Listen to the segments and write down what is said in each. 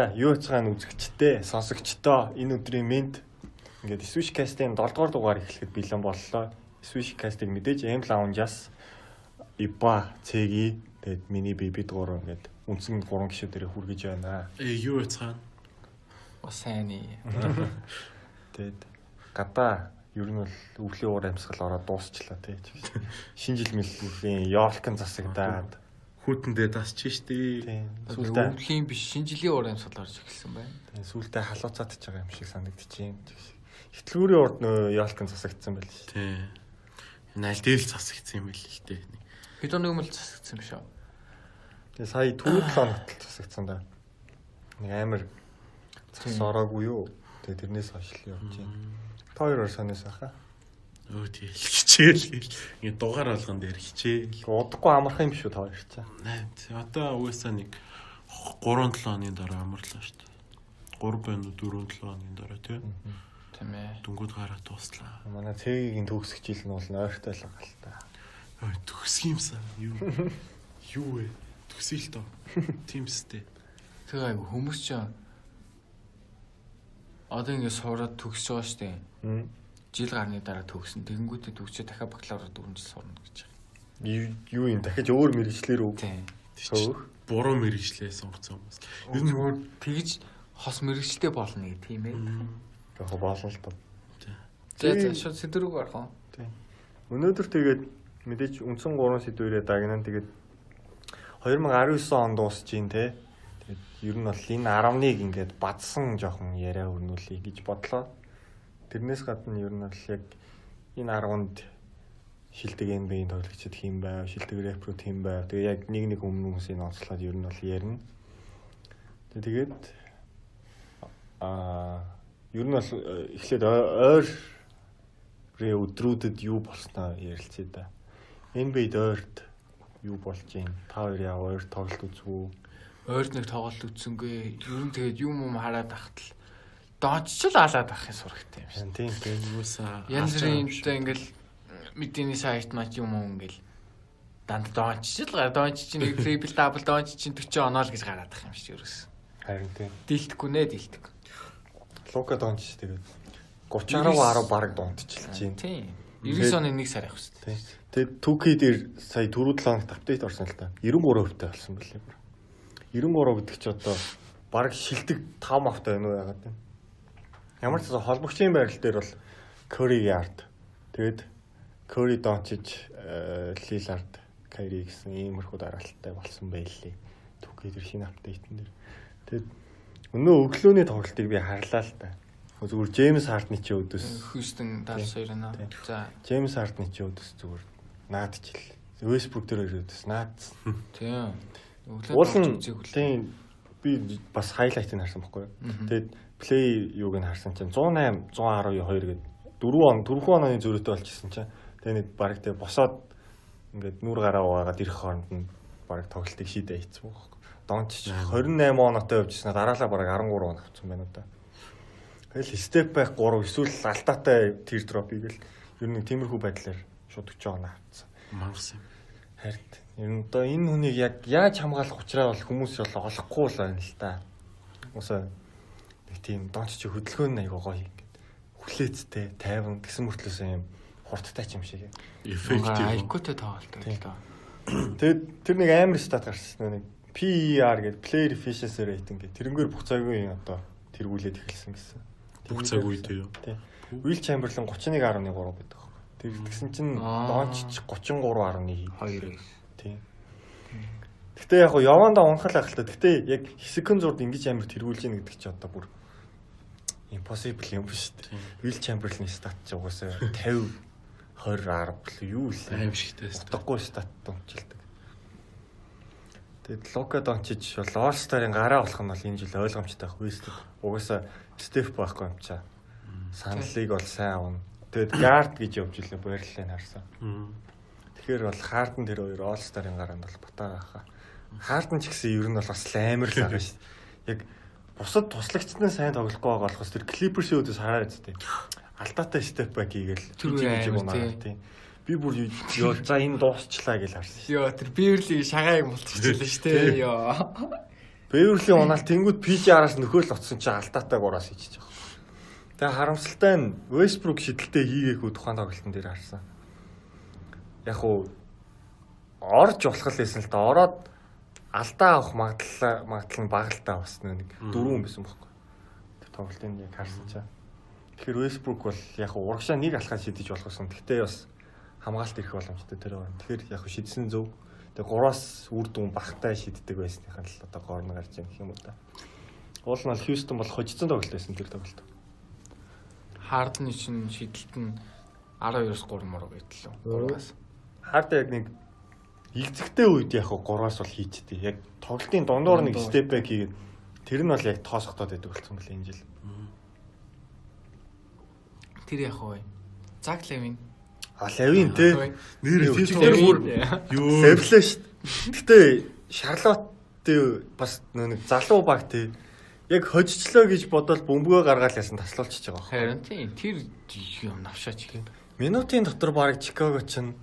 За, юу цаана үзэгчтэй, сонсогчдоо энэ өдрийн мэнд ингээд Switchcast-ийн 7 дугаар дугаар эхлэхэд бэлэн боллоо. Switchcast-ыг мэдээж M Lounge-аас Иба, Цэги, тэгээд миний би бид гурав ингээд үндсэн гурван гишүүд дээрээ хүргэж байна. Юу цаана? Усайны. Тэгээд гадаа ер нь бол өвлийн уур амьсгал ороод дуусчлаа тий. Шинэ жил мэлбүлийн ёлкон засагдаад хүүтэндээ дасч штэ. Тийм. Сүүлдээ өвлийн биш шинэ жилийн уур амьсгал орж эхэлсэн байна. Тийм. Сүүлдээ халууцаад ч байгаа юм шиг санагдчихээн. Хэтлгүүрийн урд нөө ёлкон засагдсан байл шүү. Тийм. Энэ аль дээр л засагдсан юм байл л дээ. Хэд оны өмнө засагдсан биш үү? Тэгээ сая түрүү 7 хоногт л засагдсан да. Нэг амар цас ороогүй юу? Тэгээ тэрнээс хойш л явж байна. Та хоёроор сонёс ахаа. Өө тий хичээл гээл. Ингээ дугаар болгон дээр хичээл. Удахгүй амарх юм биш үү та хоёр чаа. 8. Одоо угаасаа нэг 3-7 хоногийн дараа амарлаа шүү дээ. 3 байна уу 4-7 хоногийн дараа тий. Тийм ээ. Дүнгууд гараа дууслаа. Манай цэгийн төгсөх жил нь бол ойртой л байгаа л та. Ой төгсөх юмсан. Юу юу вэ? Төгсөе л доо. Тийм сте. Тэгээ айгу хүмүүс ч одоо ингээ сураад төгсөж байгаа шүү дээ. Жил гарны дараа төгсөн. Тэгэнгүүтээ төгсөө дахиад бакалавра 4 жил сурна гэж байгаа. Юу юм дахиж өөр мэрэгчлэр үү? Тийм. Буруу мэрэгчлээ сонгоцсон хүмүүс. Ер нь өөр тэгж хос мэрэгчлээ болно гэх тийм ээ. Яг болно л доо. За за шууд сэдврүүг орох уу? Тийм. Өнөөдөр тэгээд мэдээж үндсэн 3 сэдвэрээ дагнан тэгээд 2019 он дуусч гин те. Тэгээд ер нь бол энэ 11 ингээд бадсан жоохон яриа өрнүүлье гэж бодлоо. Тэрнээс гадна ер нь бол яг энэ 10-нд шилдэг NBA-ийн тоглогчид хэм байв, шилдэг рэпрүүд хэм байв. Тэгээ яг нэг нэг хүмүүсийг онцлоод ер нь бол ярина. Тэгээд ер нь бол эхлээд ойр өдрүүдэд юу болсноо ярилцъя да. NBA-д ойрт юу болж юм? Та хоёр яа ойр тоглолт үзв үү? Ойрт нэг тоглолт үзсэнгүй. Ер нь тэгээд юм хараад ахтал дооччл алаад ахын сурагтай юм шиг. Тийм тийм. Юусаа янз бүрийн юмтай ингээл мэдээний сайт мат юм уу ингээл данд дооччл гар доонч чинь нэг triple double доонч чинь 40 оноо л гэж гараад ах юм шиг ерөөс. Харин тийм. Дийлдэхгүй нэ дийлдэг. Лука Дончич тэгээд 30 10 бараг дунтчихлаа чинь. Тийм. 99 оны 1 сар явах хэрэгтэй. Тэгээд 2K дээр сая түрүү 7 хоногт апдейт орсон л та. 93% болсон байлээ бүр. 93 гэдэг чи одоо бараг шилдэг 5 авто байна уу яагаад юм. Ямар ч байсан холбогчийн байрал дээр бол Curry Yard. Тэгээд Curry Doncic, Lillard, Kyrie гэсэн иймэрхүү дараалттай болсон байлээ. 2K дээр шинэ апдейтн дээр. Тэгээд өнөө өглөөний тоглолтыг би харлаа л та. Зүгээр Джеймс Хардны чи өдөөс Хьюстон 72 наа. За Джеймс Хардны чи өдөөс зүгээр наадчил. Westbrook дээр өдөөс наадсан. Тийм. Өглөө тийм би бас хайлайтыг харсан байхгүй юу. Тэгээд плей юуг нь харсан чинь 108 112 гээд 4 он 4 онооны зөрүүтэй болчихсон чинь тэгээ нэг бараг тэгээ босоод ингээд нүүр гараа угаагаад ирэх хооронд нь бараг тоглолтыг шийдээ хийцэн байхгүй. Дончич 28 оноотой явжсэн дараалал бараг 13 он авсан байна уу да. Тэгэл step back 3 эсвэл алдаатай tear drop хийгээл ер нь тиймэрхүү байдлаар шууд 40 оноо авцсан. Мангас юм. Харин ер нь одоо энэ хүнийг яг яаж хамгаалах учраа бол хүмүүс бол олохгүй л байна л та. Усаа нэг тийм донч чи хөдөлгөөн нь айгуу гоё ингээд хүлээцтэй тайван гэсэн мөртлөөсөө юм хурдтай ч юм шиг. Эффектив. IQ-тэй тоглолт л доо. Тэгээд тэр нэг амар стат гарсан нэг PER гэдэг player efficiency rating гэх тэрнгээр бүх цагийн одоо тэргүүлээд эхэлсэн гэсэн. Бүх цаг үед юу? Тийм. Will Chamberlain 31.3 байдаг аахгүй. Тэр тэгсэн чинь Дончич 33.2. Тийм. Гэтэ яг го явандаа унахал байх л та. Гэтэ яг хэсэгхэн зурд ингэж амар тэргүүлж ийн гэдэг чи одоо бүр impossible юм биш үү? Will Chamberlain стат чи угаасаа 50 20 10 л юу л аимшигтай. Утгагүй стат дунчилдаг. Тэгээд Лука Дончич бол All Star-ын гараа болох нь бол энэ жил ойлгомжтой байх. Westbrook угаасаа Стеф байхгүй юм чаа. Саналыг бол сайн авна. Тэгээд Guard гэж явж илээ байрлалыг харсан. Тэгэхээр бол Harden тэр хоёр All Star-ын гараанд бол батаа хаа. Harden ч гэсэн ер нь бол бас амар л байгаа шүү дээ. Яг бусад туслагчд нь сайн тоглохгүй байгаа болохоос тэр Clippers-ийн өөдөөс хараа үсттэй. Алдаатай step back хийгээл тэр юм аа тийм. Би бүр ёо за энэ дуусчлаа гэж харсан шүү. Йоо тэр Beverly шагааг мултчихлаа шүү дээ. Йоо. Беверлийн унаал тэнгууд PG араас нөхөөл утсан чинь алдаатай 3-аас хийчихэж байгаа. Тэгээ харамсалтай нь Westbrook шидэлтээ хийгээгүй тухайн тоглолтын дээр харсан. Яг уу орж болох л байсан л да. Ороод алдаа авах магадлал нь бага л та бас нэг 4 юм байсан байхгүй. Тэр тоглолтын яг харсан чинь. Тэгэхээр Westbrook бол яг урагшаа нэг алхаа шидэж болгосон. Гэхдээ бас хамгаалт ирэх боломжтой тэр байна. Тэгэхээр яг шидсэн зөв. Тэгээ 3-аас үр дүн багтай шиддэг байсных нь л одоо гоор нь гарч ийн гэх юм уу та. Уул нь бол Хьюстон бол хожигдсон тоглолт байсан тэр тоглолт. Хардны чинь шидэлт нь 12-оос 3 муруу гэтэл 3-аас. Харден яг нэг игзэгтэй үед яг 3-аас бол хийчихдээ. Яг тоглолтын дундуур нэг step back хийгээд тэр нь бол яг тоосготоод байдаг болсон мөлий энэ жил. Тэр яг уу. Зак Левин. А Левин те. Нэр тэр бүр юу левлээ шүү. Гэтэ Шарлот бас нэг залуу баг те. Яг хожичлоо гэж бодоод бөмбөгөө гаргаал ясан таслуулчихж байгаа. Харин тийм тэр юм навшаач. Минутын дотор баг Чикаго чинь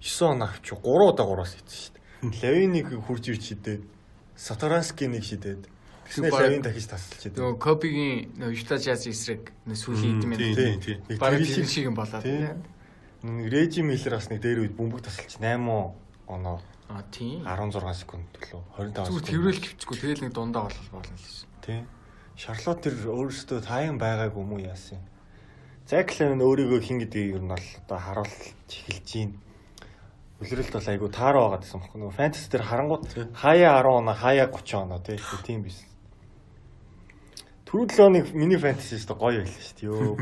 9 он авч 3 удаа 3-аас хийсэн шүү дээ. Левинийг хурж ирж шидээд, Сатаранский нэг шидээд. Тэгснэ Левин дахиж тасалж шидээд. Нөгөө Кобигийн нөгөө Utah Jazz эсрэг нэг сүүлийн хэдэн минут. Тийм. Бараг тэр шиг юм болоод. Нэг Режи Миллер бас нэг дээр үед бөмбөг тасалж 8 оноо. А тийм. 16 секунд төлөө 25 секунд. Зүгээр тэрвэл хөвчгүй тэгэл нэг дундаа болол болно л шээ. Тийм. Шарлот тэр өөрөөсөө таян байгаагүй юм уу яасан юм. Зак Левин өөрийгөө хин гэдгийг ер нь бол одоо харуулж эхэлж байна. Үлрэлт бол айгүй тааруу байгаа гэсэн юм. Нөгөө фэнтези дээр харангууд хаяа 10 оноо, хаяа 30 оноо тийм биш. Түрүү 7 хоног миний фэнтези шүү дээ гоё байлаа шүү дээ. Йоо.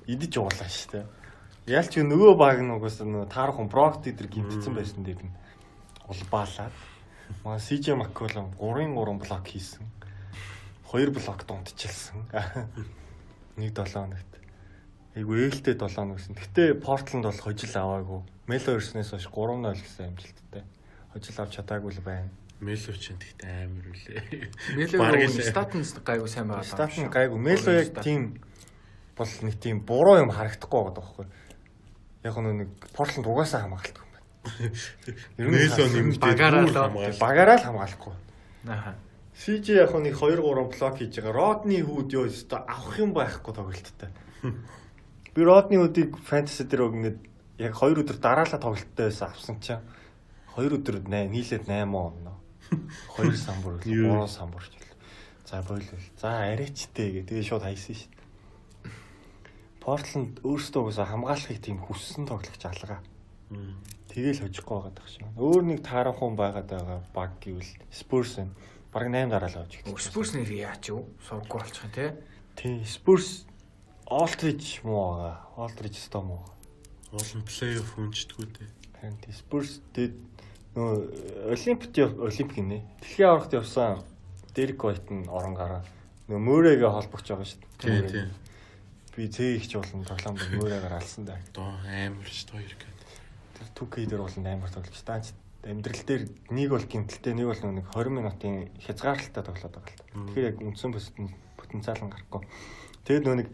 Идэж уулаа шүү дээ. Ялч нөгөө баг нь угаасаа нөгөө таархан Брокт эдэр гимтсэн байсан дээр нь улбаалаад. Маа CJ McCollum 3-3 блок хийсэн. 2 блок дундчилсан. Нэг 7 хоногт. Айгу ээлтэй 7 хоног гэсэн. Гэтэ Портланд бол хожил аваагүй. Мело ирснээс хойш 3-0 гэсэн амжилттай. Хожил авч чадаагүй л байна. Мело чинь тэгтээ амар үлээ. Мело стат нь гайгүй сайн байгаа. Стат нь гайгүй. Мело яг тийм бол нэг тийм буруу юм харагдахгүй байгаа байхгүй. Яг нэг Портланд угаасаа хамгаалтгүй юм байна. Мело нэмэгдээд багаараа л хамгаалахгүй. Аа. CJ яг нэг 2 3 блок хийж байгаа. Родны хүүд ёо өстө авах юм байхгүй тоглолттой. Би Родны хүүдийг фэнтези дээр ингээд яг 2 өдөр дараалал тоглолттой байсан авсан чинь 2 өдөр нийлээд 8 оноо. 2 самбар 3 самбар ч гэл. За бойлол. За арайчтэй гэ. Тэгээ шууд хайсан шүү дээ. Портланд өөрсдөө угаасаа хамгаалахыг тийм хүссэн тоглогч алгаа. Тэгээл хожихгүй байгаа дах шиг. Өөр нэг таарахуун байгаад байгаа баг гэвэл Spurs байна. Бараг 8 дараалал хожигдсон. Spurs нэр яач юу? Сурггүй болчих юм те. Тийм, Spurs Aldridge муу байгаа. Aldridge өстө муу. Уул нь плей-офф хүнчдэггүй те. Харин тийм Spurs дэд нөгөө Олимпт Олимп гинэ. Дэлхийн аваргад явсан Дерек Уайт нь орон гараа. Нөгөө Мөрөйгээ холбогч байгаа шүү дээ. Тийм тийм. Би Ц ихч болон тоглоом дээр Мөрөйгээр алсан да. Доо амар шүү дээ хоёр гээд. Тэр 2K дээр бол амар тоглож. Даанч амьдрал дээр нэг бол гимтэлтэй, нэг бол нэг 20 минутын хязгаарлалттай тоглоод байгаа л та. Тэгэхээр яг үндсэн потенциал нь гарахгүй. Тэгээд нөгөө нэг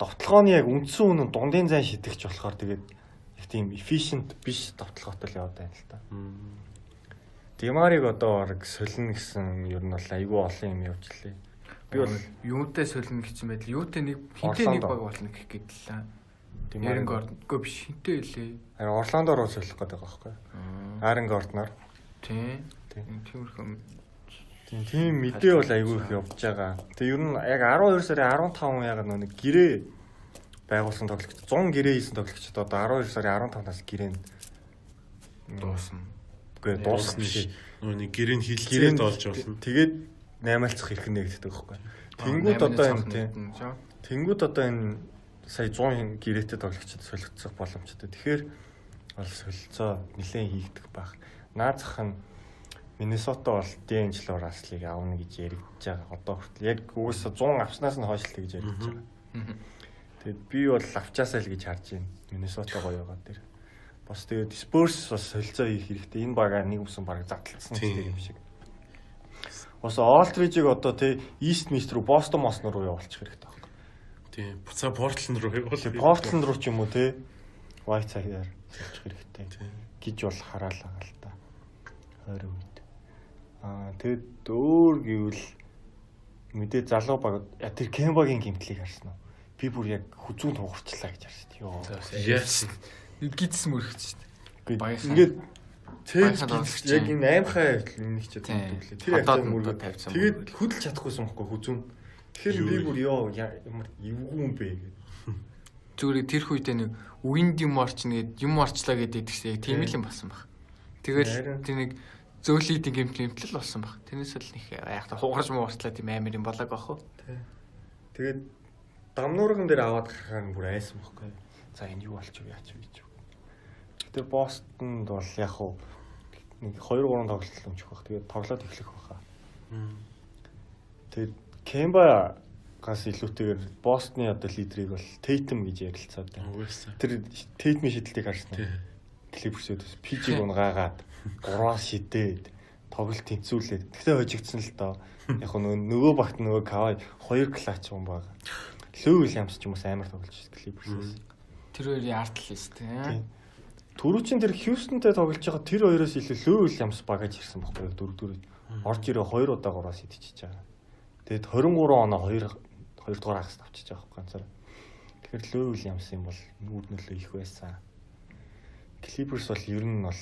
довтлогооны яг үндсэн үнэн дундын зайн шидэгч болохоор тэгээд яг тийм efficient биш довтлогоотой л яваад байна л та. Димарыг одоо бараг солино гэсэн ер нь бол айгүй олон юм явж лээ. Би бол юутай солино гэсэн байдал юутай нэг хинтээ нэг баг болно гэх гэтэл. Aaron Gordon үгүй биш хинтээ илээ. Харин Орландо руу солих гэдэг байгаа байхгүй юу? Aaron Gordon-оор. Тийм. Тиймэрхүү. Тийм мэдээ бол айгүй их явж байгаа. Тэгээ ер нь яг 12 сарын 15 ягаад нэг гэрээ байгуулсан тоглогч 100 гэрээ хийсэн тоглогчд одоо 12 сарын 15-наас гэрээ нь дуусна. Үгүй дуусна биш. Нөгөө нэг гэрээ нь хилцээд олж болно. Тэгээд наймаалцах эрх нэгддэг байхгүй. Тэнгүүд одоо энэ тийм. Тэнгүүд одоо энэ сая 100 гэрээтэй тоглогчид солигдсох боломжтой. Тэгэхээр бол солилцоо нэлээд хийгдэх байх. Наазах нь Миннесота бол D'Angelo Russell-ыг авна гэж яригдж байгаа. Одоо хүртэл яг угаасаа 100 авснаас нь хойш л гэж яригдж байгаа. Тэгээд би бол авчаасаа л гэж харж байна. Миннесота гоё байгаа дээр. Бас тэгээд Spurs бас солилцоо хийх хэрэгтэй. Энэ багаа нэг үсэн баг задлцсан гэдэг юм шиг. Бас Aldridge-ыг одоо тий East Mist руу Boston Mosn руу явуулчих хэрэгтэй байхгүй. Тийм. Буцаа Portland руу явуул. Portland руу ч юм уу тий Whiteside-аар солих хэрэгтэй гэж бол хараал байгаа л та. 20 үед. Аа тэгэд өөр гэвэл мэдээ залуу баг тэр Кембагийн гимтлийг харсан уу? Би бүр яг хүзүүн тугарчлаа гэж харсан. Йоо. Yes. Нэг гидс мөрөгч шүү дээ. Ингээд цээж яг энэ аймхай нэг ч чаддаг лээ. Тэр яг мөргөө тавьсан. Тэгээд хөдөлж чадахгүйсэн байхгүй хүзүүн. Тэгэхээр би бүр ёо ямар эвгүй юм бэ гэдэг. Зүгээр тэр үедээ нэг үенд юм орчин гээд юм орчлаа гэдэг тэгсэн. Яг тийм л юм болсон баг. Тэгэл тэр нэг зөөлийдийн гэмтэл болсон баг. Тэрнээс л нэг яг та хугарч муурчлаа тийм амар юм болоог бах уу. Тэгээд дамнуурган дээр аваад гарахаар нь бүр айсан байхгүй. За энэ юу болчих вэ яач вэ гэж. Гэтэ Бостонд бол яг уу нэг 2 3 тоглолт өмчих байх. Тэгээд тоглоод эхлэх байхаа. Тэгээд Кемба-гаас илүүтэйгээр Бостны одоо лидерийг бол Тейтем гэж ярилцаад байна. Тэр Тейтмийн шидэлтийг харсан уу? Клиперсүүд бас PG-г унгаагаад 3-аас шидээд тоглолт тэнцвүүлээд. Тэгтээ хожигдсан л доо. Яг нөгөө багт нөгөө Кавай 2 клач юм байгаа. Лүү Уильямс ч юм уус амар тоглож байсан Клиперсээс. Тэр хоёрын арт л шүү дээ. Түрүү чин тэр Хьюстонтэй тоглож байгаа тэр хоёроос илүү Лүү Уильямс багаж ирсэн байхгүй яг 4-4. Орж ирээ 2 удаа 3-аас идчихэж байгаа. Тэгээд 23 оноо 2 дугаар хагаст авчиж байгаа байхгүй ганцаар. Тэгэхээр Лүү Уильямс юм бол үр нөлөө их байсан. Clippers бол ер нь бол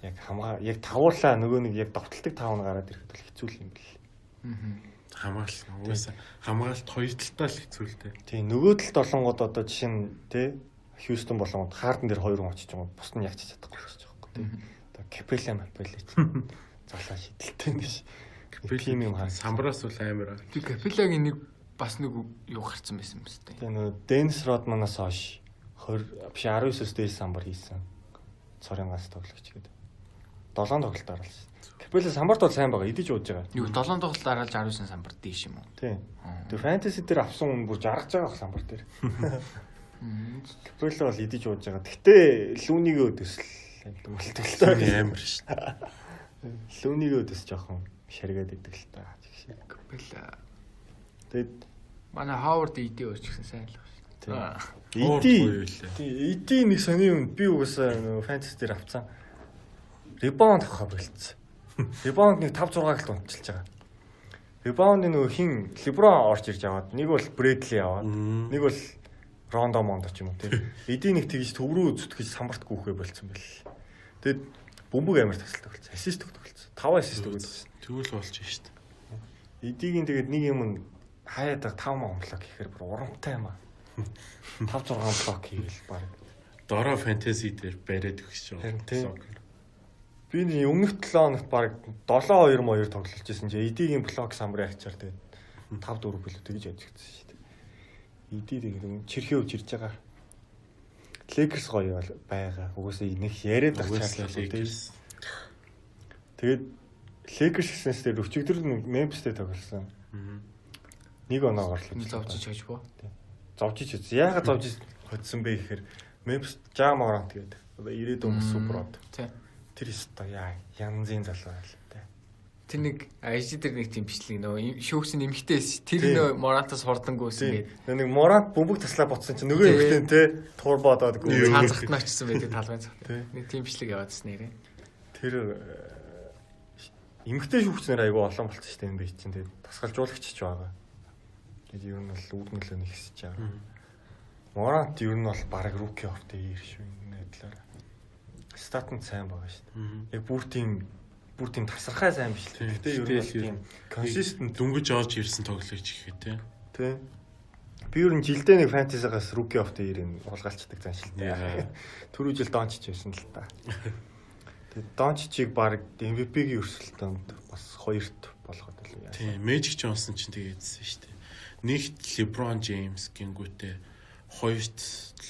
яг хамгаа яг тавуулаа нөгөө нэг яг довтолдог тав нь гараад ирэхэд бол хэцүү юм бэл. Хамгаалалт угаасаа хамгаалалт хоёр талдаа л хэцүү л дээ. Тийм нөгөө талд болонгод одоо жишээ нь тий Хьюстон болонгод Харден дээр хоёр хүн очиж байгаа. Бус нь яг ч чадахгүй болчих жоохгүй тий. Одоо Капелла Мапелла чинь залаа шидэлтэй юм биш. Капелла юм хаа самбраас бол амар. Тэр Капеллагийн нэг бас нэг юу гарцсан байсан юм шүү дээ. Тэгээ нөгөө Деннис Родманаас хойш 20 биш 19-оос дээш самбар хийсэн. Цорын ганц тоглогч гэдэг. 7 тоглолт дараалсан. Капелла самбарт бол сайн байгаа. Идэж ууж байгаа. Юу 7 тоглолт дараалж 19 самбар дээш юм уу? Тийм. Тэр фэнтези дээр авсан хүн бүр жаргаж байгаа самбар дээр. Капелла бол идэж ууж байгаа. Гэтэ лүүнийгөө өдөсл амт болдог л та. Амар шүү дээ. Лүүнийгөө өдөс жоохон шаргаад идэг л та. Капелла. Тэгэд манай Ховард ID өөр ч гэсэн сайн л байна шүү дээ. ID. ID нэг сони юм би угаасаа нөгөө фэнтези дээр авцсан. Ребаунд авах болцсон. Ребаунд нэг 5 6 гол унтчилж байгаа. Ребаундын нөгөө хин Леброн орж ирж аваад нэг бол Брэдли аваад нэг бол Рондо Мондо ч юм уу тийм. Эдийн нэг тэгж төв рүү зүтгэж самбарт гүөхэ болцсон байл. Тэгэд бөмбөг амар тасалдаг болсон. Ассист өгдөг болсон. 5 ассист өгдөг болсон. Тэгвэл болж шít. Эдигийн тэгээд нэг юм нь хаяад 5 мөн блок гэхээр бүр урамтай юм аа. 5 6 блок хийвэл баг. Дороо фэнтези дээр бариад өгч байгаа. Би нэг өмнөх 7 хоногт баг 7-2 2 тоглолж исэн чи эдигийн блок самбарын ачаар тэгээд 5-4 билүү тэгж ажигдсан шүү дээ. Эди тэгээд чирхээ өж ирж байгаа. Lakers гоё байгаа. Угаасаа нэг яриад байх чарлаа тийм. Тэгээд Lakers гэснээс тэр өчигдөр Memphis-тэй тоглосон. Нэг оноо орлоо. Зовж чаж боо. Зовж чиж. Яагаад зовж хоцсон бэ гэхээр Memphis Ja Morant гэдэг. Одоо ирээдүйн супер од. Тийм. Тэр өстой яа янзын залуу байл та. Тэр нэг IG дээр нэг тийм бичлэг нөө шүүгсэн эмхтэй тэр нөө Морантаас хурдангүйсэн гэдэг. Нэг Морант бөмбөг таслаа ботсон чинь нөгөө эмхтэй те турбо одоодгүй. Цаазахт нь очсон байдаг талбай цогт. Нэг тийм бичлэг яваадсан нэрээ. Тэр эмхтэй шүүгчнэр айгүй олон болцсон шүү дээ энэ чинь те тасгалжуулагч ч байгаа. Тэгээд ер нь бол үр нөлөө нь ихсэж байгаа. Морант ер нь бол бараг rookie of the year шүү энэ талаар. Стат нь сайн байгаа шүү дээ. Яг бүр тийм тасархай сайн биш л. Гэтэ ер нь бол тийм consistent дөнгөж орж ирсэн тоглогч гэхэд тий. Тий. Би ер нь жилдээ нэг фэнтезигаас rookie of the year-ийг хулгайлцдаг заншилтай. Түрүү жил Дончич байсан л та. Тэгээд Дончичийг баг MVP-гийн өрсөлдөөнд бас хоёрт болгоод байлаа. Тий, Magic Johnson ч тэгээдсэн шүү дээ. Нэгт LeBron James гингүүтээ хоёрт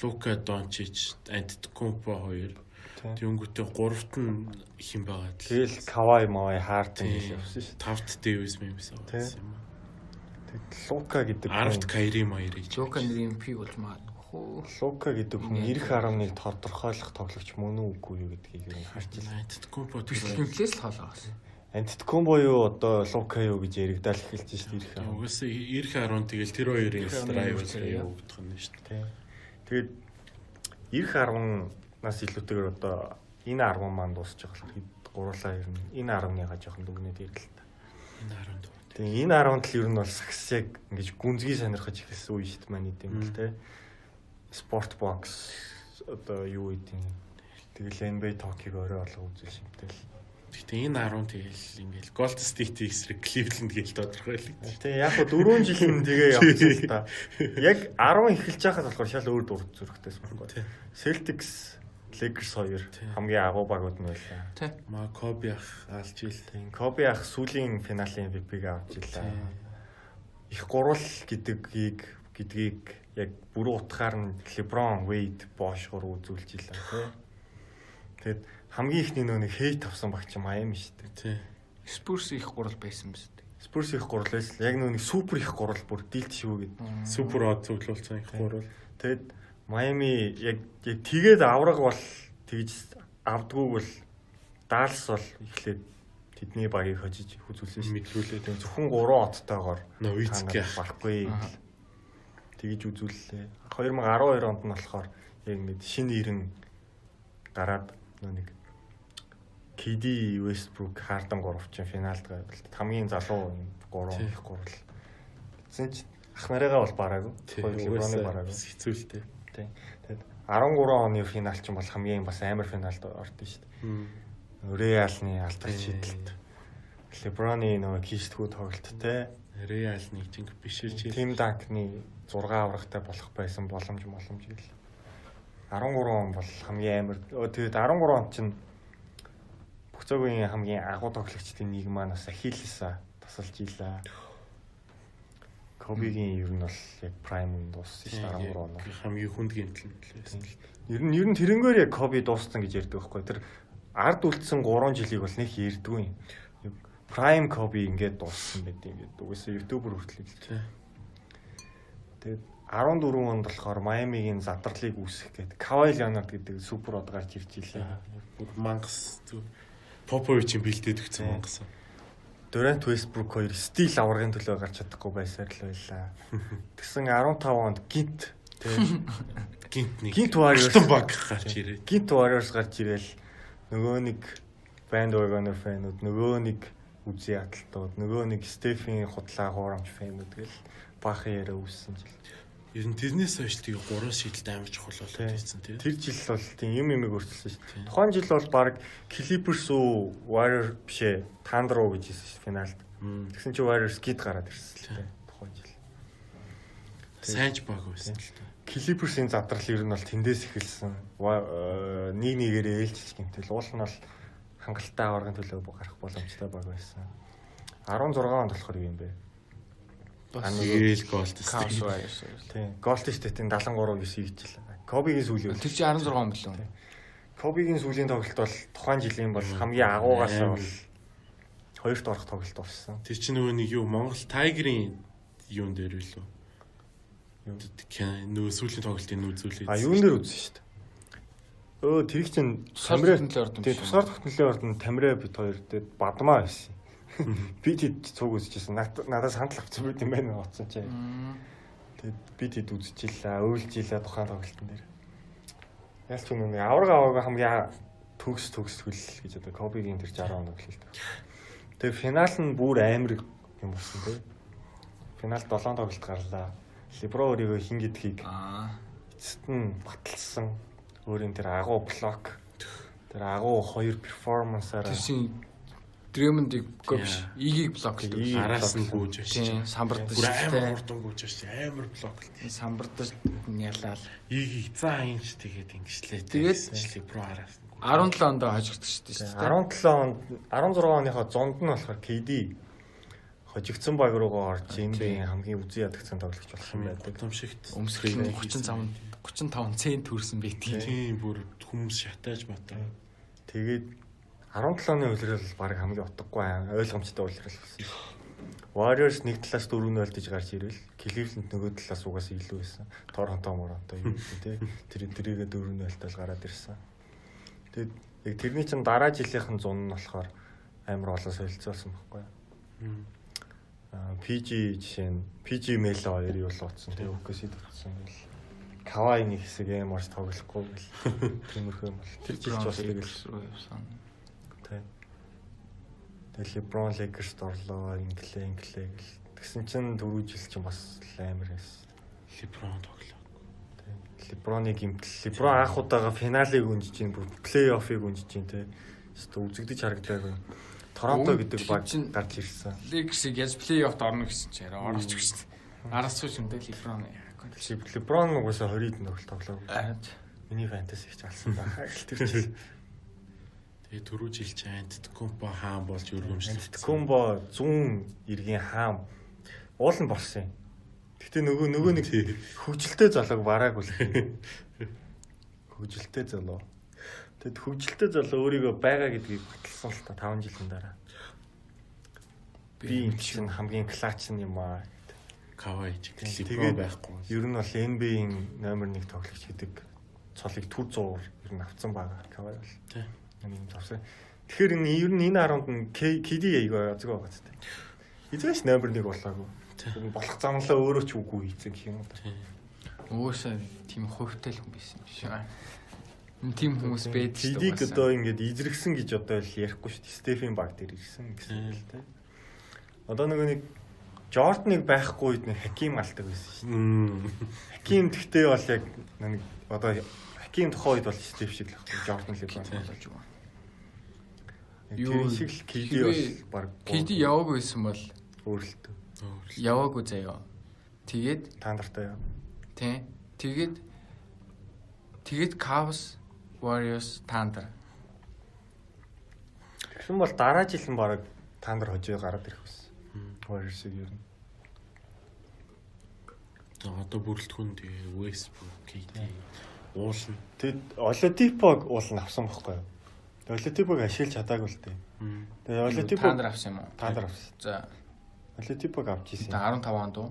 Luka Doncic, Antetokounmpo хоёр. Тэнгүүтээ гуравт нь хин байгаа л. Тэгэл Кавай, Мавай, Харден гэж явсан шүү. Тавт Дэвис Мемс авсан юм. Тэгэд Лука гэдэг 10-т Кайри Майри. Лука нэр MVP болж магадгүй хөө. Лука гэдэг хүн 90.1 тодорхойлох тоглогч мөн үү үгүй юу гэдгийг ер нь харж байна. Antetokounmpo гимплээс л хоолоо бас. Antetokounmpo юу одоо Лука юу гэж яригдаал эхэлж шүү дээ 90.1. Угаасаа 90.10 тэгэл тэр хоёрын rival явагдах нь шүү дээ. Тэгээд 90.10-наас илүүтэйгээр одоо энэ 10 маань дуусч байгаа болохоор гурлаа ер нь энэ 10-ныгаа жоохон дүгнээд ирэл та. Энэ 10-нд. Тэгээ энэ 10-нд л ер нь бол сагс яг ингэж гүнзгий сонирхож эхэлсэн үе шүү дээ миний юм бол те. Sport box одоо юу гэдэг юм. Тэгэл NBA Talk-ыг орой олго үзэл шимтэл. Гэтэ энэ 10 тэгэл ингээл Golden State эсрэг Cleveland гээл тодорхойлогдсон. Тэгээ яг хөө 4 жил нь тэгээ явсан л та. Яг 10 эхэлж байхад болохоор шал өөр дур зүрхтэйсэн байхгүй. Celtics, Lakers хоёр хамгийн агуу багууд нь байлаа. Тий. Ма Kobe ах алж ил. Тийм Kobe ах сүүлийн финалийн MVP-г авч илаа. Их гурвал гэдгийг яг бүрэн утгаар нь LeBron, Wade, Bosh гурав үзүүлж илаа тий. Тэгэд хамгийн ихний нөө нэг хейт авсан багч Майами шүү дээ. Тий. Spurs их гурал байсан биз дээ. Spurs их гурал байсан. Яг нөө нэг супер их гурал бүр дийлт шүү гэд. Супер од цуглуулсан их гурал. Тэгэд Майами яг тэгээд авраг бол тэгж авдгүйг бол Даллас бол эхлээд тэдний багийг хожиж хүзүүлсэн шүү. Мэдрүүлээд Тийм зөвхөн 3 оттойгоор Новицки барахгүй тэгж үзүүллээ. 2012 онд нь болохоор яг ингэж шинэ ирэн гараад нөө нэг KD, Westbrook, Harden гурав чинь финалд гарвал хамгийн залуу юм гурван их гурал. Тэгсэн чинь ах нарыгаа бол бараагүй. Хоёр LeBron-ыг бараагүй. Хэцүү л дээ. Тийм. Тэгээд 13 оны финал чинь бол хамгийн бас амар финалд ордон шүү дээ. Реалны алдар шидэлт. LeBron-ы нөгөө кистгүү тоглолт те. Реалны жинг биширч Тим Данкны 6 аврагтай болох байсан боломж гэл. 13 он бол хамгийн амар. Тэгээд 13 он чинь бүх цагийн хамгийн агуу тоглогчдын нэг маань бас Ахиллеса тасалж илаа. Кобигийн ер нь бол яг прайм үн дууссан шүү дээ 13 оноор. Хамгийн хүнд гэмтэл нь л байсан л. Ер нь тэрнгээр яг Коби дууссан гэж ярьдаг байхгүй. Тэр ард үлдсэн 3 жилийг бол нэг ярьдгүй юм. Прайм Коби ингээд дууссан байт юм гэдэг. Угаасаа ютубер хүртэл хэлж. Тэгээд 14 онд болохоор Майамигийн задарлыг үүсгэх гээд Кавай Леонард гэдэг супер од гарч ирж илээ. Бүр мангас зүг Поповичийн бэлдээд өгсөн мангас. Дурант Westbrook хоёр стил аврагын төлөө гарч чадахгүй байсаар л байлаа. Тэгсэн 15 онд гинт гинт нэг гинт Warriors баг гарч ирээ. Гинт Warriors гарч ирээл нөгөө нэг bandwagoner фэнүүд, нөгөө нэг үзий аталтууд, нөгөө нэг Стефийн худлаа хуурамч фэнүүд гэл баахан яриа үүссэн жил. Ер нь тэрнээс хойш тэгээ гурван шийдэлд амар чухал болоод ирсэн тий. Тэр жил бол тийм юм юмыг өөрчилсөн шүү дээ. Тухайн жил бол баг Clippers уу Warriors биш ээ, Thunder уу гэж хэлсэн шүү финалд. Тэгсэн чинь Warriors гид гараад ирсэн л дээ тухайн жил. Сайн ч баг байсан л дээ. Clippers-ийн задрал ер нь бол тэндээс эхэлсэн. Нэг нэгээрээ ээлжиж гэмтэл уул нь бол хангалттай аваргын төлөө гарах боломжтой баг байсан. 16 онд болохоор юу юм бэ? Бас тэгэл Golden State. Тийм. Golden State-ийн 73 9 хийжлээ. Кобигийн сүүлийн. Тэр чинь 16 он билүү? Кобигийн сүүлийн тоглолт бол тухайн жилийн бол хамгийн агуугаас бол хоёрт орох тоглолт болсон. Тэр чинь нөгөө нэг юу Монгол Tiger-ийн юун дээр билүү? Нөгөө сүүлийн тоглолтын үзүүлээ. А юун дээр үзсэн шүү дээ. Өө тэр чинь Тамирэ ордон. Тийм, тусгаар тогтнолын ордон Тамирэ бит хоёр дээр Бадмаа байсан. Би тэд цуг үзчихсэн. Надад санал авсан байт юм байна утсан чи. Тэгээд би тэд үзчихлээ, уйлж илаа тухайн тоглолтын дээр. Ялч нэг авраг аваагүй хамгийн төгс төгсгөл гэж одоо Кобигийн тэр 60 он тоглолт. Тэгээд финал нь бүр амар юм болсон тий. Финалд 7 тоглолт гарлаа. Леброн өөрийгөө хин гэдгийг эцэст нь баталсан. Өөрийн тэр агуу блок, тэр агуу хоёр перформансаараа тэр чинь Дремондыг биш, Игийг блоклдог. Араас нь гүйж очиж. Тийм, самбардаж. Бүр амар хурдан гүйж очиж, амар блоклт. Самбардаж нялаал. Игийг заа инч тэгээд ингэшлээ. Тэгээд Леброн араас нь. 17 онд хожигдсон шүү дээ. 17 онд 16 оныхоо зунд нь болохоор KD хожигдсон баг руугаа орж NBA-ийн хамгийн үзэн ядагдсан тоглогч болсон байдаг. Гудамшигт өмсгөл нь 35 цент төрсэн байдгийг. Тийм, бүр хүмүүс шатааж матаа. Тэгээд 17 оны улирал баг хамгийн утгагүй ойлгомжтой улирал болсон шүү. Warriors нэг талаас 4-0 гэж гарч ирэл, Cleveland нөгөө талаас угаасаа илүү байсан. Торонто Моронто юу гэдэг те. Тэр тэрийгэ 4-0-тал гараад ирсэн. Тэгээд яг тэрний чинь дараа жилийнхэн зун нь болохоор амар олон солилцоо болсон байхгүй юу? PG жишээ нь PG Melo хоёр юу л утсан те OKC-д утсан гэл. Kawhi нэг хэсэг амар тоглохгүй гэл. Тиймэрхүү юм бол тэр жил ч бас тэгэл явсан. Тэ. Тэгэл LeBron Lakers-т орлоо, инглээ инглээ гэл. Тэгсэн чинь түрүү жил чинь бас амар байсан. LeBron тоглоо. LeBron-ы гимтэл LeBron анх удаага финалыг үнжиж чинь, бүр плей-оффыг үнжиж чинь те. Өстө үзэгдэж харагдаагүй. Торонто гэдэг баг гарч ирсэн. Lakers-ыг яаж плей-оффт орно гэсэн чинь арай орооч гэсэн. Араас сууч юм дээ LeBron. LeBron угаасаа 20-д тоглолт тоглоо. Миний фэнтези их алсан байхаа гэл тэр жил. Тэгээ түрүү жил чинь Antetokounmpo хаан болж өргөмжлөгдсөн. Antetokounmpo зүүн эргийн хаан уул нь болсон юм. Гэтэ нөгөө нэг хөгжилтэй залууг бараагүй л. Хөгжилтэй залуу. Тэгэд хөгжилтэй залуу өөрийгөө байгаа гэдгийг баталсан л та 5 жилийн дараа. Би энэ чинь хамгийн клач нь юм аа. Кавай LeBron байхгүй. Ер нь бол NBA-ийн номер 1 тоглогч гэдэг цолыг түр зуур ер нь авцсан байгаа. Кавай бол. Тийм. Юм тавсан. Тэгэхээр энэ ер нь энэ 10-нд нь KD аягаа азгүй байгаа ч тийм. Эзэж номер 1 болоогүй. Болох замлаа өөрөө ч үгүй хийцэн гэх юм уу. Угаасаа тийм хувьтай л хүн байсан юм шиг. Тийм хүмүүс байдаг шүү дээ. KD-г одоо ингээд эзрэгсэн гэж одоо л ярихгүй шүү дээ. Стефен баг дээр ирсэн гэсэн л тийм. Одоо нөгөө нэг Жорданыг байхгүй үед нэг Хаким алдаг байсан шүү дээ. Хаким тэгтээ бол яг нэг одоо Хаким тухайн үед бол Стеф шиг л байхгүй. Жордан LeBron болж байгаа. Юу шиг л KD бол баг KD яваагүй байсан бол өөрөлтөө. Яваагүй заяа. Тэгээд та нартай яа. Тий. Тэгээд Cavs, Warriors, Thunder. Тэгсэн бол дараа жил нь баг Thunder хожоо гараад ирэх байсан. Warriors-ыг ер нь. Одоо бүрэлдэхүүн тэгээ Westbrook, KD уулна. Тэгэд Oladipo-г уулна авсан бохгүй юу? Oladipo-г ашиглаж чадаагүй л дээ. Тэгээ Oladipo Thunder авсан юм уу? Thunder авсан. За. Oladipo-г авч ирсэн. 15 онд уу?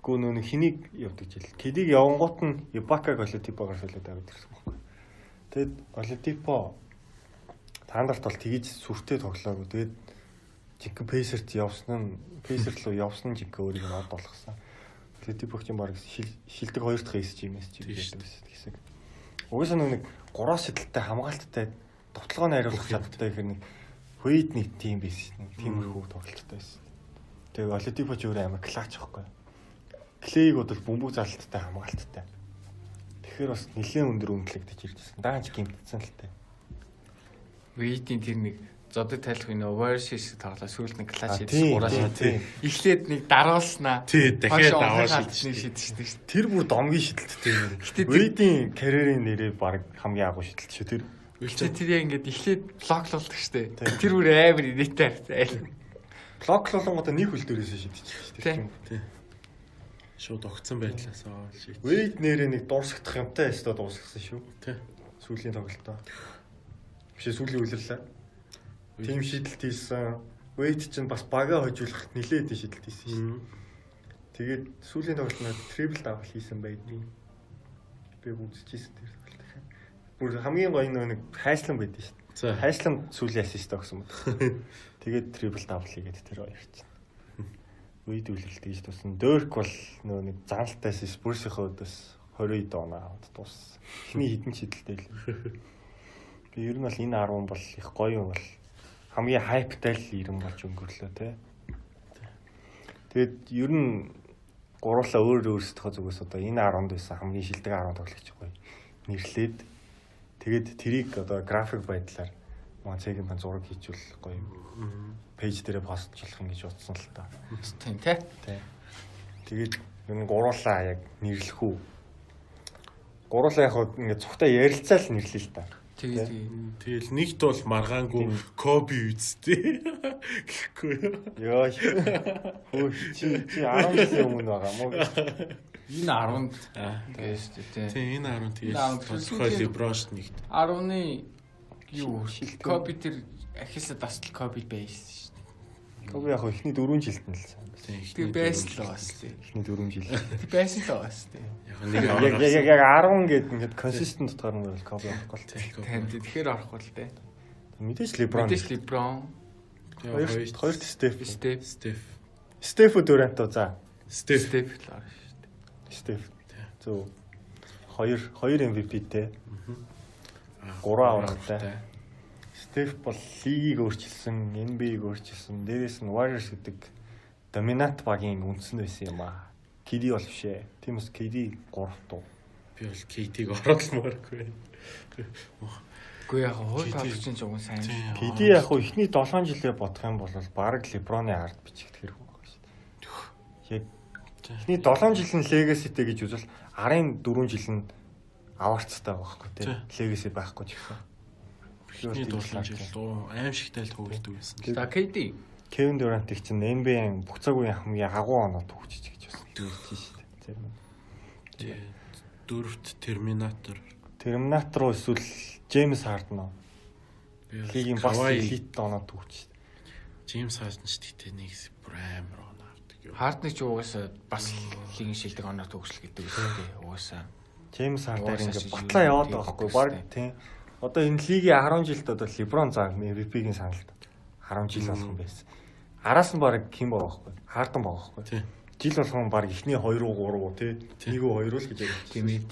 Гүү нөө хэнийг явдаг жил. KD-г явангууд нь Ibaka-г Oladipo-гаар солиод аваад ирсэн бохгүй. Тэгэд Oladipo Thunder-т бол тгийж сүртэй тоглоагүй. Тэгээд жинхэнэ Pacers-т явсан нь Pacers руу явсан нь жинхэнэ өөрийг нь од болгосон. Oladipo чинь баг шилдэг хоёр дахь эсч юм эсч гэдэг байсан хэсэг. Угаасаа нэг 3 сэдэлтэй хамгаалттай довтлогоо найруулах чадaltaй гэхэр нэг Wade нэг тим байсан. Тиймэрхүү тоглолттой байсан. Тэгээ Oladipo ч өөрөө амар клач байхгүй. Клейг бол бөмбөг залттай хамгаалттай. Тэгэхээр бас нэлээд өндөр үнэлэгдэж ирж байсан. Даанч гимтсэн л тээ. Wade-ийн тэр нэг зодог тайлах нөө Warriors тоглоо сүүлд нэг клач хийсэн гураа шид. Эхлээд нэг даруулснаа. Тий, дахиад аваа шидсэн шидсэн. Тэр бүр домгийн шидэлттэй юм. Wade-ийн карьерийн нэрээ баг хамгийн агуу шидэлт шүү тэр. Гэтэ тэр яг ингээд эхлээд блоклуулдаг штэ. Тэр бүр амар инээтэй харагдаа. Блоклуулангуудаа нэг хөл дээрээс шидчихсэн шүү дээ. Шууд огцон байдлаас аваад шид. Wade нэрээ нэг дуусгах юмтай өстө дуусгасан шүү. Тий. Сүүлийн тоглолтоо. Биш сүүлийн үлрэлээ. Тим шидэлт хийсэн. Wade чинь бас бага хожуулах нилээд шидэлт хийсэн шүү. Тэгээд сүүлийн тоглолтод трипл дабл хийсэн байдیں۔ Би үзчихсэн тэр тоглолтыг. Бүр хамгийн гоё нэг хайслан байдیں шүү. Хайслан сүүлийн ассист өгсөн юм. Тэгээд трипл дабл хийгээд тэр хоёр чинь. Wade үлрэлт гэж дууссан. Дөрк бол нөгөө нэг заналтайс Spurs-ийн өдөөс 20 оноо аваад дууссан. Эхний хідэн шидэлтэй л. Би ер нь бол энэ 10 бол их гоё юм бол хамгийн хайптай л ирэн болж өнгөрлөө те. Тэгээд ер нь гурлаа өөр өөрсдийнхөө зүгээс одоо энэ 10-нд байсан хамгийн шилдэг 10 тоглогч гоё нэрлээд тэгээд тэрийг одоо график байдлаар Монцегийн бан зураг хийчихвэл гоё пэйж дээрээ постчлах юм гэж бодсон л та. Тийм те. Тий. Тэгээд ер нь гурлаа яг нэрлэх үү. Гурлаа яг ингээд цухтаа ярилцаа л нэрлэе л та. Тэгэл нэгт бол маргаангүй Коби үсттэй гэхгүй юу. Йоо. Хөө чи 10 жилийн өмнө байгаа мó. Энэ 10-нд тэгээ шүү дээ. Тийм энэ 10 тэгэл тодорхой LeBron ш нэгт. 10-ны юу Коби тэр ахисаа дасгал Коби байсан шүү дээ. Коби яг эхний 4 жилд нь л сайн байсан. Тэр байсан л бас тий. Эхний 4 жил. Тэр байсан л бас тий. Яг нэг яг 10 гээд ингээд consistent утгаар нь бол Коби авахгүй л тий. Тийм тэгэхээр орохгүй л тий. Мэдээж LeBron. Мэдээж LeBron. Хоёрт Стеф. Стеф. Стеф Дуранто за. Стеф л орно шүү дээ. Стеф. Зөв. 2 MVP-тэй. 3 аврагтай. Стеф бол лигийг өөрчилсөн, NBA-г өөрчилсөн. Дээрээс нь Warriors гэдэг доминант багийн үндсэн байсан юм аа. KD бол биш ээ. Тиймээс KD 3 дуу. Би бол KD-г оруулмааргүй. Үгүй яг хууль тоглогчийн ч уг нь сайн. KD яг хуу эхний 7 жилээ бодох юм бол бараг LeBron-ы ард бичигдэх хэрэг байгаа шүү дээ. Яг эхний 7 жил нь legacy-тэй гэж үзвэл арын 4 жил нь аварцтай байгаа байхгүй тий. Legacy байхгүй ч гэсэн. Эхний 7 жил аимшигтай л төгөлдөг байсан. За KD Кевин Дюрантыг чинь NBA-ийн бүх цаг үеийн хамгийн агуу оноо төгсөж гэж бас тэгсэн шүү дээ. Зарим. Тий. Дөрөвт Терминатор. Терминатор уу эсвэл Джеймс Харден уу? Лигийн бас элит оноо төгсөж шүү дээ. Джеймс Харден ч тэгтээ нэг бүр амар оноо авдаг юу. Хардны ч угаасаа бас лигийн шилдэг оноо төгсөл гэдэг үстэй тий. Угаасаа Джеймс Харден ингээ батлаа яваад байгаа байхгүй баг тий. Одоо энэ лигийн 10 жилд одоо LeBron за MVP-гийн саналд 10 жил болгон байсан. Араас нь баг ким байгаа байхгүй. Харден байгаа байхгүй. Жил болгон баг эхний 2 уу 3 уу тий. 1 үү 2 уу л гэж ярьж тийм ээ.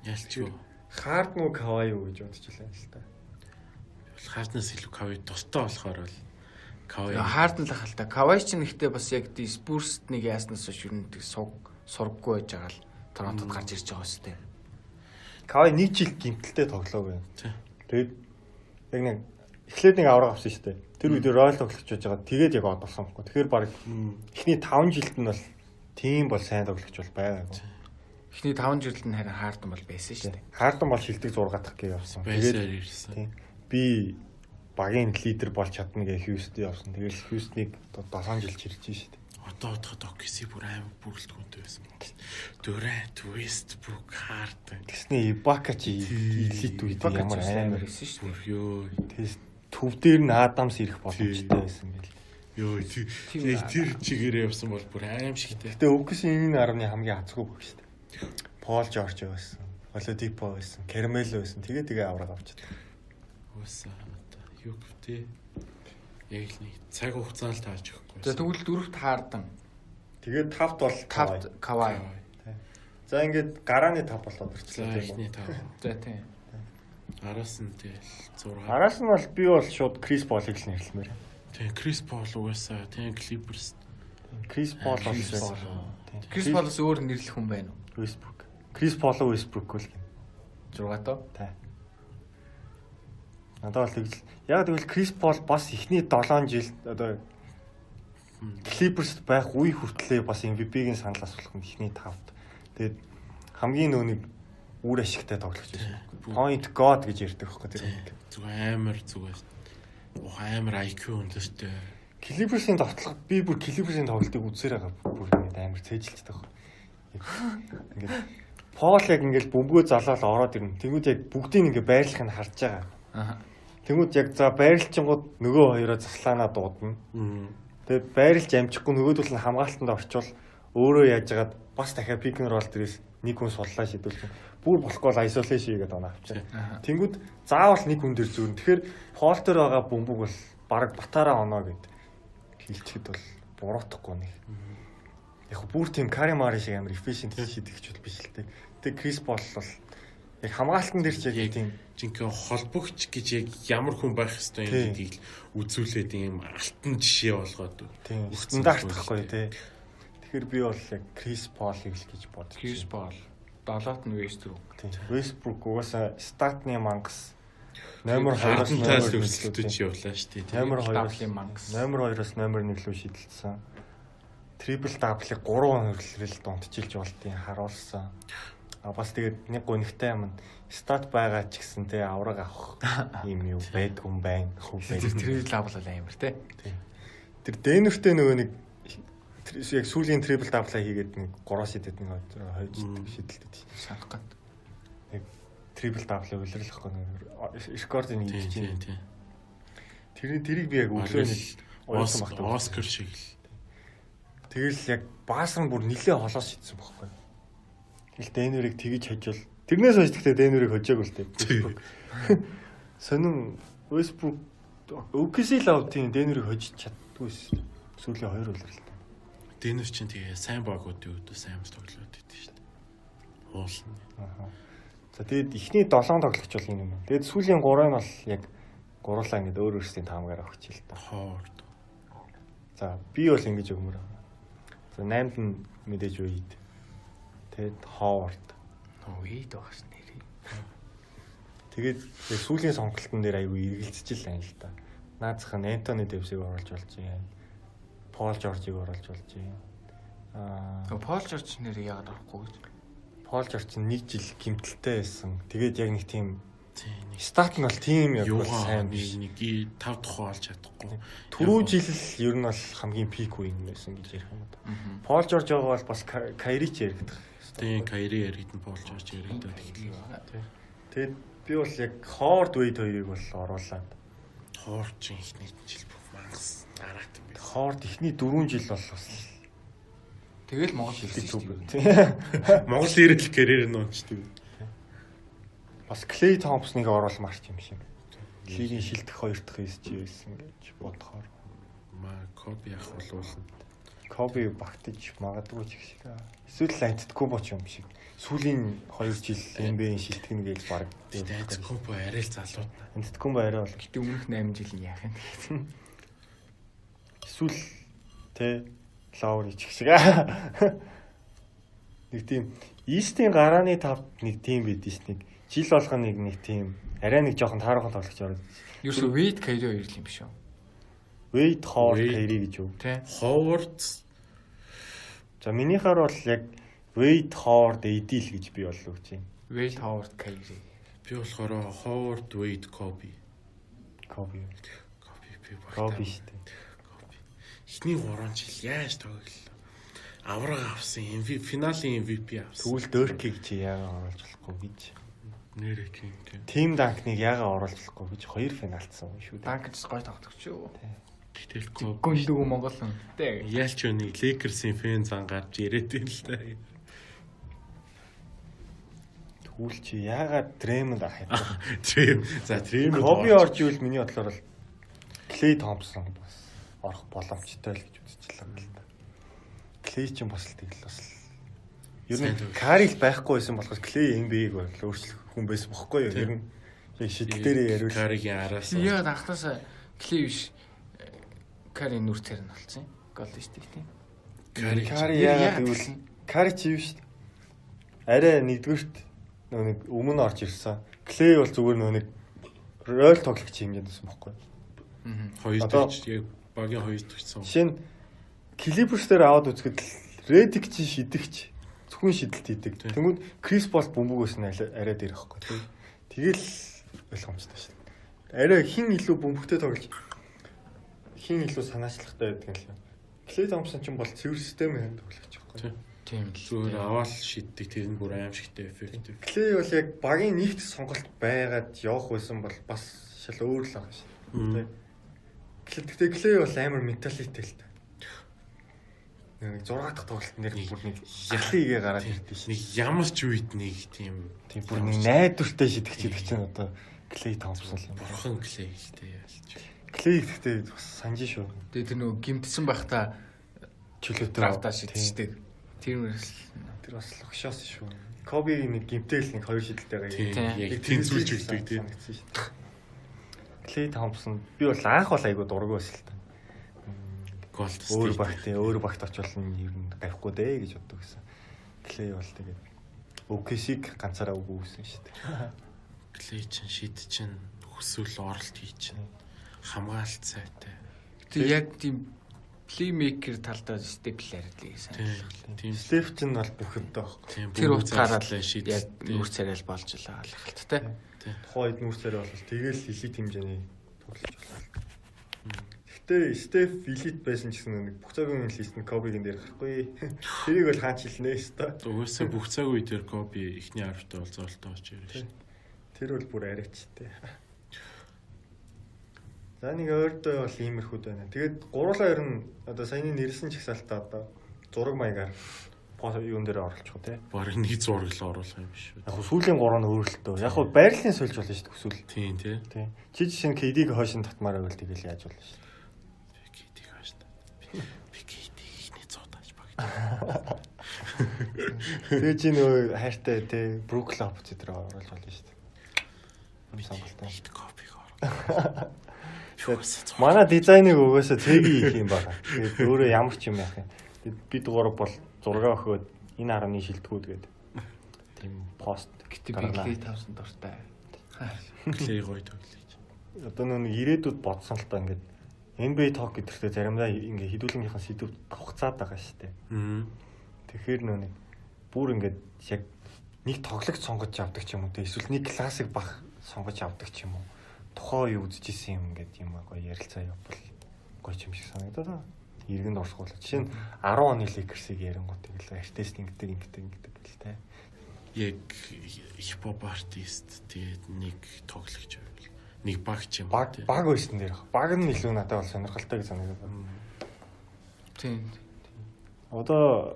Ялч юу. Харден уу Кавай уу гэж бодчихлаа л та. Харднаас илүү Кавай дуртай болохоор бол Кавай. Харден л хал та. Кавай ч нэгтээ бас яг Спурст нэг яаснаас хойш ер нь сургаггүй байж байгаа л Торонтод гарч ирж байгаа үстэй. Кавай нэг жил гимтэлтэй тоглоог байна. Тэгээд яг нэг эхлээд нэг авраг авсан шүү дээ. Тэр үед Royal тоглогч байж байгаа. Тэгээд яг од болсон байхгүй. Тэгэхээр баг эхний 5 жилд нь бол тийм бол сайн тоглогч бол байгаагүй. Эхний 5 жилд нь харин Харден бол байсан шүү дээ. Харден бол шилдэг 6 дахь гээ явсан. Тэгээд ирсэн. Тийм. Би багийн лидер болж чадна гэж Хьюстон явсан. Тэгэл Хьюстоныг 7 жил чирж шүү дээ. Одоо бодоход OKC бүр амар бүрэлдэхүүнтэй байсан. Durant, Westbrook, Harden. Тэгсний Ibaka чи элит үед ямар амар байсан шүү дээ. Йоо. Тэгс төв дээр нь Адамс ирэх боломжтой байсан байл. Йоо, тэр чигээрээ явсан бол бүр аимшигтай. Гэтэ OKC энэ 10-ны хамгийн азгүй баг шүү дээ. Пол Жорж байсан, Oladipo байсан, Carmelo байсан. Тэгээ авраг авчихсан. Уусаа одоо юу гэвтэй яг л нэг цаг хугацаа л тааж өгөхгүй. За тэгвэл дөрөвт Харден. Тэгээд тавт бол тавт Кавай. За ингээд гарааны тав болоод ирчихлээ тийм үү? Эхний тав. За тийм. Араас нь тэгэл 6. Араас нь бол би бол шууд Крис Полыг л нэрлэмээр. Тийм, Крис Пол угаасаа тийм Clippers. Крис Пол болсон. Крис Полоос өөр нэрлэх хүн байна уу? Westbrook. Крис Пол уу Westbrook л гин. 6 тоо. Тийм. Надад бол тэгж яг тэгвэл Крис Пол бас эхний 7 жилд одоо Clippers байх үе хүртлээ бас MVP-гийн санал асуулах нь эхний тавд. Тэгээд хамгийн нөө нэг үр ашигтай тоглогч байсан. Point God гэж ярьдаг байхгүй тэр нэг. Зүг амар зүгээр. Амар IQ өндөртэй. Clippers-ийн довтлого би бүр Clippers-ийн тоглолтыг үзсээр байгаа бүр ингээд амар цээжилчдэг байхгүй. Ингээд Пол яг ингээд бөмбөгөө залаал ороод ирнэ. Тэнгүүд яг бүгдийг ингээд байрлахыг нь харж байгаа. Аа. Тэнгүүд яг за байрлалчингууд нөгөө хоёроо заслаанаа дуудана. Тэгээд байрлж амжихгүй нөгөөдөл нь хамгаалтанд орчвол өөрөө яажгаад бас дахиад pick and roll дээрээс нэг хүн суллаа шийдвэл бүр болохгүй бол isolation хийгээд оноо авчихна. Тэнгүүд заавал нэг хүн дээр зүүрнэ. Тэгэхээр Пол дээр байгаа бөмбөг бол бараг батаараа оноо гэд хэлчихэд бол буруутахгүй нэг. Яг бүр тийм Кари Мари шиг амар efficient шийдэгч бол биш л дээ. Тэг Крис Пол бол яг хамгаалтан дээр ч яг тийм жинхэнэ холбогч гэж яг ямар хүн байх ёстой юм гэдгийг л үзүүлээд ийм алтан жишээ болгоод тийм стандарт байхгүй тий. Тэгэхээр би бол яг Крис Полыг л гэж бодож. Крис Пол, долоот нь Westbrook. Тийм. Westbrook угаасаа статны мангас номер 2-оос номер 1 өрсөлдөж явлаа шүү дээ. Номер 2-ын мангас. Номер 2-оос номер 1 рүү шидэлсэн. Трипл даблыг 3 хүртэл дунтчилж болтын харуулсан. А бас тэгээд нэг гонигтай юм стат байгаа ч гэсэн те авраг авах юм юу байдгүй юм байна. Хүү байдаг. Трипл дабл бол амар те. Тэр Денвертэй нөгөө нэг яг сүүлийн трипл даблаа хийгээд нэг 3 шидэд нэг хойж шидэлтэй. Санах гад. Яг трипл даблыг улирлахгүй нэг рекордыг хийж чинь. Тэрийг би яг өглөө нэг уйлсан багтаа. Оскар шиг л. Тэгэл яг баасан бүр нилээ холоос шидсэн байхгүй. Тэгэл Денверийг тэгж хожвол тэрнээс хойш гэхдээ Денверийг хожоогүй л дээ. Сонин Westbrook OKC лав тийм Денверийг хожиж чаддгүй шээ. Сүүлийн 2 улиралтай. Денвер чинь тэгээ сайн багуудын үед сайн тоглоод идэв шүү дээ. Уулна. Аа. За тэгээд эхний 7 тоглогч бол энэ юм байна. Тэгээд сүүлийн 3 нь бол яг гурлаа ингээд өөр өөрсдийн таамгаар авах хичээл та. Ховард. За би бол ингэж өгмөр байна. За 8-д нь мэдээж Wade. Тэгээд Howard. Wade байгаа ш нэрээ. Тэгээд яг сүүлийн сонголтын дээр айгүй эргэлзэж л байна л да. Наазах нь Антони Дэвисийг оруулж болж байна. Пол Жоржийг оруулж болж байна. Пол Жорж нэрээ яагаад орохгүй гэж. Пол Жорж нэг жил гимтэлтэй байсан. Тэгээд яг нэг тийм стат нь бол тийм яг бол сайн биш. Нэг 5 дахь олж чадахгүй. Түрүү жил л ер нь бол хамгийн пик үе юм байсан гэж ярих юм да. Пол Жорж байгаа бол бас Кайри ч яригдах. Тийм, Кайри яригдана, Пол Жорж яригдаад тэгэхээр. Тэгээд би бол яг Ховард Wade хоёрыг бол оруулаад. Ховард ч ихний жил бүх мангас нараат юм байна. Ховард ихний 4 жил бол бас тэгэл Монгол ирсэн шүү дээ. Монгол ирэл карьер нь унчдаг. Бас Клей Томпсныг оруулмаар ч юм шиг. Лигийн шилдэх 2 дахь SG байсан гэж бодохоор. Коби явах болвол Коби багтаж магадгүй ч гэх шиг. Эсвэл Антетокумпо ч юм шиг. Сүүлийн 2 жил NBA-ийн шилтгэн гэж баг. Антетокумпо арай л залууд. Антетокумпо арай бол. Гэтэ өмнөх 8 жил нь яах юм бэ? Эсвэл тэ Лаури ч гэх шиг. Нэг тийм East-ийн гарааны тавд нэг тийм байдэн ш нэг жил болгоно нэг тийм арай нэг жоохон таархан тоглогч ороод. Ерөөсөө Wade Kyrie хоёр юм биш үү? Wade Howard Kyrie гэж юу? Тэ. Howard. За минийхаар бол яг Wade Howard AD л гэж би болов гэж юм. Wade Howard Kyrie. Би болохоор Howard Wade Kobe. Kobe. Kobe би багтаа. Kobe шүү дээ. Kobe. Эхний 3 жил яаж тоглолоо? Авраг авсан, MVP финалийн MVP авсан. Тэгвэл Дөркийг чи яагаад оруулж болохгүй гэж. Нэрээ тийм тийм. Тим Данкныг яагаад оруулж болохгүй гэж хоёр финалцсан юм шүү дээ. Данк ч гоё тоглогч шүү. Гэтэл Коби Гүндүг Монгол хүн. Тэ. Ялч өнийг Lakers-ийн фэн зан гарч ирээд юм л та. Тэгвэл чи яагаад Дрэймонд авах юм бэ? Дрэйм. За Дрэймонд Коби орж ивэл миний бодлоор бол Клей Томпсон бас орох боломжтой л гэж үзэж байгаа юм л та. Клей ч бас л тэгэл бас ер нь Кари л байхгүй байсан болохоор Клей NBA-г бол өөрчлөх хүн байсан бохгүй юу? Ер нь яг шидэл дээрээ яриул. Каригийн араас. Яагаад анхнаасаа Клей биш Кари нүр царин болсон юм. Голден State тийм. Кари яагаад гэвэл Кари чи юу шүү дээ. Арай нэгдүгüрт нөө нэг өмнө орж ирсэн. Клей бол зүгээр нөө нэг рол тоглогч хэмжээнд байсан бохгүй юу? Хоёр дахь яг багийн хоёр дахь сон. Жишээ нь Clippers дээр аваад үзэхэд Redick чи шидэгч зөвхөн шидэлт хийдэг. Тэнгүүд Крис Пол бөмбөгөөс нь арай дээр ихгүй тий. Тэгэл ойлгомжтой шүү дээ. Арай хин илүү бөмбөгтэй тоглож хин илүү санаачлагтай байдаг юм л. Клей Томпсон ч бол цэвэр системийн тоглогч байхгүй. Тийм л. Зүгээр аваад шиддэг тэр нь бүр аимшигтай эффектив. Клей бол яг багийн нэгт сонголт байгаад явах байсан бол бас шал өөр л байгаа шүү дээ. Гэхдээ Клей бол амар менталитет л та. Нэг 6 дахь тоглолтын дээр бүр нэг ялыгээ гараад ирдээ шин. Нэг ямар ч үед нэг тийм бүр нэг найдвартай шидэгч гэдэг чинь одоо Клей Томпсон л юм. Бурхан Клей л дээ ялч. Клей гэхдээ бас санжи шүү. Тэгээ тэр нөгөө гимтсэн байхдаа чөлөөтэй драфтаа шидчихдэг. Тэр мөрс тэр бас логшоос шүү. Коби нэг гимтэл нэг хоёр шидэлтэй байгаа. Яг тэнцвэрч өгдөг тийм. Клей Томпсон би бол анх бол айгу дургүй байсан л та. Gold Өөр багт өөр багт очвол нь ер нь гавхгүй дээ гэж боддог гэсэн. Клей бол тэгээд OKC-г ганцаараа үгүйсэн шүү дээ. Клей чин шид чин хүсвэл оролт хий чин хамгаалалт сайтай. Тэг яг тийм плеймейкер талдаа степ ларилээ сайн. Тийм. Степ чинь бол бүх юмтай байхгүй. Тэр утгаараа л яг нүүр царайл болж л байгаа л хальт тэ. Тухайн үед нүүр царай бол тэгэл элит хэмжээний тоглож байна. Гэтэ Стеф элит байсан ч гэсэн нэг бүх цагийн лист нь Кобигийн дээр гарахгүй. Тэрийг бол хаач хэлнэ өстой. Угаасаа бүх цаг үе дээр Коби эхний 10-тай бол зоолтоо очиж ирнэ шүү. Тэр бол бүр арайчтай. За нэг ойрдоо бол иймэрхүүд байна. Тэгээд гурлаа ер нь одоо саяны нэрсэн чагсаалтаа одоо зураг маягаар юун дээр оруулчих уу те. Бараг нэг зураг л оруулах юм биш үү. Яг хөө сүүлийн гурав нь өөрөлтөө. Яг хөө байрлалын сольж болно шүү дээ хүсвэл. Тийм тий. Тийм. Чи жишээ нь KD-г хойш нь татмаар байвал тэгэл яаж болно шүү дээ. KD-г хойш нь. Би KD-г ихний 100 тааж баг. Тэгээ чи нөө хайртай те Brook Lopez дээр оруулж болно шүү дээ. Сонголтоо. Копиг ороо. Манай дизайныг угаасаа цэгийн хийх юм байна. Тэгээд өөрөө ямар ч юм яах юм. Тэгээд бид гурав бол зураг өгөхөд энэ харамны шилдэгүүд гэдэг тийм пост Гэтэ би Клей Томсон дуртай. Клей гоё тоглож. Одоо нэг ирээдүйд бодсон л та ингээд NBA Talk гэдэртээ заримдаа ингээд хідүүлэнгийнхэн сэдв давхцаад байгаа шүү дээ. Тэгэхээр нэг бүр ингээд яг нэг тоглогч сонгож авдаг ч юм уу те эсвэл нэг классик баг сонгож авдаг ч юм уу. Тухайн үе үзчихсэн юм ингээд юм гоё ярилцаа явбал гоё юм шиг санагдаад байна. Иргэнд оршуулах. Жишээ нь 10 оны Lakers-ыг ярингууд тэгэл артист ингэдэг ингэдэг ингэдэг гэл те. Яг хипхоп артист тэгээд нэг тоглогч байвал нэг баг ч юм уу те. Баг байсан дээр. Баг нь илүү надад бол сонирхолтой гэж санагдаад байна. Тийм. Одоо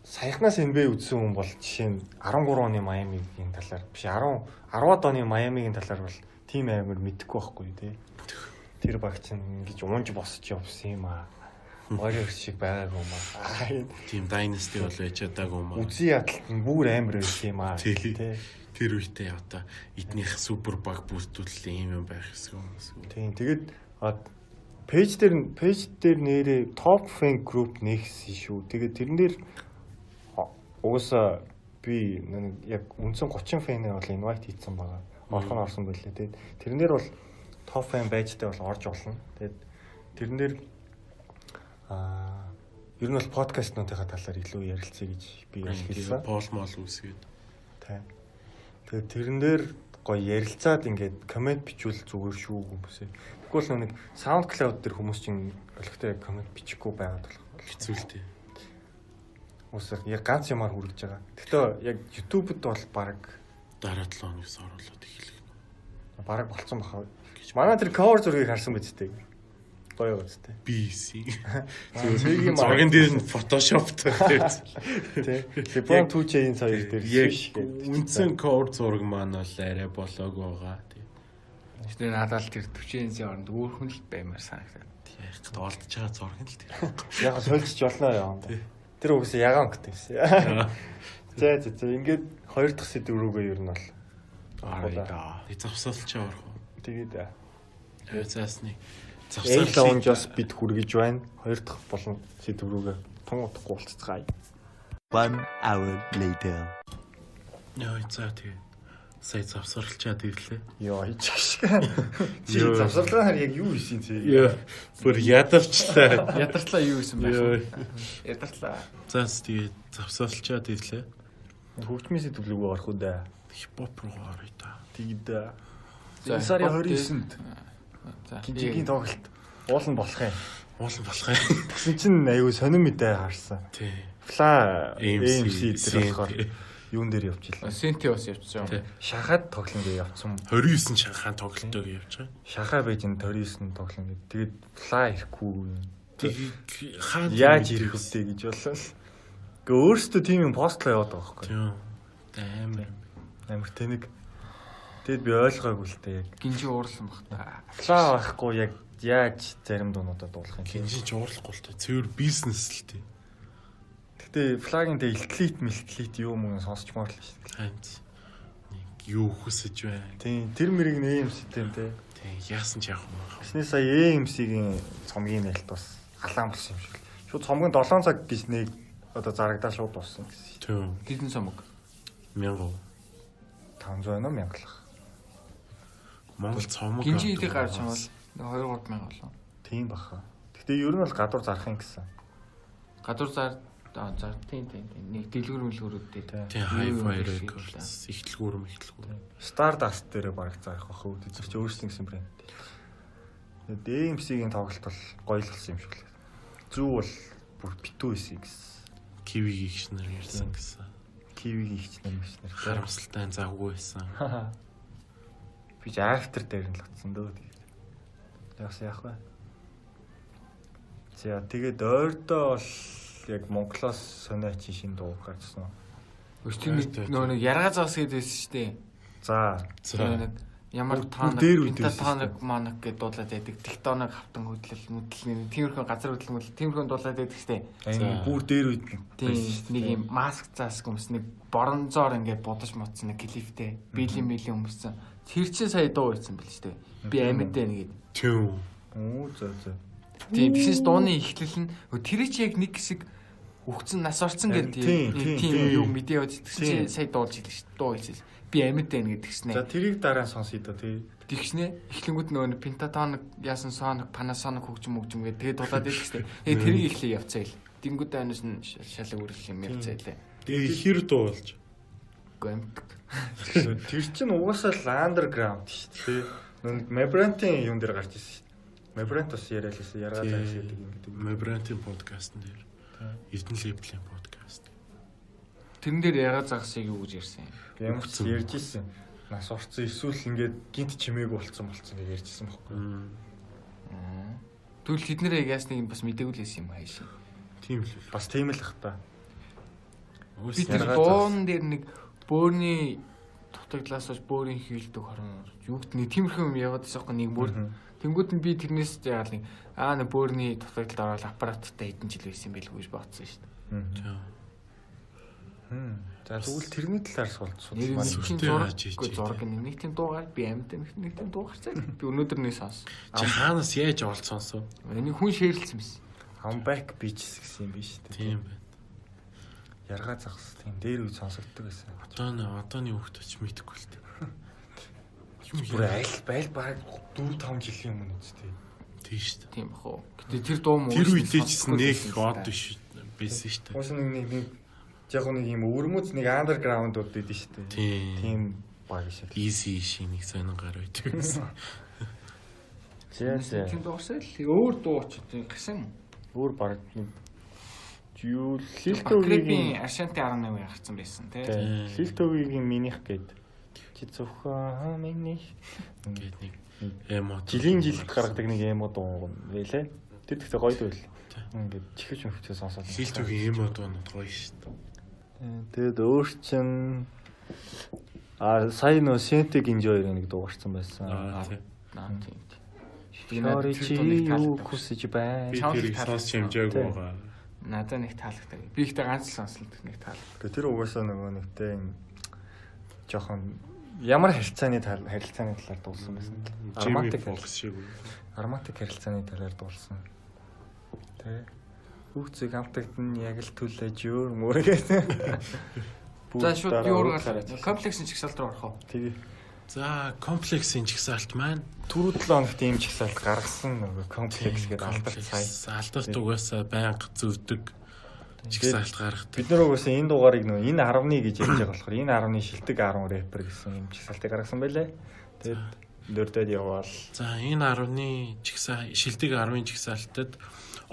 саяхнаас NBA үзсэн хүн бол жишээ нь 13 оны Майамигийн талаар биш 10 10-аад оны Майамигийн талаар бол тийм амар мэдэхгүй байхгүй тий. Тэр баг чинь ингэж унж босч явсан юм аа. Warriors шиг байгаагүй юм аа. Тийм Dynasty бол байж чадаагүй юм аа. Үзий ядалт нь бүр амар байсан юм аа тий. Тэр үедээ одоо эднийх супер баг бүрдүүлсэн юм юм байх хэсэг юм. Тийм тэгээд пэйж дээр нэрээ Top Fan Group нэгсэн шүү. Тэгээд тэрэн дээр угаасаа би нэг яг үндсэн 30 фэнээ бол invite хийсэн байгаа. Орох нь орсон байлээ. Тэгээд тэрэн дээр бол top fan байжтай бол орж болно. Тэгээд тэрэн дээр ер нь бол подкастнуудынхаа талаар илүү ярилцъя гэж би хэлсэн. Пол мол үсгээд. Тийм. Тэгээд тэрэн дээр гоё ярилцаад ингээд комент бичвэл зүгээр шүү хүмүүсээ. Тэгвэл нэг SoundCloud дээр хүмүүс чинь олигтой комент бичихгүй байгаад болох хэцүү л дээ. Уусаа яг ганц юмар хүргэж байгаа. Гэхдээ яг YouTube-д бол баг дараа 7 хоногс оруулаад эхлэх. Бараг болцсон баха. Манай тэр cover зургийг харсан биз дээ. Гоё үстэй. BC. Зурган дээр нь Photoshop-тай тий. LeBron 2J-ийн хоёр дээр биш гэдэг. Үндсэн cover зураг маань бол арай болоогүй байгаа. Тий. Тэр надад л тэр 2J-ийн оронд өөр хүн л баймар санагдаад. Тий. Яг гэт олдож байгаа зураг нь л тэр. Яг сольж болно яа. Тэр үгүйсээ ягаан өнгөтэй байсан. За за за ингээд хоёр дахь сэдв рүүгээ ер нь бол оръё да. Завсаалч орох уу? Тэгээд заасны завсаалч lounge-аас бид хүргэж байна. Хоёр дахь болон сэдв рүүгээ тун удахгүй уулзцгаая. 1 hour later. Яа за тэгээд сая завсарлчаад ирлээ. Йоо ичгш. Чи завсарлахаар яг юу хийсэн цээ? Йоо бүр ядарчлаа. Ядартлаа юу хийсэн байх вэ? Ядартлаа. За тэгээд завсарлчаад ирлээ. Хөгжмийн сэдв рүү орох уу да? Хипхоп руу оръё да. Тэгээд энэ сарын 29-нд Гинжигийн тоглолт уулан болох юм. Уулан болох юм. Тэгсэн чинь аюу сонин мэдээ харсан. Тий. Фла AMC дээр болохоор юун дээр явчихлаа. Синти бас явчихсан. Шанхайд тоглоно гэж явцсан. 29 Шанхай тоглолтоо гэж явж байгаа. Шанхай байж энэ 29 тоглоно гэдэг. Тэгээд Фла ирэхгүй юм. Тэгээд хаан яаж ирэх вэ гэж боллоо. Гэхдээ өөрөөсөө тийм юм постлоо яваад байгаа байхгүй. Тийм. Амар. Амар тэнэг. Тэгэд би ойлгоогүй л дээ яг. Гинжи уурлсан баг та. Фла байхгүй яг яаж зарим дуунуудад дуулах юм. Гинжи ч уурлахгүй л дээ. Цэвэр бизнес л дээ. Гэтэ флагийн тэ элтлит мэлтлит юу мөн сонсчмоор л шүү дээ. Хайц. Нэг юу хүсэж байна. Тийм, тэр мэрийг нь AMC тийм тэ. Тийм, яасан ч яах юм бэ? Тэсний сая AMC-гийн цомгийн нээлт бас алаан болсон юм шиг л. Шууд цомгийн 7 цаг гэж нэг одоо зарагдаа шууд дууссан гэсэн. Тийм. Хэдэн цомог? 1000. 500 байна уу 1000 лах. Монгол цомог. Гинжи идэх гарч юм бол 2 3 мянга болов. Тийм баха. Гэтэ ер нь бол гадуур зарах юм гэсэн. Гадуур зар зар тийм тийм тийм нэг дэлгүүр мэлгүүрүүд дээр. Тийм, Hi-Fi Records ихтлгүүр мэхтлгүүр. Stardust дээр бараг зарах бах үү. Тэд ч өөрсдөн гэсэн брэнд. Тэгээд AMC-гийн тоглолт бол гоё л болсон юм шиг л. Зүү бол бүр битүү байсан гэсэн. Кивигийн ихч нар ярьсан гэсэн. Кивигийн ихч нар мэгч нар. Харамсалтай завгүй байсан. Би ч after дээр нь л утсан дөө. Тэгээд. Яас яах вэ? За тэгээд ойрдоо бол яг Монголоос сониач шин дуу гарсан. Өч тэр нөгөө нэг ярга зоос гэдээсэн шүү дээ. За. Нэг Ямар Бүр дээр үед байсан пентатоник монок гэдээ дуулаад байдаг. Тектоник хавтан хөдлөл мэдлэл нэг тиймэрхүү газар хөдлөл мөдлөл тиймэрхүү дуулаад байдаг штэ. Энэ бүр дээр үед нь Тийм нэг юм маск заск өмс нэг боронзоор ингээд будаж муцсан нэг клиптэй били мили өмссөн. Тэр чинь сая дуу байсан бэл штэ. Би амьд байна гээд. Тийм. Оо зөө зөө. Тийм тэгсээс дууны эхлэл нь тэр чи яг нэг хэсэг үхсэн нас орсон Харин гэдэг тийм, тийм, тийм тийм. юу мэдээ яваад тэгсэн Тийм. чи сая дуулж хэлсэн штэ. Дуу хэлсэн. Би амьд байна гэдэг тэгснэ. За тэрийг дараа нь сонсъё доо тий. Тэгснэ эхлэнгүүд нөгөө нэг пентатоник яасан соник панасоник хөгжим мөгжим гэдэг тэгээд дуулаад байдаг штэ. Тэгээд тэрийг эхлэе явцаа ил. Дингүүд айнаас нь шал өөр юм явцаа илээ. Тэгээ хэр дуу болж. Гомдг. Тэр чинь угаасаа л underground шүү дээ. Нөө нэг Mabranт-ийн юм дээр гарч ирсэн шүү дээ. Mabranт бас яриа л байсан. Яргаа загс гэдэг юм гэдэг. Мебрантын подкастн дээр. Эрдэнэ лейблийн подкаст. Тэрэн дээр яга загсыг юу гэж ярьсан юм? Ямар ч ярьж ирсэн. Нас орцсон эсвэл ингээд гинт чимээгүй болцсон болцсон гэж ярьж ирсэн байхгүй. Тэгвэл тэд нэр яг яасныг нь бас мдэггүй л байсан юм хайшин. Тийм л үү. Бас тийм л ах та. Би тэр Яргаа дуун дээр нэг бөөрийн дутагдлаас хойш бөөрийн хийлдэг хорон юу гэдэг нэг тиймэрхүү юм яваад байсан байхгүй нэг мөр. Тэнгүүд нь би тэрнээс яагаад нэг аа нэг бөөрийн дутагдлалд ороод аппараттай хэдэн жил байсан юм бэл гэж бодсон шүү дээ. Тийм. За тэгвэл тэрний талаар Нэр судалмаар. нэг тийм Сүртэй зураг яаж хийж үгүй зураг нэг тийм дуугаар би амьд нэг тийм дуу гарцаа. Би өнөөдөр нэг сонс. Чи хаанаас яаж олж сонсов? Энийг хүн шеэрлсэн байсан. I'm back bitches гэсэн юм биш үү? Тийм байна. Яргаа загс тийм дээр үе сонсогддог байсан. Одооны хүүхд ч мэдэхгүй л дээ. Юм Бүр аль байл бараг 4 5 жилийн өмнө үстэй. Тийм шүү дээ. Тийм бах уу. Гэтэ тэр дуу муу. Тэр үедээ ч гэсэн нэг од биш байсан шүү дээ. Уус нэг нэг нэг яг нэг юм өвөрмөц нэг underground-ууд идэв шүү дээ. Тийм. Тийм баг шиг. Easy шиг нэг сонин гар байдаг гэсэн. За за. Тийм дуу гарсаа л өөр дуу ч тийм гасан. Өөр баг нэг юу Лилтогийн Лилтогийн Аршанти 18 гарцсан байсан тий. Лилтогийн минийх гээд чи зөвхөн минийх Ингээд нэг эмо жилийн жилд гаргадаг нэг эмо дуу байлээ. Тэр тэгтээ гоё дуу л. Ингээд чихэж мөхчөө сонсоод. Лилтогийн эмо дуунууд гоё шүү дээ. Тэгээд өөр чин сая нөө Сентиг Enjoy-ийн нэг дуу гарсан байсан. Аа тийм. Аа тийм. Би надад Шори тэр чи дуу нэг юу таалагдав. хүсэж байна? Би Чамд тэрийг таалагдсан. сонсч хэмжээгүй Тийм. байгаа. Надад нэг таалагдав. Би ихтэй ганц л сонслоо нэг таалагдав. Тэгээ тэр угаасаа нөгөө нэгтэй юм жоохон ямар харилцааны тал харилцааны талаар дуулсан байсан. Джимми Романтик Фокс шиг үү. романтик харилцааны талаар дуулсан. Тэ. Хүүхцэг амтагдан яг л түлээж өөр мөр гэсэн. За шууд юу гаргалаа. Комплексийн чигсалт руу орох уу? Тэгээ. За, комплексийн жагсаалт маань Түрүү 7 хоногт ийм жагсаалт гаргасан нөгөө комплекс гэдэг алдарт сая. Алдарт угаасаа байнга зөвдөг жагсаалт гаргадаг. Бид нар угаасаа энэ дугаарыг нөгөө энэ 10-ны гэж ярьж байгаа болохоор энэ 10-ны шилдэг 10 рэпер гэсэн ийм жагсаалтыг гаргасан байлээ. Тэгээд дөрдөд яваал. За, энэ 10-ны жагсаа шилдэг 10-ын жагсаалтад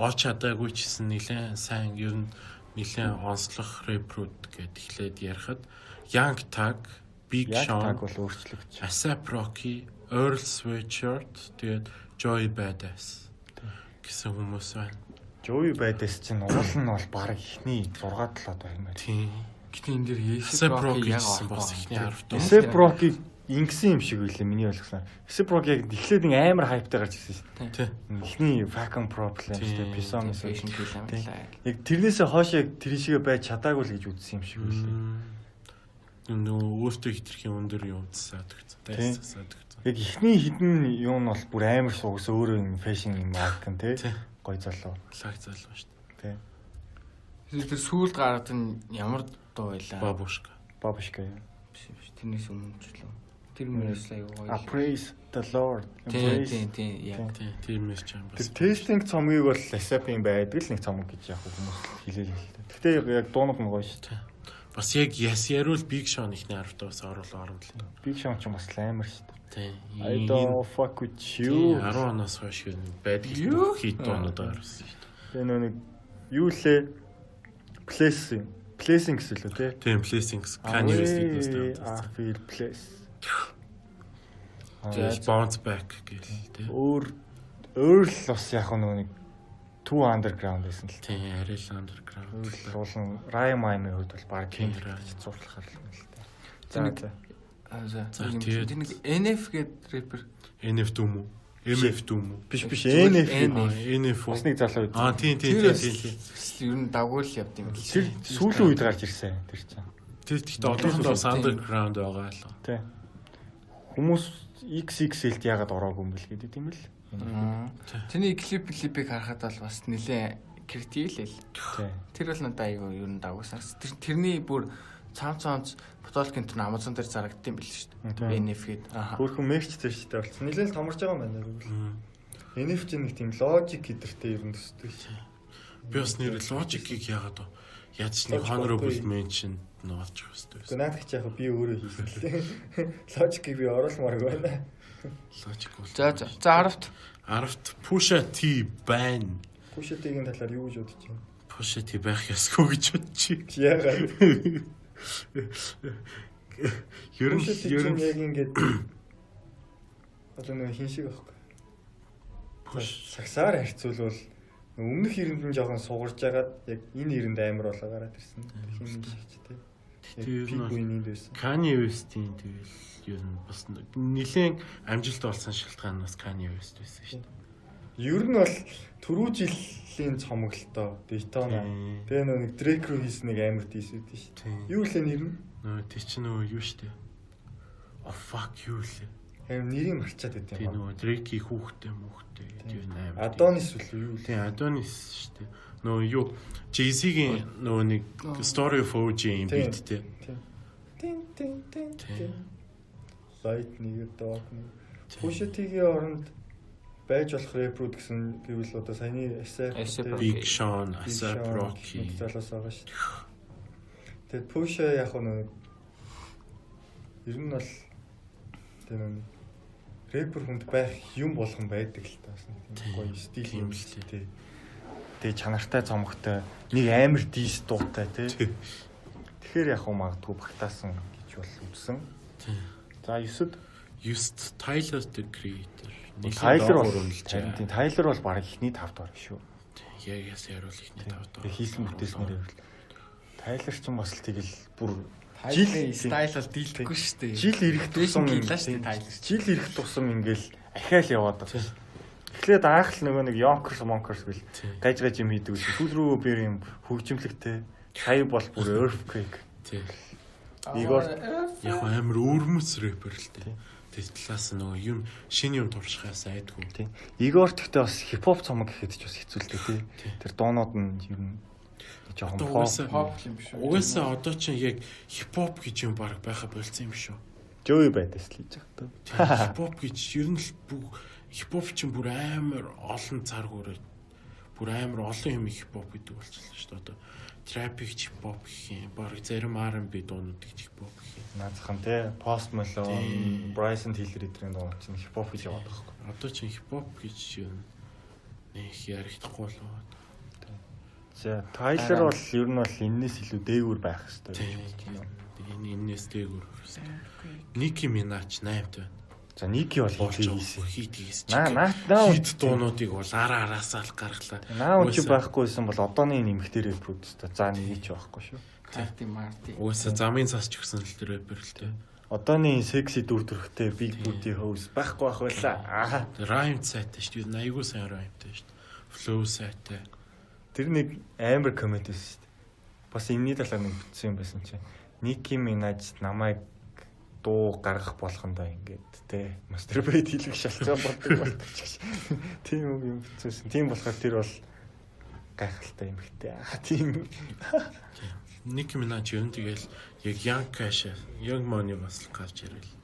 олж чадаагүй ч гэсэн нэлээд сайн ер нь нэлээд онцлог рэпрүүд гэд эхлээд ярихад Young Thug, Big Яг Sean, таг бол өөрчлөгдөж. A$AP Rocky, Earl Sweatshirt, тэгээд Joey Badass гэсэн хүмүүс байна. Joey Badass чинь уул нь бол баг ихний 6 7-д байна. Тийм. Гэтэ энэ дээр A$AP A$AP Rocky Rocky яг гэсэн орохгүй бас байгаа. ихний 10 дуу. A$AP Rocky ингэсэн юм шиг үлээ миний ойлгосноор. A$AP Rocky яг эхлээд нэг амар хайптай гарч ирсэн шүү Тий. дээ. Эхний Fucking Problem шүү дээ. Тийм, Piso Тийм, Miso. fashion kill юм Тийм. лаа. Яг тэрнээсээ хойш яг тэр шигээ байж чадаагүй л гэж үзсэн юм шиг үлээ. Нөгөө өөртөө хитрхийн өндөр юм засаад өгсөн. Тийм. Дайс засаад өгсөн. Яг эхний хідэн юм нь бол бүр амар суугс өөрөө юм фэшн юм icon тий. Тийм. Гой залуу Лаг залуу шүү дээ. тий. Тэр сүүлд гараад нь ямар дуу байлаа? Бабушка. Бабушка юм. Биш биш. Тэрнээс өмнө ч лөө. Тэр мөрөөс л аюу А гоё. praise the Lord. Тийм Praise. тийм тийм яг. Тийм, тиймээс ч юм бас. Тэр тестлинг цомгийг бол ASAP-ийн байдаг л нэг цомог гэж яг хүмүүс хэлээл л дээ. Гэхдээ яг дуунууд нь гоё шүү дээ. Бас яг яс яриул Big Sean ихний 10 даас оруулаа орно л. Big Sean ч бас л амар шүү дээ. Тийм. I don't fuck with you. 10 оноос хойш ер нь байдаг Юу? хит дуунууд гарсан шүү дээ. Тэгээ нөө нэг юу лээ? Blessing. Blessing гэсэн лөө тий. Тийм, Blessings Kanye West-ийн I feel blessed. Тэгээд bounce back гэл тийм. Өөр өөр л бас яг нөгөө нэг two underground байсан л. Тийм, арай л underground. Өөр л уулан Rhyme Mime-ийн хувьд бол баг Тийм, Kendrick Rhyme. гэж зурлахаар л юм л та. Тэр За нэг за. За тэр нэг NF гэдэг рэпер. NF дүү мүү? MF дүү мүү? Биш NF. NF бас нэг залуу үйд. Аа тийм. Тэр ер нь дагуул явд юм л. Тэр сүүлийн үед гарч ирсэн тэр чинь. Тэр гэхдээ одоохондоо бас underground байгаа л. Тий. Хүмүүс XXL-д яагаад ороогүй юм бэл гэдэг юм л. Тэрний клипийг харахад бол бас нэлээ критик л. Тэр бол надад айгүй ер нь дагуу санагц. Тэрний бүр цаам Потолкин тэр Amazon дээр зарагдсан юм бэл шүү дээ. NF гээд. Хөөхөн мерч зэрчтэй болсон. Нэлээд л томорж байгаа юм байна гэвэл. NF чинь нэг тийм логик гэдэртэй ер нь төсдөг шээ. Би бас нэр логикийг яагаад яаж нэг honorable mention нуулж өгөх хэрэгтэй байсан. Гэхдээ наадах чи яг би өөрөө хийсэн л дээ. Логикийг би оруулмааргүй байна. Логик бол. За 10-т. 10-т Pusha T байна. Pusha T-ийн талаар юу гэж бодож байна? Pusha T байх ёсгүй гэж бодчих. Яагаад? Ер нь яг ингээд одоо нэг хин шиг байхгүй. Сагсаар харьцуулбал өмнөх эрэнд нь жоохон сугарж агаад яг энэ эрэнд амар болоо гараад ирсэн. Хин шиг ч тий. Тэр нь байсан. Kanye West-ийн тэгэл ер нь бас нэлээд амжилт олсон шалтгаан нь бас Kanye West байсан шүү дээ. Ер нь бол түрүү жилийн цомоглолтоо Daytona. Тэгээ нэг Drake руу хийсэн нэг амар дис үүдэн шүү дээ. Юу лээ нэр нь? Нөө тэр чинь нөгөө юу шүү дээ. Oh fuck юу лээ. Харин нэрийг марчаад байт юм. Тийм нөгөө Drake-ийн хүүхдтэй мөхтэй тэр амар. Adonis үлээ юу лээ? Тийм Adonis шүү дээ. Нөгөө юу Jay-Z-гийн нөгөө нэг Story of OG-ийн beat-тэй. Тийм. Тин тин тин. Light нэг dark нэг. Pusha T-гийн оронд байж болох рэпрүүд гэсэн гэвэл одоо саяны A$AP Big Sean, A$AP Rocky залуус байгаа шүү дээ. Тэгээд Pusha яг нэг ер нь бол тэр нэг рэпер хүнд байх юм болгон байдаг л та бас нэг тийм гоё стил юм л тий. Тэгээ чанартай цомогтой нэг амар дис дуутай тий. Тэгэхээр яг магадгүй багтаасан гэж бол үзсэн. За 9-д 9-д Tyler the Creator. Тайлер бол харин тийм Тайлер бол баг ихний 5 дугаар шүү. Яг яс яруул ихний 5 дугаар. Хийсэн бүтээснээр ярил. Тайлер ч бас л тэгэл бүр жил стайл бол дийлдэхгүй шүү дээ. Жил ирэх тусам жил ирэх тусам ингээл ахаал яваад байгаа шүү. Эхлээд анх л нөгөө нэг Yonkers Monkers гэл гаж гаж юм хийдэг байсан. Сүүл рүү би юм хөгжимлэгтэй. Сая бол бүр earthquake. Тийм. Игор яг амар өвөрмөц рэпер л дээ. Тэр талаас нөгөө юм шинэ юм туршихаас айдгүй. Тийм. Игор гэхдээ бас хипхоп цомог гэхэд ч бас хэцүү л дээ тий. Тэр дуунууд нь ер нь жоохон pop юм биш үү? Угаасаа одоо чинь яг хипхоп гэж юм баг байха болцсон юм шүү. Joey Badass л хийж байгаа та. Хипхоп гэж ер нь л бүх хипхоп чинь бүр амар олон цар хүрээ бүр амар олон юм хипхоп гэдэг болчихлоо шүү дээ. Одоо trap-ийг хипхоп гэх юм, баг зарим R&B дуунуудыг хипхоп гэх юм. Наацхан тий, Post Malone, Bryson Tiller эдрийн дуунууд чинь хипхоп гэж яваад байгаа байхгүй. Одоо чинь хипхоп гэж юм нэг ярихдаггүй л байна. За, Tyler бол ер нь бол энэс илүү дээгүүр байх хэрэгтэй гэж бодож байна. Энэ энэс дээгүүр байх хэрэгтэй. Nicki Minaj 8-т байна. За Ники бол хийсэн. Хийдгийс. Наа хит дуунуудыг бол ара араасаа л гаргалаа. Наа чи байхгүйсэн бол одооны нэмэгтэй рэпрүүд өстой. За нэг ч байхгүй шүү. Карти Марти. Угаасаа замын цас ч өгсөн л тэр рэпер л дээ. Одооны секси дүр төрхтэй Big Booty House байхгүй байх байлаа. Rhyme сайтай шүү дээ. Айгуу сайн rhyme-тай шүү дээ. Flow сайтай. Тэр нэг амар коммент байсан шүү дээ. Бас энэний талаар нэг бичсэн юм байсан чинь. Nicki Minaj намайг дуу гаргах болгондоо ингээд те мастурбейт хийлгэх шалтгаан болдог болдог ч гэж. Тийм үг юм бичсэн. Тийм болохоор тэр бол гайхалтай юм хтэй. Тийм. Nicki Minaj ер нь тэгэл яг Young Cash, Young Money бас л гарч ирэл.